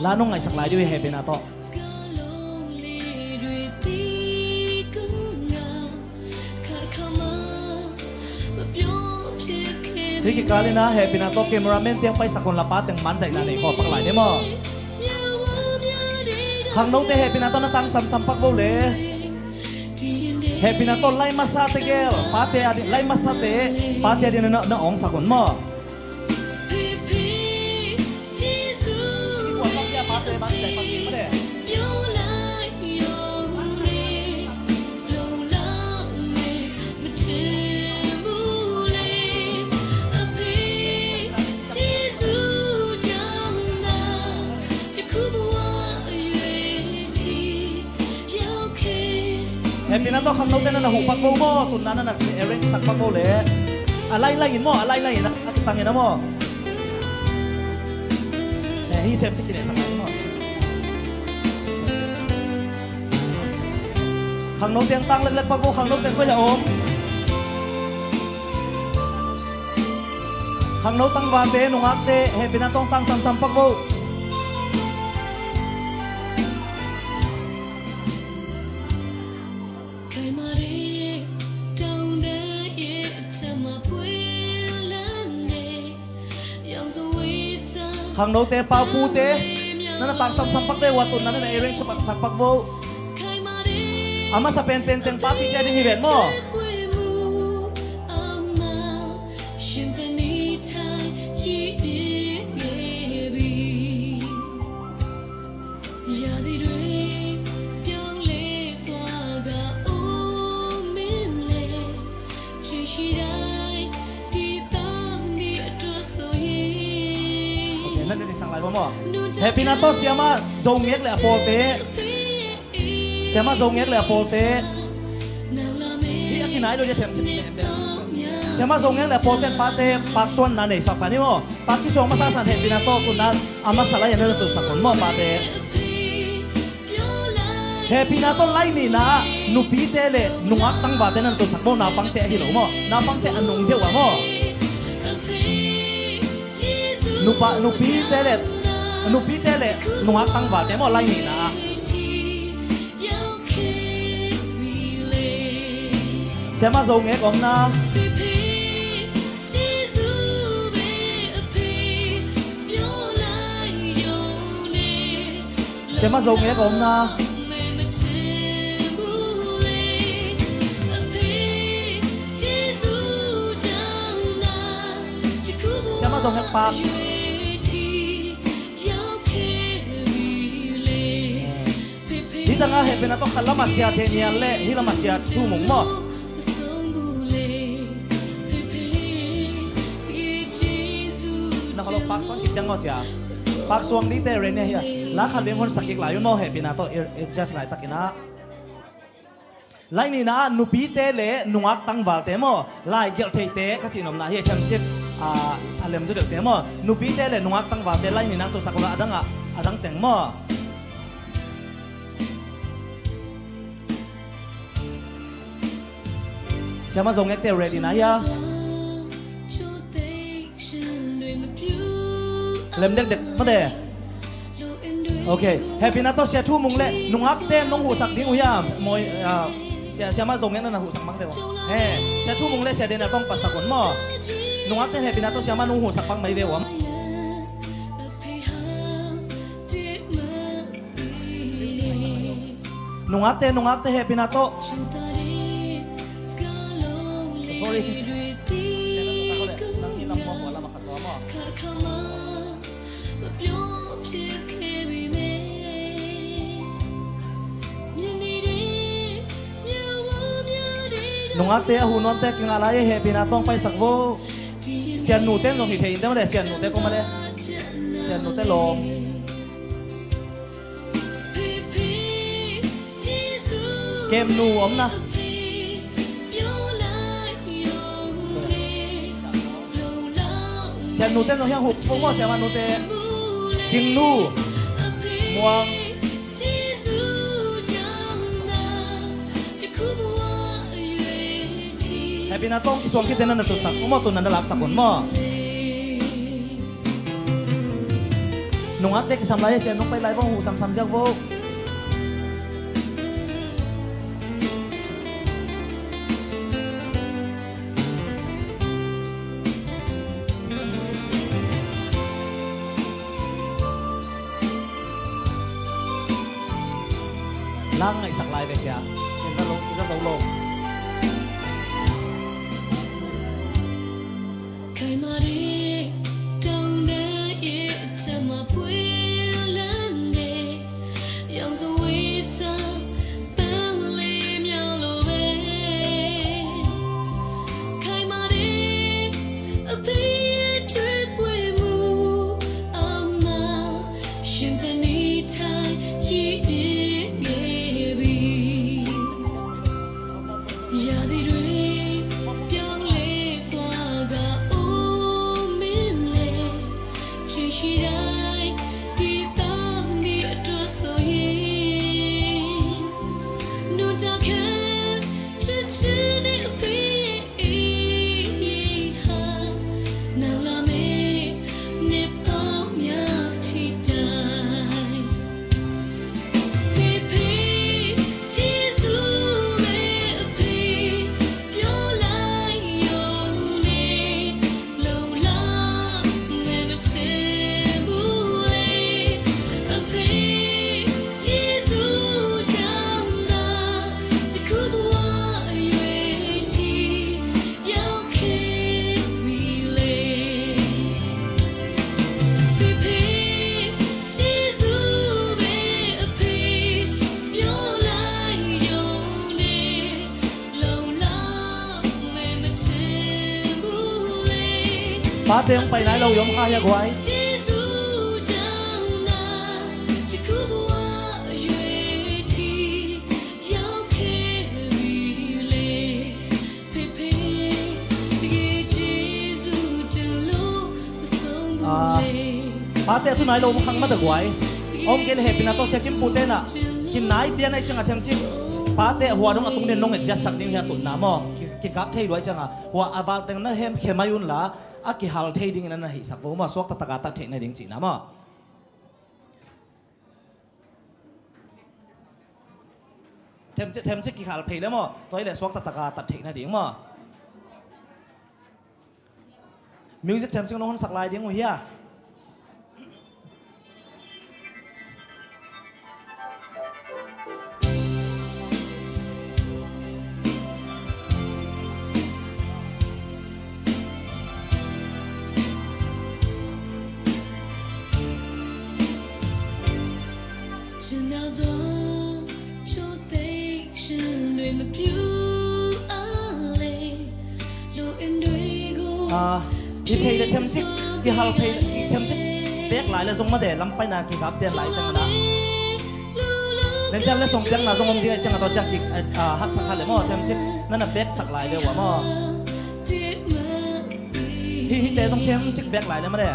La nong ngaihsak lai ding uh hia hehpihna tawh? Hih kikal in ah hehpihna tawh cameraman te hong paisak unla, pa teng manzaihna nei khawm pak lai ni maw. Khangnote hehpihna tawh na tang samsam pak vo le. Hehpihna tawh lai masate gel, pate a ding, lai masate, pate a ding na, na awngsak un maw. Hehpihna tawh khangnote na na huh pak vo maw, tunna na na arrange sak pak vo le. A lailai in maw, a lailai in a, a kitang in a maw. Eh, hih them ci kineh sak lai maw. Khangnote teng tang leklek pak vo, khangnote teng koi a om. Khangno tangvalte, nungakte, hehpihna tawh tang samsam pak vo. Khangnote, pa pute, na na tang samsam pak ve, ua tunna na na arrange sak pak vo. A masa penpen teng papi te a ding hi ven maw. Hehpihna tawh Siamah Zo Ngek le a pawlte. Siamah Zo Ngek le a pawlte. Hih a kinai lo hi a, them cin. Siamah Zo Ngek le a pawlte in pate paksuanna nei sak pan hi maw. Pa kisuang masa san hehpihna tawh tunna a masa lai-ah na na tutsak un maw pate. Hehpihna tawh lai nihna ah nupite le nungak tangvalte na na tutsak maw, naupangte ahi lo maw. Naupangte a nung deuh ah maw. Nupa, nupite le, nupite le nungak tangvalte maw, lai nihna ah. Siamah Zo Ngek omna. Siamah Zo Ngek omna. Siamah Zo Ngek pak. Hih tangah hehpihna tawh khat lamah sia Thenial le hih lamah sia Thu Mung maw. Na khalawh paksuang kik ciang maw sia. Paksuang dite ren nia hi a. La khat veng honsak kik lai un maw, hehpihna tawh adjust laitakin ah. Lai nihna ah nupite le nungak tangvalte maw, lai gelh theite ka cih nopna hi a, khem cip a, a lem zaw deuhte maw. Nupite le nungak tangvalte lai nihna ah tutsak un la, a dang ah, a dang teng maw. Siamah Zo Ngek te ready na hia? Lem dekdek mate. Ok. Hehpihna tawh Sia Thu Mung le nungakte nong huhsak ding uh hiam? Mawi, ah, Sia, Siamah Zo Ngek na na huhsak mang ve uh. Eh, Sia Thu Mung le Sia Dena tawh pasak un maw. Nungakte hehpihna tawh Siamah nong huhsak bang mai ve uh am? Nungakte, nungakte hehpihna tawh. Sorry. Nungakte a hu nuamte kingah lai hehpihna tawh paisak vo. Siannute zong hi thei in te mate, siannute kong mate. Siannute lawm. Kemnu om na. Siannute nong hiang hup pong maw, siamanute. Cingnu. Muang. Hehpihna tawh i suang khit teh na na tutsak un maw, tu na na laksak un maw. Nungakte kisam lai, Sia nong pai lai vong hu samsam ziak vo. Lang ngaihsak lai ve Sia. Sia lo, Sia lo lo. Pate hong pai nai lo i om kha hia guai? Ah, pate a tu nai lo om khang mata guai. Om kei le hehpihna tawh Sia Kim Pu te na kinai pian ai cianga themcik pate a hua dong a tung den nong et ziatsak ding hi a tutna maw? Ki, kikap thei luai cianga hua a val teng na hem khe mai un la a kihal thei dingin a na hihsak vo maw? Suak taktak a tat theih nading cihna maw? Themcik, themcik kihal phei le maw? Tua hi le suak taktak a tat theih nading maw? Music themcik nong honsak lai ding uh hia? Ah, i thei le themcik, kihal phei le themcik bek lai le zong mate lam paina kigap pian lai ciang a na. Nen ciang le song piakna zong om ding a ciang a tua ciang ki, ah, haksa kha le maw themcik na na beksak lai le uh a maw. Hi, hite zong themcik bek lai le mate.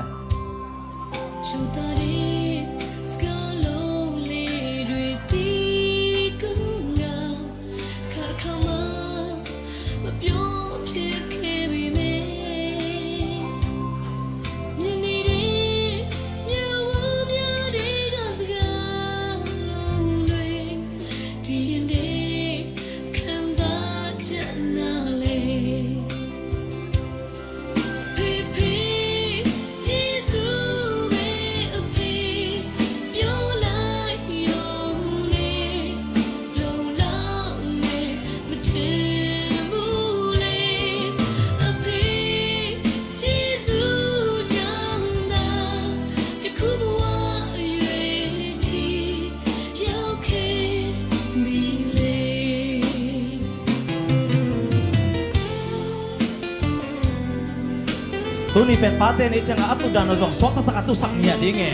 Tuni pen pate nei ciangah a tu dan uh zong suak taktak a tusak ngiat ding e.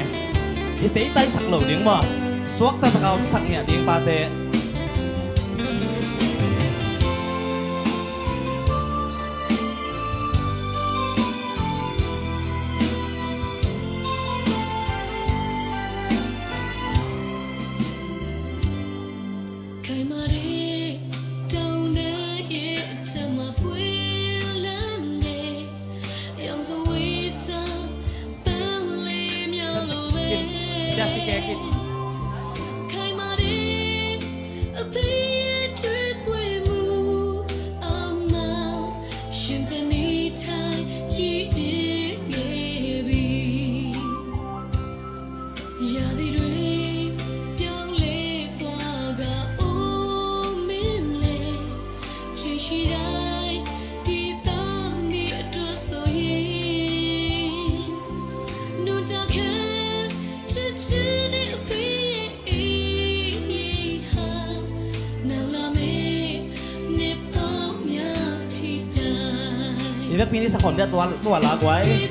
Hi teitai sak lo ding maw? Suak taktak a omsak ngiat ding pate. I vekpi ni sakhon dia tua, tua la guai.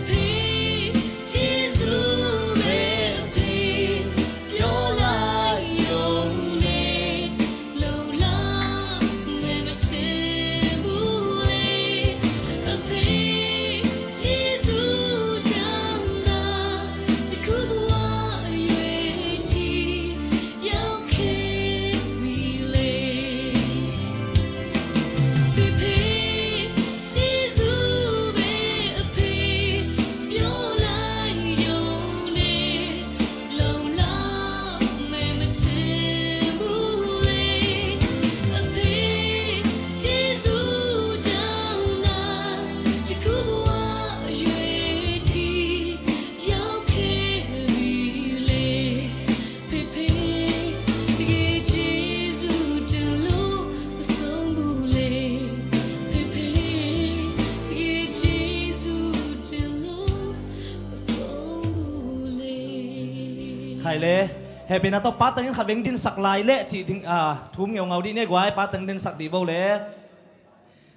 Khai le, hehpihna tawh pa tengin kha veng dinsak lai leh cih ding, ah, thum ngeungau dih ne guai, pa teng dinsak dih vo le.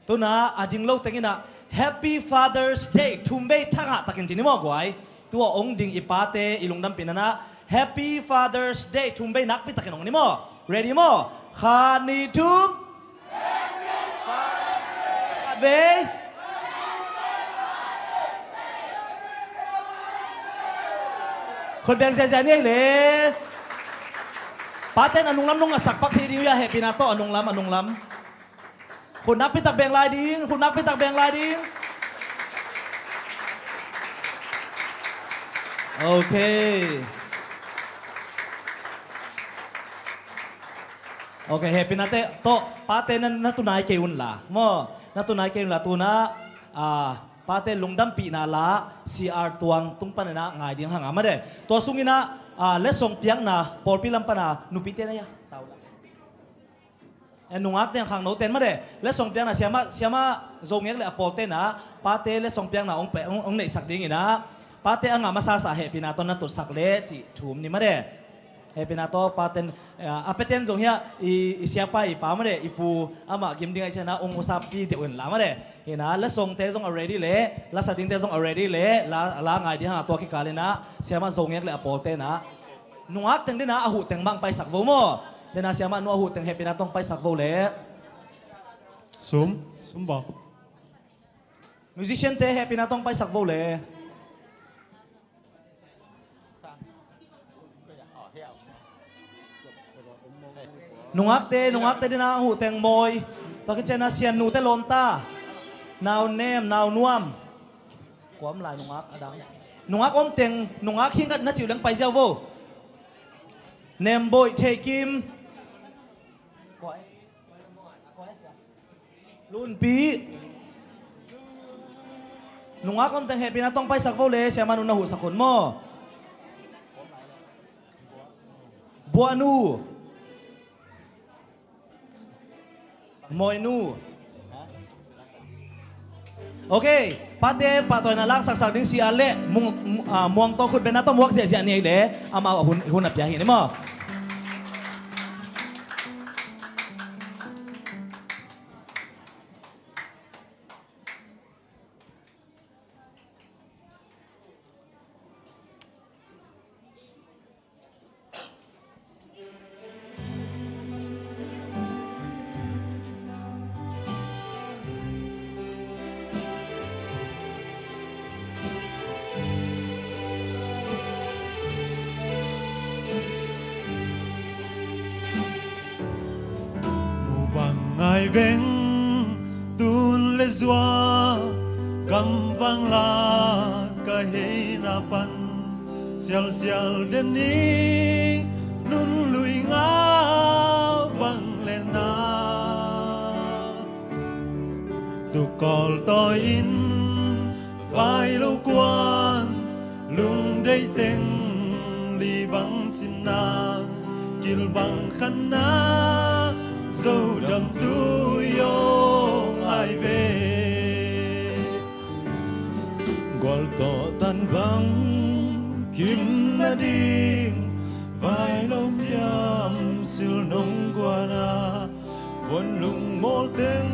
Tuna a ding lo tengin ah Happy Father's Day thum vei thangah takin ci ni maw guai. Tua ong ding i pate i lungdampihna ah Happy Father's Day thum vei nakpi takin ong ni maw. Ready maw? Khat, nih, thum. Khat vei. Khut beng ziahziah ni ei le. Paten a nunglam nung a sak pak thei ding uh ia hehpihna tawh a nunglam, a nunglam. Khut nakpi tak beng lai ding, khut nakpi tak beng lai ding. Ok. Ok, hehpihna tawh pate na, na tunai kei un la maw, na tunai kei un la tuna, ah, pate lungdampihna la C R tuang tung panin ah ngai ding hang a made. Tua sungin ah, ah, letsong piakna pawlpi lam pana nupite na ia. Eh, nungak ten khangno ten made. Letsong piakna siama, siama Zo Ngek le a pawl ten ah pate letsong piakna ong pe, ong, ong neihsak dingin ah pate a ngah masasa hehpihna tawh na tutsak le cih thum ni made. Hehpihna tawh paten, eh, a peten zong hiah i, i siapa i pa made, i pu amah gim ding a i ciana ong usap pi deuh in la made. Hina letsongte zong a ready le, lasa dingte zong a ready le, la, la ngai ding hang a tua kikal in ah siama Zo Ngek le a pawl ten ah nungak teng dina a huh teng bang paisak vo maw? Dina siamah nu a huh teng hehpihna tawh paisak vo le. Sum, sum bak. Musician te hehpihna tawh paisak vo le. Nungakte, nungakte dina a huh teng mawi. Tua kiciana sian nute lawnta. Nau nem, nau nuam. Kuam lai nungak a dang. Nungak om teng, nungak hi ngat na ciu leng pai ziau vo. Nemboih, Theihkim. Lunpi. Nungak om teng hehpihna tawh paisak vo le, siamah nu na huhsak hun maw? Buahnu. Mawinu. Ok, pate pahtawina laksaksak ding si a leh mung, mu-, ah, muang tawh khut bengna tawh muak ziahziah ni ei le, amau a hun, hun a pia hi ni maw? Veng tun le zua gamvang la ka heina pan sialsial den ni, nun lui ngau bang le na. Tukawl tawi in vai lo kuan, lungdei teng li bang cinna, kilbang khanna, zo damtu i aw ngai ve. Gual tawh tan bang kim nading, vai lo siam sil nong guana, von lungmawl teng,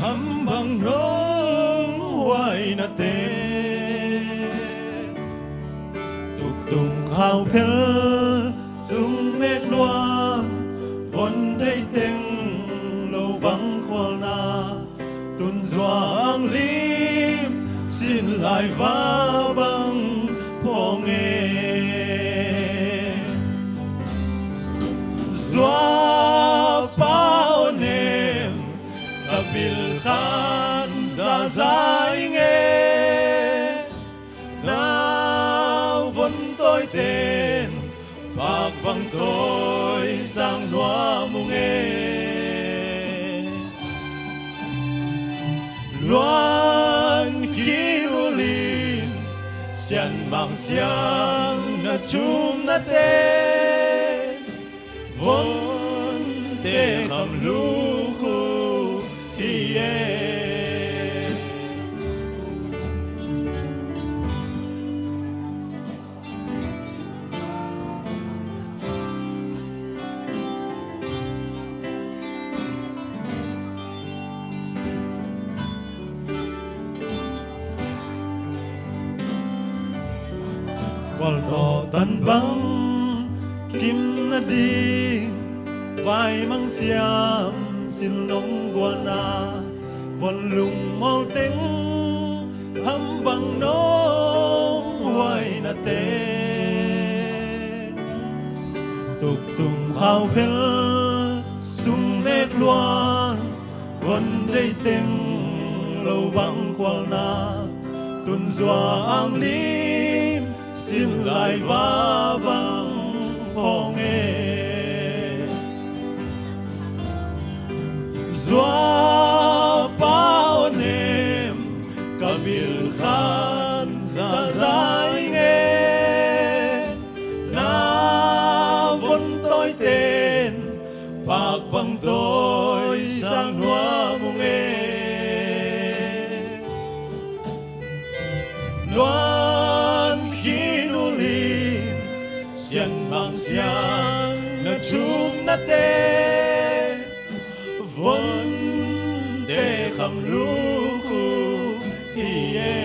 ham bang nong huaina te. Tuktung khau phel, sung nek luang, von dei teng lo bang khualna, tun zua ang lim, sin lai va bang phawng e. Zua pa aw nem, ka bil khan zaza ing e. Nau von tawi ten, pak bang tawi sang nuam ung e. Luan khin ulin, sian mang siang na thumna te, von te kham luk uh hi e. Gual tawh tan bang kim nading, vai mang siam sil nong guana, von lungmawl teng, ham bang nong huaina te. Tuktung khau phel, sung nek luang, von dei teng lo bang khualna, tun zua ang lim, sin lai va bang phawng e. Zua pa aw nem, ka bil khan zaza ing e. Nau von tawi ten, pak bang tawi sang nuam ung e. Luan khin ulin, sian mang siang na thumna te, von te kham luk uh hi e.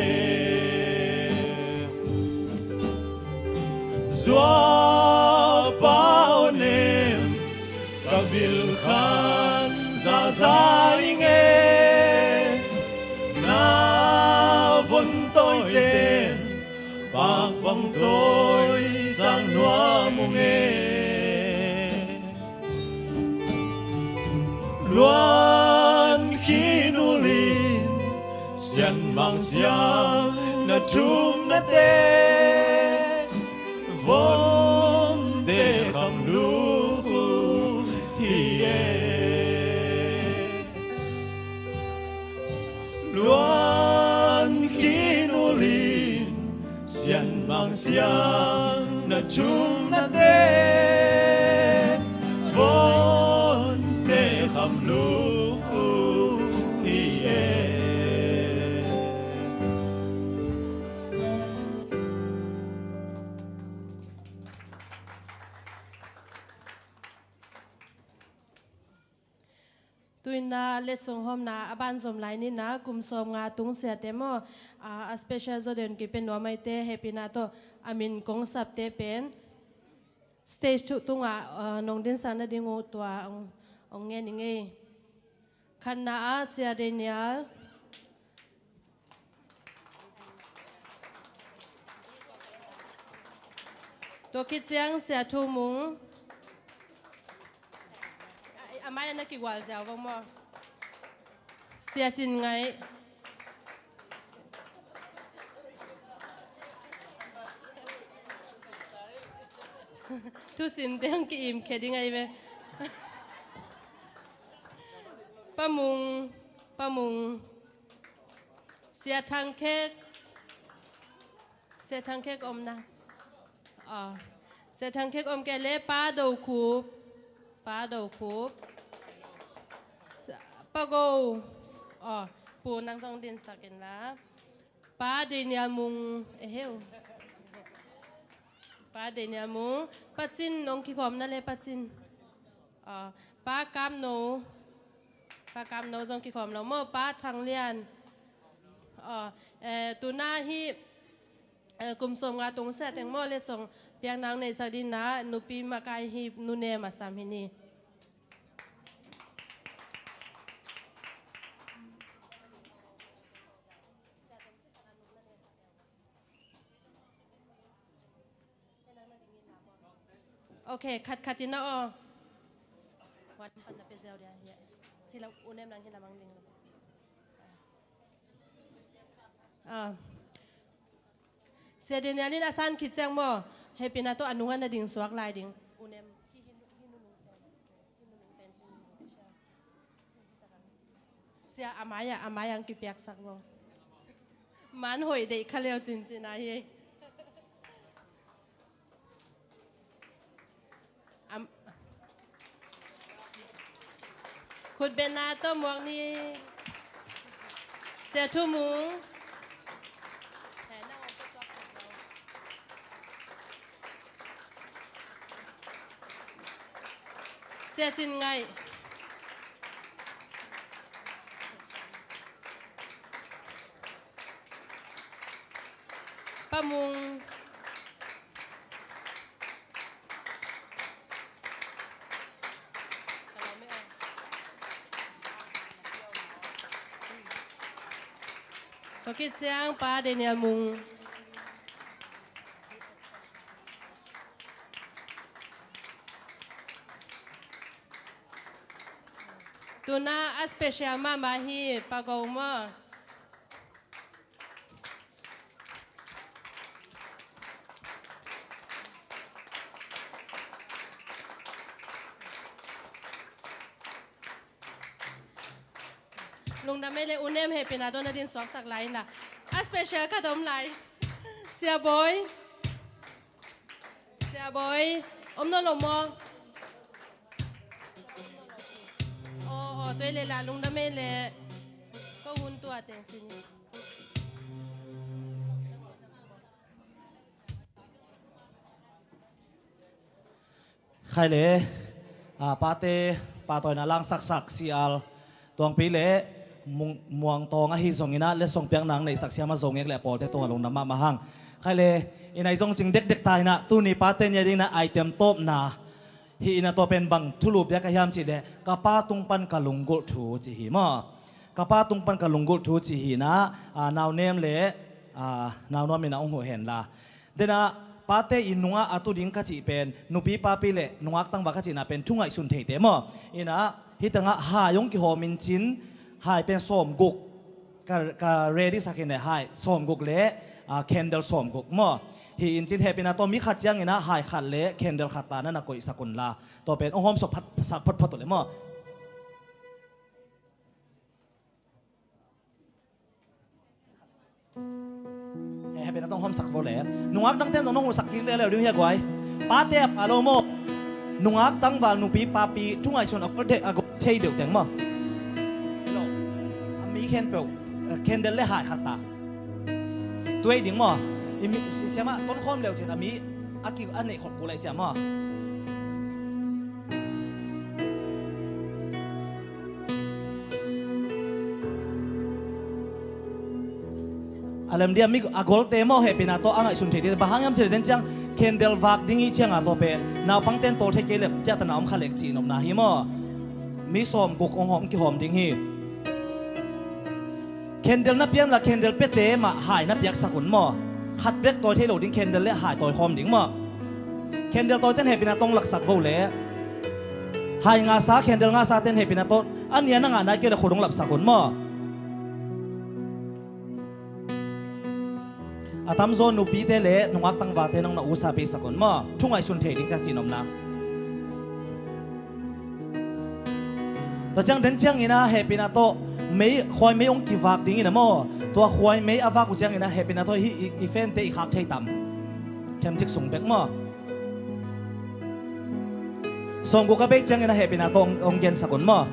Zua pa aw nem, ka bil khan zaza ing e. Nau von tawi ten, pak bang tawi sang nuam ung e. Luan khin ulin, sian mang siang na thumna te, von te kham luk uh hi e. Luan khin ulin, sian mang siang na thumna te, von te kham luk uh hi e. Tuina letsong hawmna a ban zom lai nina, kum sawm nga tung siate maw, a, a special zaw den kipe nuam maite, hehpihna tawh a min kong sapte pen stage thu tungah, a, nong dinsak nading uh tua ong, ong ngen ing ei. Khatna ah Sia Daniel. Tua khit ciang Sia Thu Mung. Na kigual ziau vong maw? Sia Cin Ngaih. Thusim teng ki-im khia ding ahi ve. Pa Mung, Pa Mung. Sia Thang Khek. Sia Thang Khek om na. Aw. Sia Thang Khek om kei leh Pa Do Khup. Pa Do Khup. Pa Go. Aw. Pu nang zong dinsak in la. Pa Daniel Mung. Eheu. Pa Daniel Mung. Pa Cin nong kikhawm na le Pa Cin. Aw. Pa Kam No. Pa Kam No zong kikhawm lo maw? Pa Thang Lian. Aw. Eh, tuna hi, eh, kum sawm nga tung sia teng maw, letsong piakna hong neihsak dingin nupi makai hi, Nu Nem a sam hi ni. Ok, khat khat in na aw. Wan pan na pe ziau dia, hi. Hi lam, U Nem nang hi lam ang ding. Ah. Sia Daniel in a san khit ciang maw, hehpihna tawh a nungah na ding suak lai ding. U Nem, hi, hi, hi nunung pen, hi nunung pen cin special. Sia, a mai-ah, a mai-ah ang kipiaksak maw. Man hoih deih kha leu cincin a hi. Am-, khutbetna tawh muak ni. Sia Thu Mung. Sia Cin Ngaih. Pa Mung. Tua khit ciang Pa Daniel Mung. Tuna a special mahmah hi, Pa Go maw. Lungdam ei le, U Nem hehpihna tawh na din suaksak lai in la. A special khat om lai. Sia Bawi. Sia Bawi. Om nawn lo maw? Aw, aw, tua ei le la, lungdam ei le. Ko hun tua teng cin. Khai le, a, pate, patawina langsaksak, sial, tuangpi le, mung-, muangtawng ahi zongin ah, letsong piakna ang neihsak siam a zong ngek le a pawlte tungah lungdam mahmah hang. Khai le, i nai zong cing dekdek ta in ah, tuni pate nia dingin ah, item tawpna, hih in ah tua pen bang thulu piak ka hiam cih leh, ka pa tung pan ka lunggulh thu ci hi maw. Ka pa tung pan ka lunggulh thu ci hi in ah, a, Nau Nem le, a, Nau Nuam in ah hong huh hen la. Denah, pate in nungah a tu ding ka cih pen, nupi papi le nungak tangval ka cihna pen thu ngaihsun theite maw. Inah, hih tengah hai hong kihawm in cin, hai pen sawmguk ka, ka ready sak in le hai sawmguk le, ah, candle sawmguk maw. Hih in cin hehpihna tawh mi khat ciangin ah hai khat le candle khat ta na na koihsak un la. Tua pen hong hawm sawp phat, sak photphot uh le maw. Eh, hehpihna tawh hong hawmsak bo le. Nungak dangte'n zong nong hawmsak kik leuleu ding hi a guai. Pate a pha lo maw. Nungak tangval nupi papi thu ngaihsun a gol thei, a gol thei deuh teng maw. Hello. A mi khempeuh, eh, candle le hai khat ta. Tuai ding maw. I mi, si-, siamah ton khawm leu cin a mi a ki a neih khop kul lai ciam maw. A lem dia mi a golte maw hehpihna tawh a ngaihsun thei dia. Bang hang hiam cih leh den ciang candle vak ding i cianga tawh pen naupangte'n tawl thei kei leh ciahtana om kha lek cih nopna hi maw. Mi sawmguk hong hawm kihawm ding hi. Candle na piang la candle piate mah hai na piaksak un maw. Khat bek tawi thei lo ding candle le hai tawi khawm ding maw. Candle tawite'n hehpihna tawh laksak vo le. Hai ngahsa, candle ngahsa ten hehpihna tawh a nia na ngah nai kei le khut hong lapsak un maw. A tamzaw nupite le nungak tangvalte nong na usa peisak un maw. Thu ngaihsun thei ding ka cih nopna. Tua ciang den ciangin ah hehpihna tawh mei, khuai mei hong kivak dingin ah maw. Tua khuai mei a vak uh ciangin ah hehpihna tawh hih i, i fente i khak thei tam? Themcik sung bek maw. Sawmguk a bei ciangin ah hehpihna tawh hong, hong gensak un maw.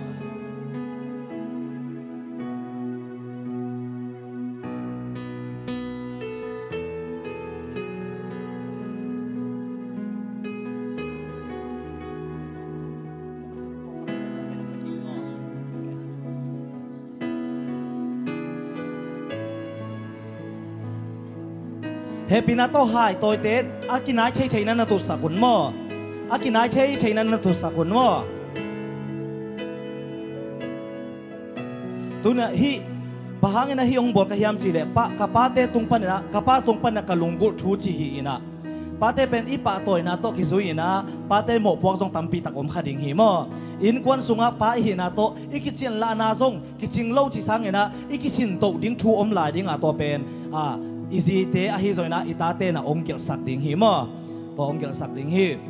Hehpihna tawh hai tawite a kinai thei theihna na tutsak un maw. A kinai thei theihna na tutsak un maw. Tuna hih bang hangin ah hih hong bawl ka hiam cih leh, pa, ka pate tung panin ah, ka pa tung panin ah ka lunggulh thu cih hi in ah. Pate pen i pahtawina tawh kizui in ah, pate mawhpuak zong tampi tak om kha ding hi maw. Innkuan sungah pa i hihna tawh i kicianlahna zong kicing lo cih sangin ah i kisintoh ding thu om lai ding a, tua pen, a, i zite ahi zongin ah i tate na hong gelhsak ding hi maw. Tua hong gelhsak ding hi.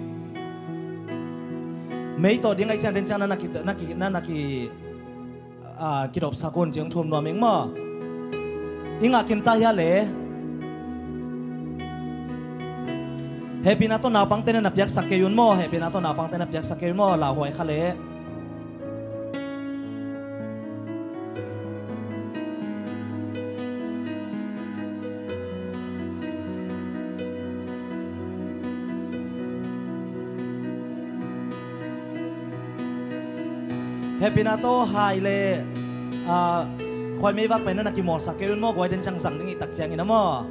Mei tawh ding ahih ciang den ciang na na ki, na ki, na na ki, a, kidopsak un ci hong thum nuam ing maw. I ngah kim ta hia le. Hehpihna tawh naupangte na na piaksak kei un maw. Hehpihna tawh naupangte na piaksak kei un maw. Lauhuai kha le. Hehpihna tawh hai le, ah, khuai mei vak pen na na kimawlsak kei un maw, guai den ciang zang ding i tak ciangin a maw.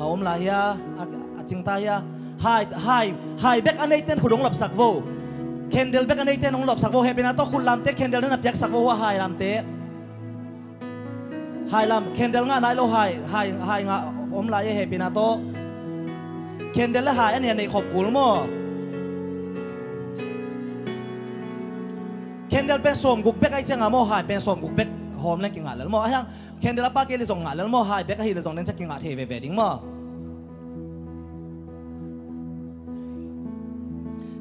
A om lai hia, a, a cing ta hia. Hai, hai, hai bek a neite in khut hong lapsak vo. Candle bek a neite in hong lapsak vo. Hehpihna tawh khut lamte candle na na piaksak vo, hua hai lamte. Hai lam, candle ngah nai lo hai, hai, hai ngah om lai e hehpihna tawh. Candle le hai a nia neih khop kul maw. Candle pen sawmguk bek ahih ciangin maw, hai pen sawmguk bek hawm leng kingah lel maw. Ahi hang candle a pa kei le zong ngah lel maw, hai bek ahih le zong den ciang kingah thei veve ding maw.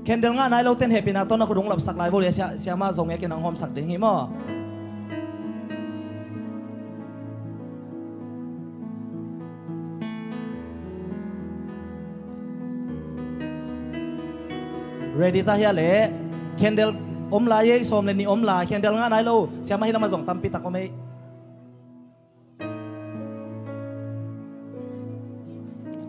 Candle ngah nai lote in hehpihna tawh na khut hong lapsak lai vo le, sia, siamah zong e kei nang hawmsak ding hi maw. Ready ta hia le. Candle om lai e, sawm le nih om lai. Candle ngah nai lo siamah hi lamah zong tampi tak om e.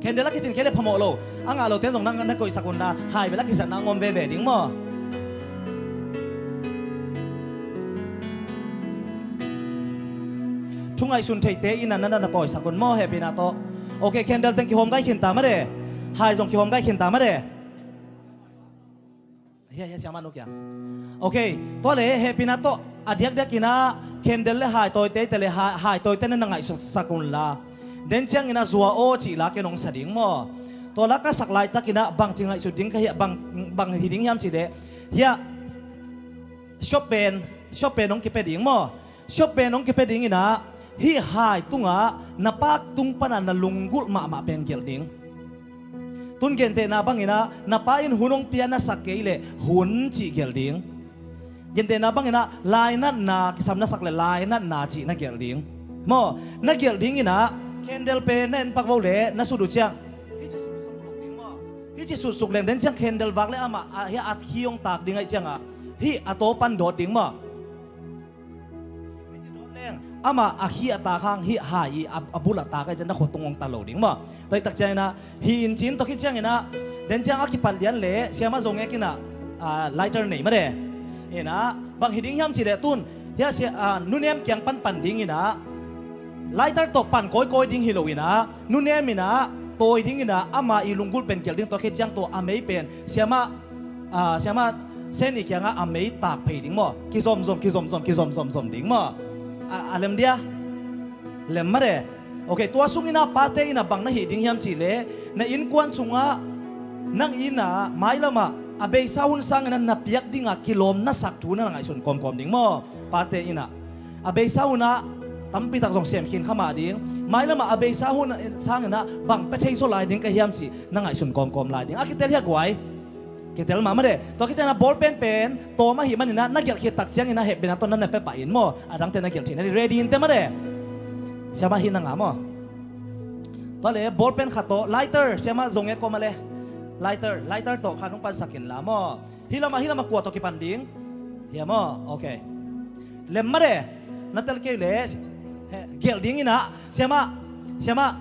Candle a kicin kei le phamawh lo. A ngah lote zong na, na koihsak un na, hai bel a kizatna a ngawm veve ding maw. Thu ngaihsun theite in na, na, na tawisak un maw hehpihna tawh. Ok, candle teng kihawm gai khin ta mah de. Hai zong kihawm gai khin ta mah de. Hia, hia, siamah nu kiang. Ok, tua le hehpihna tawh a diakdiak in ah candle le hai tawite te le hai, hai tawite na na ngaihsak un la. Den ciangin ah zua aw cih la ken hong sa ding maw. Tua la ka sak laitakin ah bangci ngaihsut ding ka hia, bang, bang hi ding hiam cih leh, hia, siawp pen, siawp pen hong kipia ding maw. Siawp pen hong kipia dingin ah hih hai tungah na pa tung pana na lunggulh mahmah pen gelh ding. Tun gentehna bangin ah na pa in hun hong pia na sak kei leh hun cih gelh ding. Gentehna bangin ah lainatna kisam na sak leh lainatna cih na gelh ding. Maw, na gelh dingin ah candle pen na en pak vo leh na sut uh ciang, hih ci sutsuk lo ding maw. Hih ci sutsuk leng den ciang candle vak leh amah a, hih a khi hong tak ding ahih ciangah hih a taw pan dawt ding maw. Amah a khi a tak hang hih hai i a, a bul a tak ahih ciang na khuatung hong ta lo ding maw. Tua hih tak ciangin ah hih in cin tua khit ciangin ah den ciang a kipat lian leh siamah zong e kei in ah, ah, lighter nei mah de. In ah bang hi ding hiam cih leh tun hia sia, ah, nunem kiang pan pan dingin ah lighter tawh pan kawikawi ding hi lo in ah nunem in ah tawi dingin ah ama i lunggulh pen gelh ding, tua khit ciang tua a mei pen siamah, ah, siamah Seni kiangah a mei tak phei ding maw. Kizomzom, kizomzom, kizomzomzom ding maw. A, a lem dia? Lem mah de. Ok, tua sungin ah pate in ah bang na hih ding hiam cih leh na innkuan sungah nang in ah mailamah A beisa hun sangin ah na piak dinga kilawm na sak thu na na ngaihsun kawmkawm ding maw? Pate in ah a beisa hunah tampitak zong sem khin kha mah ding. Mailamah a beisa hun sangin ah bang pia thei zaw lai ding ka hiam cih na ngaihsun kawmkawm lai ding. A kitel hia guai? Kitel mah mah de. Tua khit ciangin ah ball pen pen tawm ahih manin ah na gelh khit tak ciangin ah hehpihna tawh na na pia pah in maw? A dangte na gelh theihna ding ready in teh mah de. Siamah hih na ngah maw? Tua le ball pen khat tawh lighter, siamah zong e kawm a le. Lighter, lighter tawh khat hong pansak in la maw? Hih lamah, hih lamah kua tawh kipan ding? Hiam aw? Ok. Lem mah de. Na tel kei le. He, gelh ding in ah. Siamah, siamah.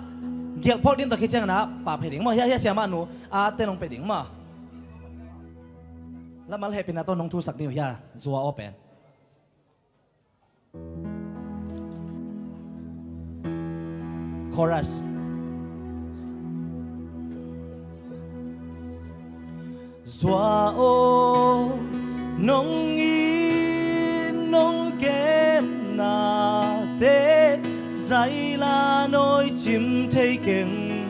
Gelh phot ding tawh khit ciangin ah pah phei ding maw? Hiah, hiah siamah nu. A te nong pe ding maw? Lamal hehpihna tawh nong thusak ding uh hiah. Zua aw pen. Chorus. Zua aw, nong it nong kepnate, zaila nawi cim thei keng,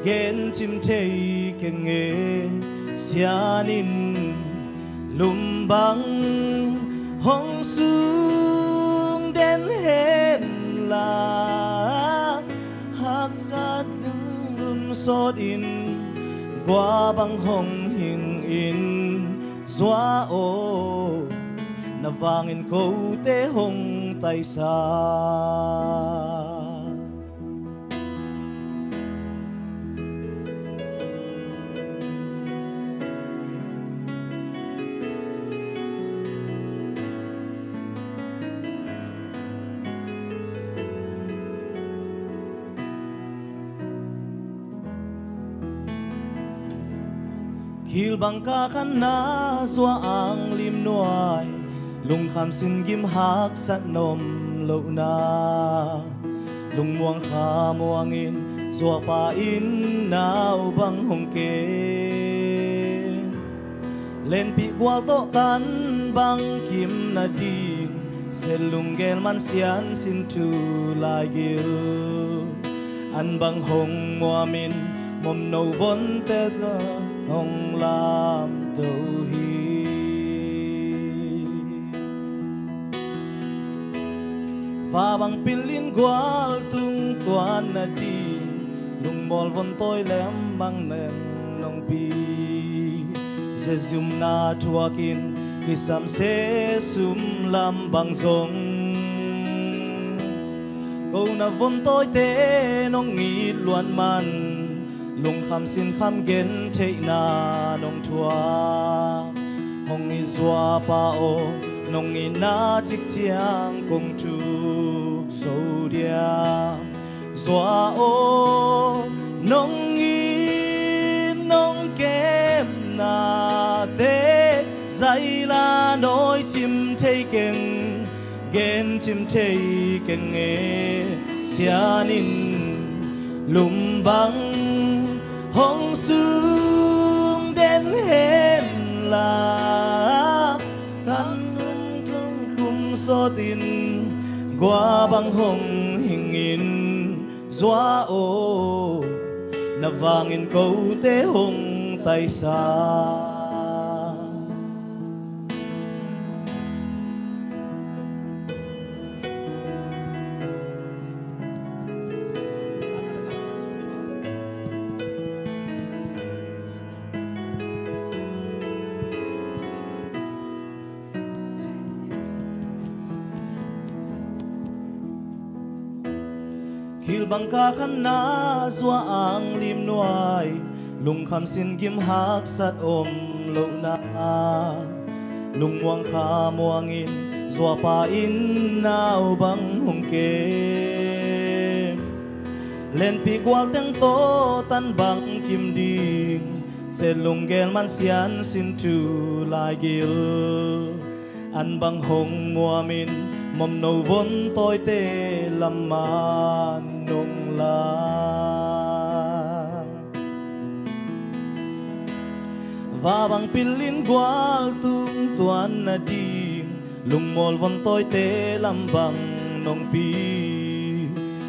gen cim thei keng e, sian in lum bang hong sung den hen la, haksat lunglum sawt in, gua bang hong hing in, Zua aw, na vangin kote hong taisa. Khil bangka khanna zua ang lim nuai, lungkham sin gim haksat nom lohna, lungmuang kha muangin zuapa in nau bang hong kem. Lenpih gual tawh tan bang kim nading, se lunggel man sian sin thu laigil. An bang hong muamin momno vonte hong lamto hi. Va bang pilin gual tung tuan nading, lungmawl vontawi lem bang nen nong pi. Zezumna thuakin kisam se sum lam bang zong, kona vontawite nong it luat man, lungkham sinkham gentheihna nong thuak. Hong it zuapa aw, nong itna cik ciang kong thuk zo dia. Zua aw, nong it nong kepnate, zaila nawi cim thei keng, gen cim thei keng e, sian in lum bang hong sung den hen la, kan sung tung khum sawt in, gua bang hong hing in, Zua aw, na vangin kote hong taisa. Khil bangka khanna zua ang lim nuai, lungkham sin gim haksat om lohna, lungmuang kha muangin zuapa in nau bang hong kem. Lenpih gual teng tawh tan bang kim ding, se lunggel man sian sin thu laigil. An bang hong muamin momno vontawite lam man nong la. Va bang pilin gual tung tuan nading, lungmawl vontawite lam bang nong pi.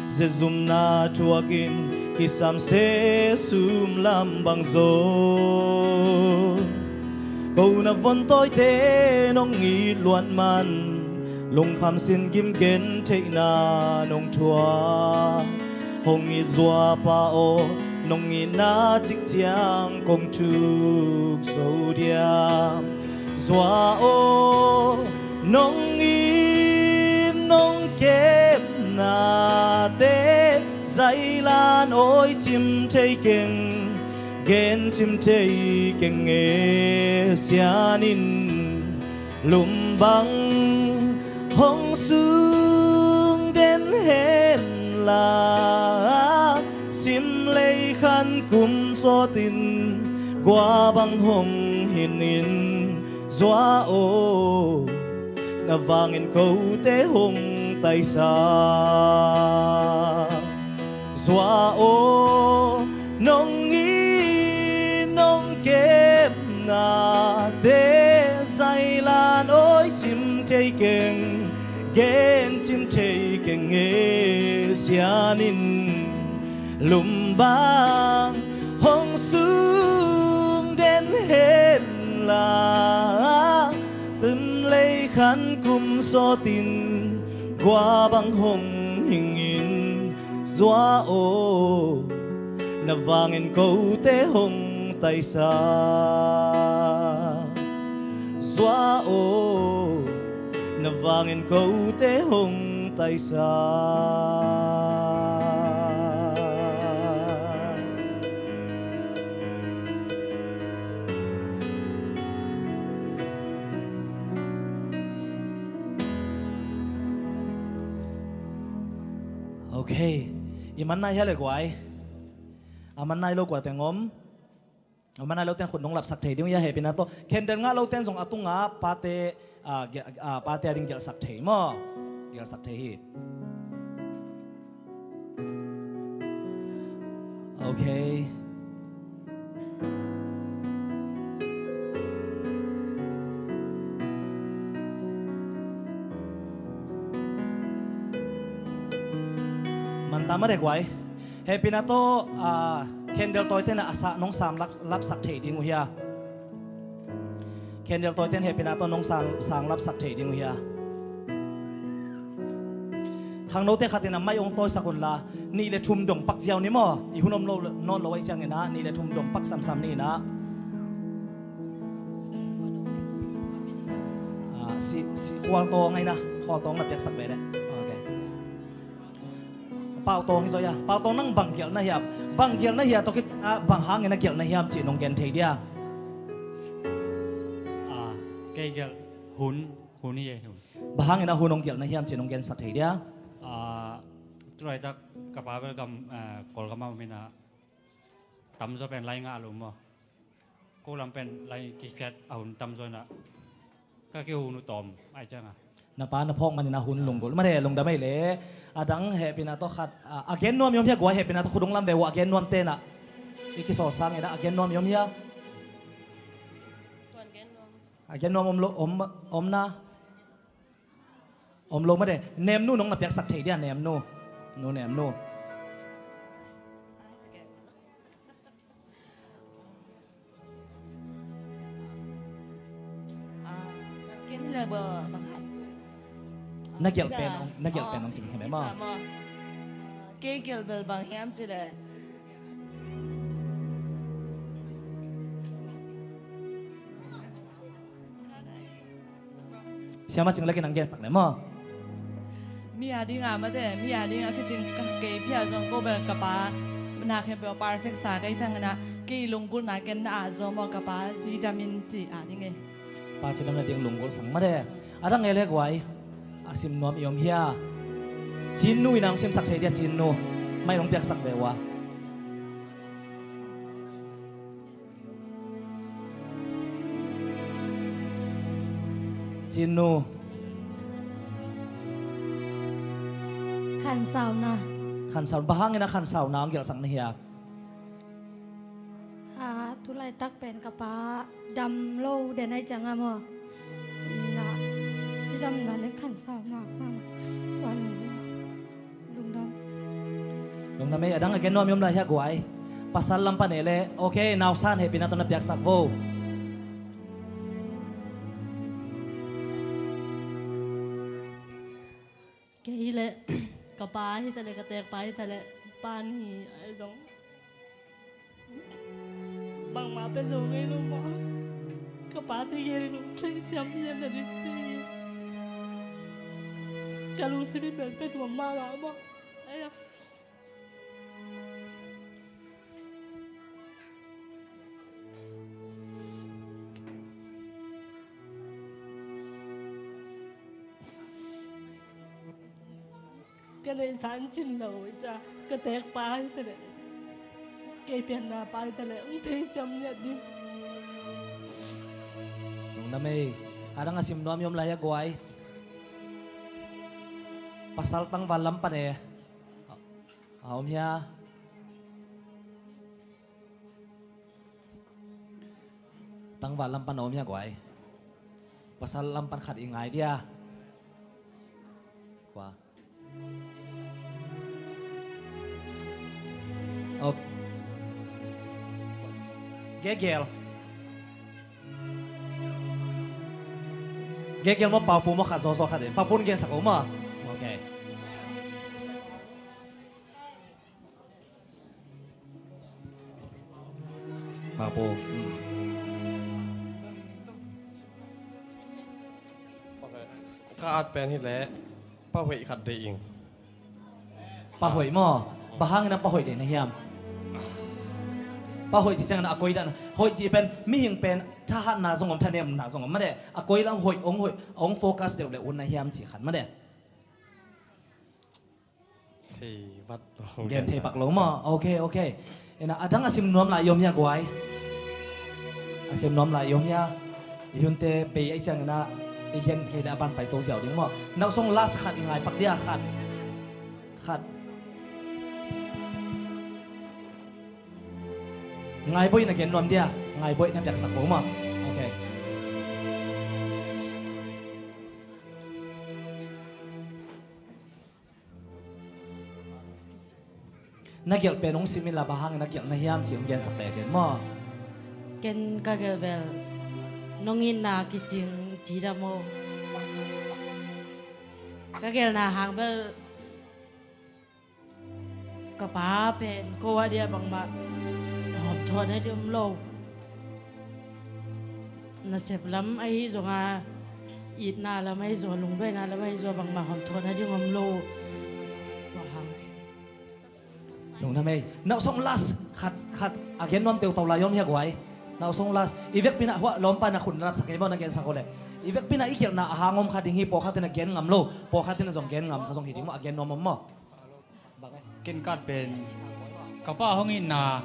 Zezumna thuakin kisam se sum lam bang zong, Ko na von tawite nong it luat man, lungkham sin gim gentheihna nong thuak. Hong it zuapa aw, nong itna cik ciang kong thuk zo diam? Zua aw, nong it nong kepnate zailan awi cim thei keng, gen cim thei keng e. Sian in lum bang hong sung den hen la, sim lei khan kum sawtin gua bang hong hin in. Zua aw, na vangin kote hong taisa. Zua aw, nong it nong kepnate zailan awi cim thei keng, gen cim thei keng e. Sian in lum bang hong sung den hen la, sim lei khan kum sawtin gua bang hong hin in. Zua aw, na vangin kote hong taisa. Zua aw, na vangin kote hong taisa. Ok. I man nai hia le guai? A man nai lo kua teng om? A man nai lo ten khut nong lapsak thei ding uh hia, hehpihna tawh. Candle ngah lo ten zong a tunga pate, ah, ge-, ah, pate a ding gelhsak thei maw? Gelhsak thei hi. Ok. Man ta mah de guai. Hehpihna tawh, ah, candle tawite na a sa nong sang lap, lapsak thei ding uh hia? Candle tawite hehpihna tawh nong sang, sang lapsak thei ding uh hia? Khangnote khatin a mai ong tawisak unla, nih le thum dong pak ziau ni maw? I hun om lo, nawn lo ahih ciangin ah, nih le thum dong pak samsam ni in ah. Ah, si, si, khualtawng ahi na, khualtawng na piaksak ve le. Ok. Pautawng hi zaw hia? Pautawng, nang bang gelh na hiam? Bang gelh na hia tawh khit, ah, bang hangin a gelh na hiam cih nong gen thei dia? Ah, kei gelh hun, hun hi e, hun. Bang hangin a hun hong gelh na hiam cih nong gensak thei dia? Ah, tulaitak ka pa bel gam, ah, Kawlgam ah om in ah, tamzaw pen lai ngah lo maw? Ko lam pen lai kikhiat a hun tamzaw in ah ka kihun uh tawm ahih ciangin. Na pa na phawk manin a hun lunggulh. Mah de, lungdam ei le. A dang hehpihna tawh khat, a, a gen nuam i om hia guai, hehpihna tawh khut hong lam ve uh a gen nuam ten ah. I kisawl sangin ah a gen nuam i om hia? A gen nuam om lo, om, om na? Om lo mah de. Nemnu nong na piaksak thei dia, Nemnu. Nu Nemnu. Ah, ken hi le ba, ba khat. Na gelh pen ong, na gelh pen ong sim hi mai maw? Kei gelh bel bang hiam cih leh. Siamah Cing Lek in nang gensak le maw? Mi a ding a mate, mi a ding a kicing ka kei pia zong ko bel ka pa na khen pia perfect sa kei ciangin ah kei lunggulhna ken na ah zaw maw ka pa, ci dam in ci a ding e. Pa ci dam na ding lunggulh sang mate. A dang e le guai. A sim nuam i om hia? Cinnu in nang simsak thei dia, Cinnu. Mai nong piaksak ve uh a. Cinnu. Khansauna. Khansauna. Bang hangin a khansauna hong gelhsak na hia? Ah, tulaitak pen ka pa dam lo den ahih ciangin maw. Na, cidamna le khansauna. Lungdam. Lungdam ei, a dang a gen nuam i om lai hia guai? Pasal lam pan e le. Ok, nausan hehpihna tawh na piaksak vo. Pa hi ta leh, ka teekpa hi ta leh, pa ni a zong bangmah pia zo ngei lo maw? Ka pate gen in hong theisiam ngiat nading thei hi. Ka lungsim in bel pia nuam mahmah maw? Ai-a. Ka neihsa in cin lo hi ca, ka teekpa hi ta leh, kei pianna pa hi ta leh, hong theisiam ngiat ding. Lungdam ei. A dang a sim nuam i om lai hia guai? Pasal tangval lam pan e. A om hia? Tangval lam pan a om hia guai? Pasal lam pan khat i ngai dia. Kua? Ok. Gegel. Gegel maw, Paupu maw, khat zawzaw khat in. Paupu in gensak o maw? Ok. Paupu. Hmm. Ok. Ka at pen hi leh, Pa Hoih khat deih ing. Pa Hoih maw? Bang hangin a Pa Hoih deih na hiam? Pa Hoih ci ciangin a koi dan. Hoih ci pen, mihing pen, thahatna zong om, thanemna zong om. Mah de, a koi lam hoih, ong hoih, ong focus deuh le un na hiam ci khat. Mah de. Thei vat lo. Gen thei pak lo maw? Ok, ok. Ina, a dang a sim nuam lai i om hia guai? A sim nuam lai i om hia? I hunte bei ei ciang ina, i gen kei le a ban pai to ziau ding maw? Nau song last khat i ngai pak dia khat. Khat. Ngai Boih na gen nuam dia? Ngai Boih na piaksak ko maw? Ok. Na gelh pen hong sim inla, bang hangin na gelh na hiam ci hong gensak leh cin maw? Ken ka gelh bel nong itna kicing ci dah maw? Ka gelhna hang bel ka pa pen ko ah dia bangmah hawmthawh nading om lo. Nasep lam ahi zonga, itna lam ahi zonga, lungduaina lam ahi zonga bangmah hawmthawh nading om lo. Tua hang. Lungdam ei. Nau song last khat, khat a gen nuam teutau lai i om hia guai? Nau song last. I vekpi in ah hua lawmpa in ah khut na lapsak ei maw, na gensak uh leh. I vekpi in ah i gelhna a hang om kha ding hi, pawlkhat in ah gen ngam lo, pawlkhat in ah zong gen ngam kha zong hi ding maw, a gen nuam om maw? Ken ka at pen ka pa hong itna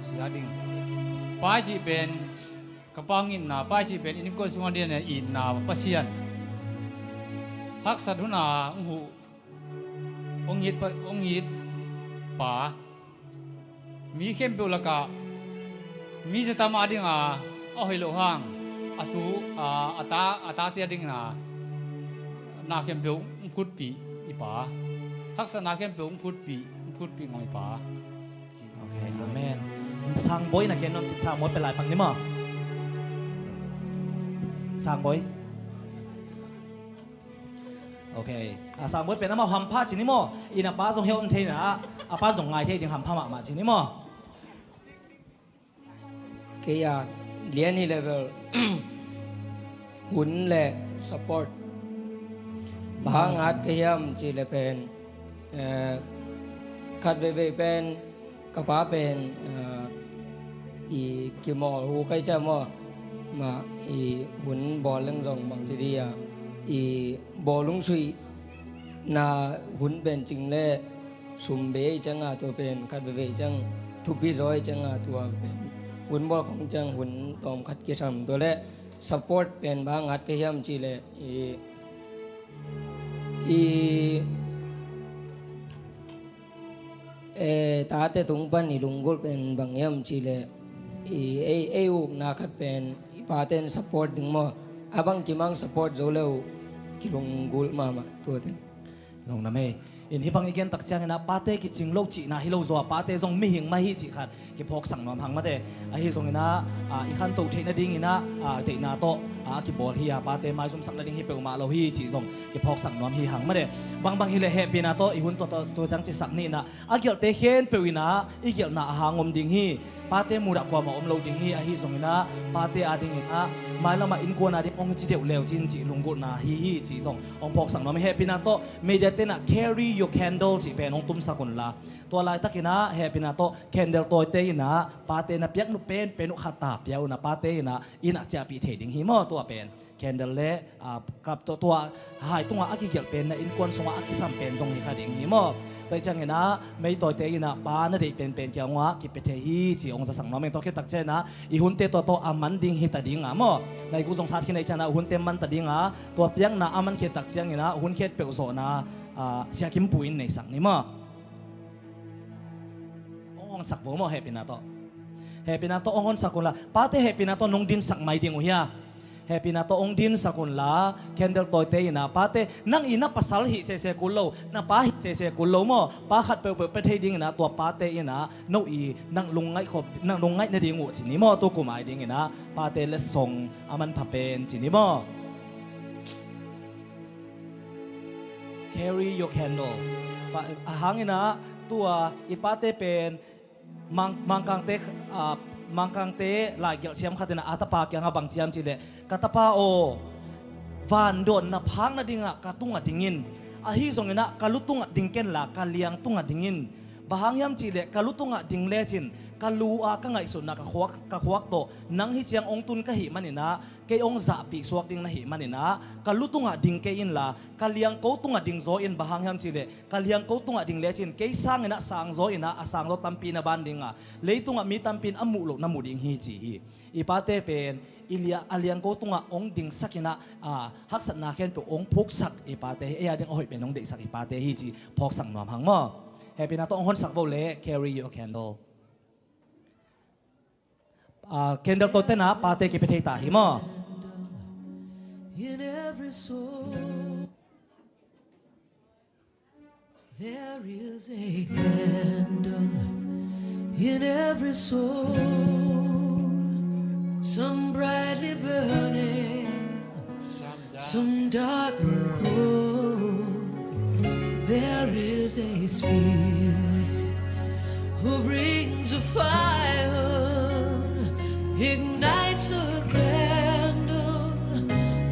ci a ding. Pa i cih pen, ka pa hong itna, pa i cih pen i nipkol sungah ding a itna Pasian. Haksat hun a hong huh, hong it pa, hong it pa. Mi khempeuh lakah mi zia tam a ding a, a hoih loh hang, a tu, a, a ta, a tate a ding a, na khempeuh hong phutpih i pa. Haksatna khempeuh hong phutpih, hong phutpih ngam i pa. Ok, amen. Sangboi na gen nuam cin, Sangboi pia lai pak ni maw? Sangboi. Ok. A, Sangboi pen amau hampha ci ni maw? Ina pa zong heuh om thei na, a pa zong ngai thei ding hampha mahmah ci ni maw? Kei a lian hi leh bel hun le support. Bang hang at ka hiam cih leh pen, eh, khat veivei pen ka pa pen, eh, i kimawl hu kai ciang maw, mah i hun bawl leng zong bangci dih a, i bawl hong suih na hun pen cing leh sum bei ciang a, tua pen khat veivei ciang thupi zaw ciang a, tua pen hun bawl khong ciang hun tawm khat kisam. Tua leh support pen bang hang at ka hiam cih leh i, i, eh, tate tung pan i lunggulh pen bang hiam cih leh i, ei, ei ukna khat pen i pate in support ding maw? A bang kimang support zo leh uh kilunggulh mahmah tuate. Lungdam ei. In hih bang i gen tak ciangin ah pate kicing lo cihna hi lo zaw a, pate zong mihing mah hi cih khat kiphawksak nuam hang mate. Ahi zongin ah, ah, i khantoh theih nadingin ah, ah, deihna tawh, ah, a kibawl hi a, pate maizumsak nading hi peuhmah lo hi cih zong kiphawksak nuam hi hang mate. Bangbang hileh hehpihna tawh i hun tua, tua, tua ciang cisak ni in ah, a gelhte khempeuh in ah i gelhna a hang om ding hi. Pate mudah kuamah om lo ding hi. Ahi zongin ah pate adingin ah mailam ah innkuan ading hong ci deuh leu cin cih lunggulhna hi hi cih zong hong phawksak nuam hi. Hehpihna tawh media te in ah carry your candle cih pen hong tumsak unla, tua laitakin ah hehpihna tawh candle tawite in ah pate na piak nop penpen uh khat ta pia un ah, pate in ah inn ah ciahpih thei ding hi maw. Tua pen candle le, ah, kap tawh tua hai tungah a kigelh pen, na innkuan sungah a kisam pen zong hi kha ding hi maw. Tua hi ciangin ah mei tawite in ah pa na deih penpen kia hong ah kipia thei hi ci hong zasak nuam ing. Tua khit tak ciangin ah i hunte tua tawh a man ding hi ta ding a maw. Na i guk zong sat khin ahih ciangin ah hunte man ta ding a, tua piakna a man khit tak ciangin ah hun khempeuh zawhna, ah, Sia Kim Pu in neisak ni maw. Hong honsak vo maw, hehpihna tawh. Hehpihna tawh hong honsak unla, pate hehpihna tawh nong dinsak mai ding uh hia? Hehpihna tawh hong dinsak unla, candle tawite in ah pate, nang i na pasal hih sese kul lo, na pa hih sese kul lo maw, pa khat peuhpeuh pia thei dingin ah tua pate in ah no i nang lungngaih khop, nang lungngaih nading uh ci ni maw. Tukum ai dingin ah pate letsong a manpha pen ci ni maw. Carry your candle. Pa, a hangin ah tua i pate pen Mang, Mangkangte, ah, Mangkangte laigelh siam khat in ah a tapa kiangah bang ci hiam cih leh, ka tapa aw, vandawn na phak nadingah ka tungah ding in. Ahi zongin ah ka lu tungah ding kenla ka liang tungah ding in. Bang hang hiam cih leh ka lu tungah ding lecin ka lu a ka ngaihsutna ka khuak, ka khuak tawh nang hih ciang hong tun ka hih manin ah kei hong zahpih suak ding na hih manin ah ka lu tungah ding kei inla, ka liangko tungah ding zaw in. Bang hang hiam cih leh ka liangko tungah ding lecin kei sangin ah sang zaw in ah a sang zaw tampi na ban ding a, leitungah mi tampi in a muh loh na mu ding hi ci hi. I pate pen i lia, a liangko tungah hong dingsak in ah, ah, haksatna khempeuh hong phuksak i pate hi. Ei ading a hoih pen hong deihsak i pate hi ci phawksak nuam hang maw. Hehpihna tawh hong honsak vo le, carry your candle. Ah, candle tawite in ah pate kipia thei ta hi maw. In every soul, there is a candle in every soul, some brightly burning, some dark and cold. There is a spirit who brings a fire, ignites a candle,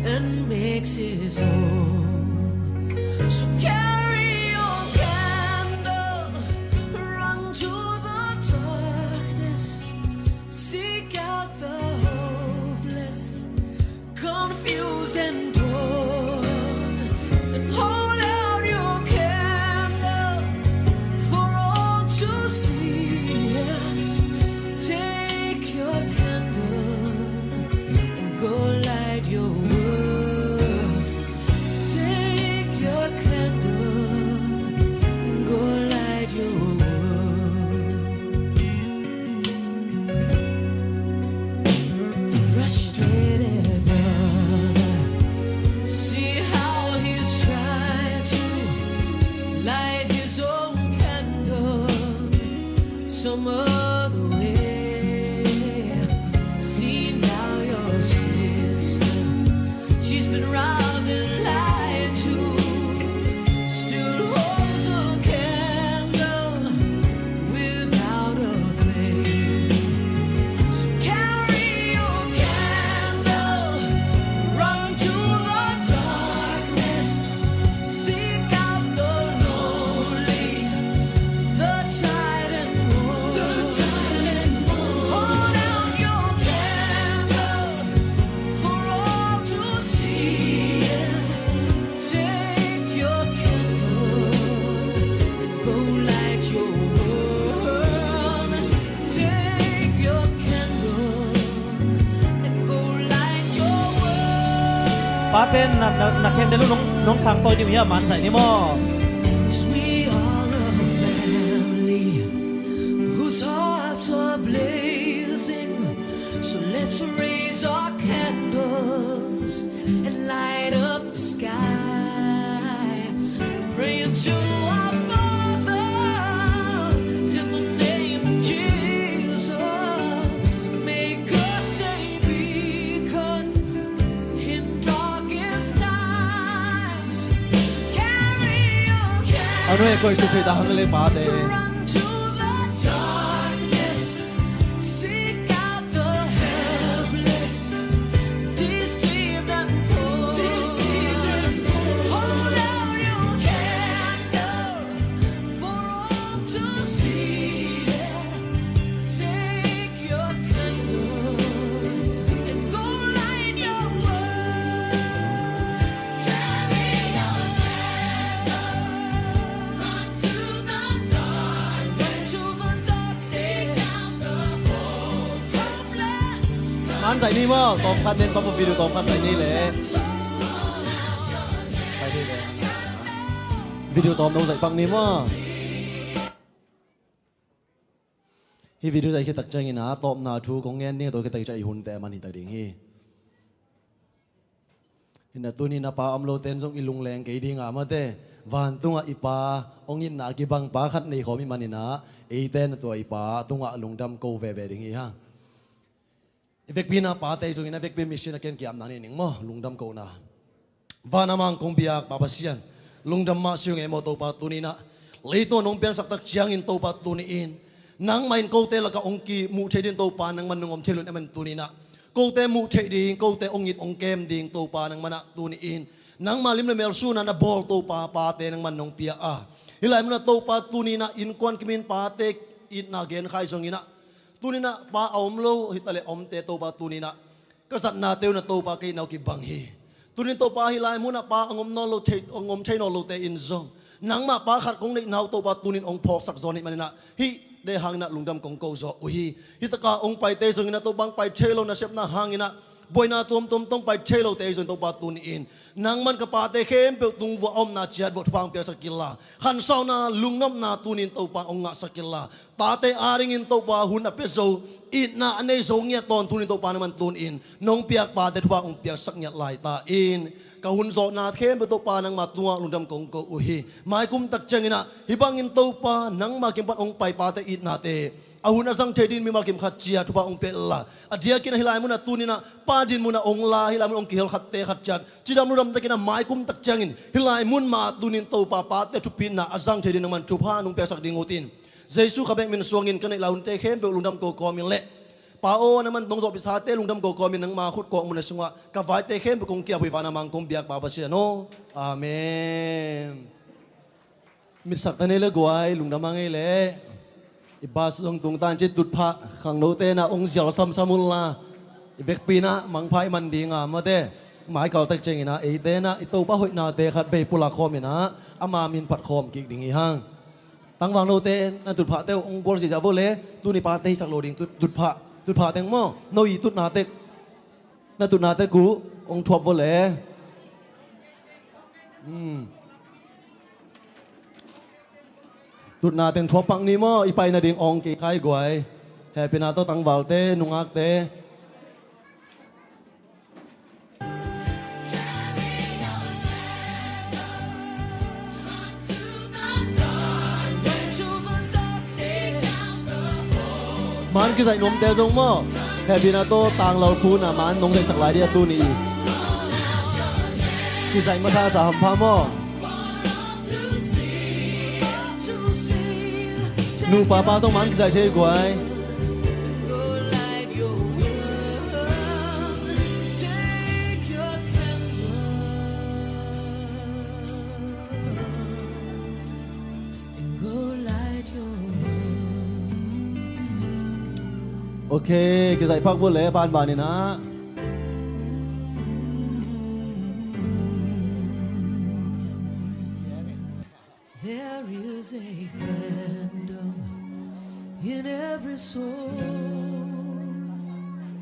and makes his home. So carry your candle, run to the darkness, seek out the hopeless, confused and torn, and hold out your candle for all to see. And take your candle and go light your world. Take your candle and go light your world. Frustrated brother, see how he's trying to light his own candle some other way. See now your sister, she's been robbed and lied to, still holds a candle without a flame. So carry your candle, run to the darkness, seek out the lonely, the tired and worn. Hold out your candle for all to see. Take your candle, go light your world. Take your candle and go light your world. Pate, na, na, na candle uh nong, nong sang tawi ding uh hia, man zaih ni maw. 'Cause we are a family whose hearts are blazing. So let's raise our candles and light up the sky. Praying to our Noi koi suk thei ta hang le pate. Man zaih ni maw, tawm khat nen pa maw, video tawm khat zaih ni le. Video tawm dong zaih pak ni maw. Hih video zaih khit tak ciangin a tawpna thu kong ngen ding a, tua khit tak ciang i hunte a man hi ta ding hi. Hih na tuni na pa om lo ten zong i lungleng kei ding a, mate. Vantungah i pa hong itna kibang pa khat nei khawm i manin a, eite na tua i pa tungah lungdam ko veve ding hi hang. I vekpi na pate zongin a vekpi mission a ken kiamna nei ning maw, lungdam kona. Van a mang kong biak Pa Pasian, lungdam mah si ung e maw Topa tuni na. Leitung nong piansak tak ciangin Topa tuni in nangmah in kote lakah hong kimuh theih ding Topa nangman nong om thei lo in a man tuni na. Kote muh theih ding, kote hong it hong kem ding Topa nangman ah tuni in nangmah lim le mel suna na bawl Topa pate nangman nong pia a. Hih lai mun ah Topa tuni na innkuan kimin pate itna genkhai zongin a. Tuni na pa a om lo hi ta le omte Topa tuni na. Ka zatnate uh na Topa kei na uh kibang hi. Tuni Topa hih lai mun ah pa a ngom nawn lo thei, a ngom thei nawn lote in zong nangmah pa khat kong neih na uh Topa tuni in hong phawksak zaw ning manin a, hihte hangin a lungdam kong ko zaw uh hi. Hih taka hong paite zongin a Topa hong pai thei lo nasepna hangin a buaina tuamtuam tawh hong pai thei lote zong Topa tuni in nangman ka pate khempeuh tung vua a omna ciat vua thupha hong piaksak kila, khansauna lungnopna tuni in Topa hong ngahsak kila. Tate adingin Topa hun a pia zo, itna a nei zo ngiat tawntung in Topa nangman tuni in nong piak pate thupha hong piaksak ngiat lai ta in. Ka hun zawhna khempeuh Topa nangma tungah lungdam kong ko uh hi. Maikum tak ciangin a hih bangin Topa nangma kiang pan hong pai pate itnate a hun a zang thei ding mimal kim khat ciat thupha hong pia la. A diakin a hih lai mun ah tuni na pa din mun ah hong la, hih lai mun hong kihel khatte khat ciat cidam ludam takin a maikum tak ciangin hih lai mun mah tuni in Topa pate thupitna a zang thei ding nangman thupha nong piaksak ding uh tin. Jesu kha bek min suangin ka neih lai hunte khempeuh lungdam ko kawmin le pa aw nangman nong zawhpih sate lungdam ko kawmin nangma khut kawk mun a sungah ka vaite khempeuh kong kiap uh hi. Van a mang kong biak Pa Pasian aw. Amen. Mitsak ta nei le guai, lungdam a ngei le. I bas zong tung tan ci tutphah khangnote na hong zial samsam un la. I vekpi na mangpha i man ding a mate. Mai kal tak ciangin a eite na i Topa hoihnate khat vei pulak khawm in a ama min phat khawm kik ding hi hang. Tangvang note na tutphahte uh hong gual ziahziah vo le, tuni pate hisak lo ding tut, tutphah, tutphah teng maw, no i tutna tek, na tutna tek uh hong thuap vo le. Hmm. Tutna teng thuap pak ni maw, i pai nading awng kei khai guai. Hehpihna tawh tangvalte, nungakte. Man kizaih nuamte zong maw, hehpihna tawh tanglal khun a man nong zaihsak lai dih a tuni. Kizaih masa sa hampha maw. Nupa pa zong man kizaih thei guai. Ok, kizaih pak bul le banban in ah. There is a candle in every soul,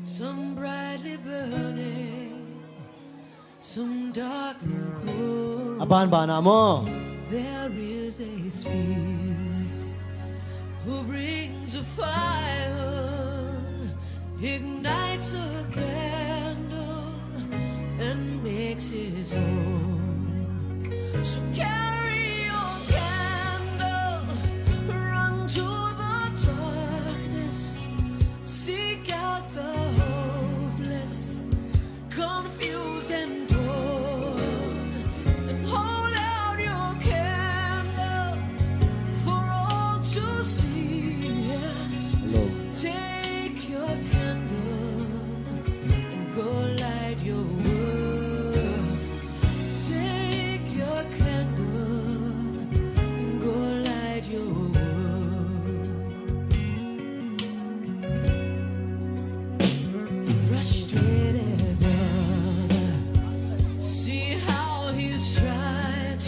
some brightly burning, some dark and cold. A banban ah maw. There is a spirit who brings a fire, ignites a candle, and makes his own. So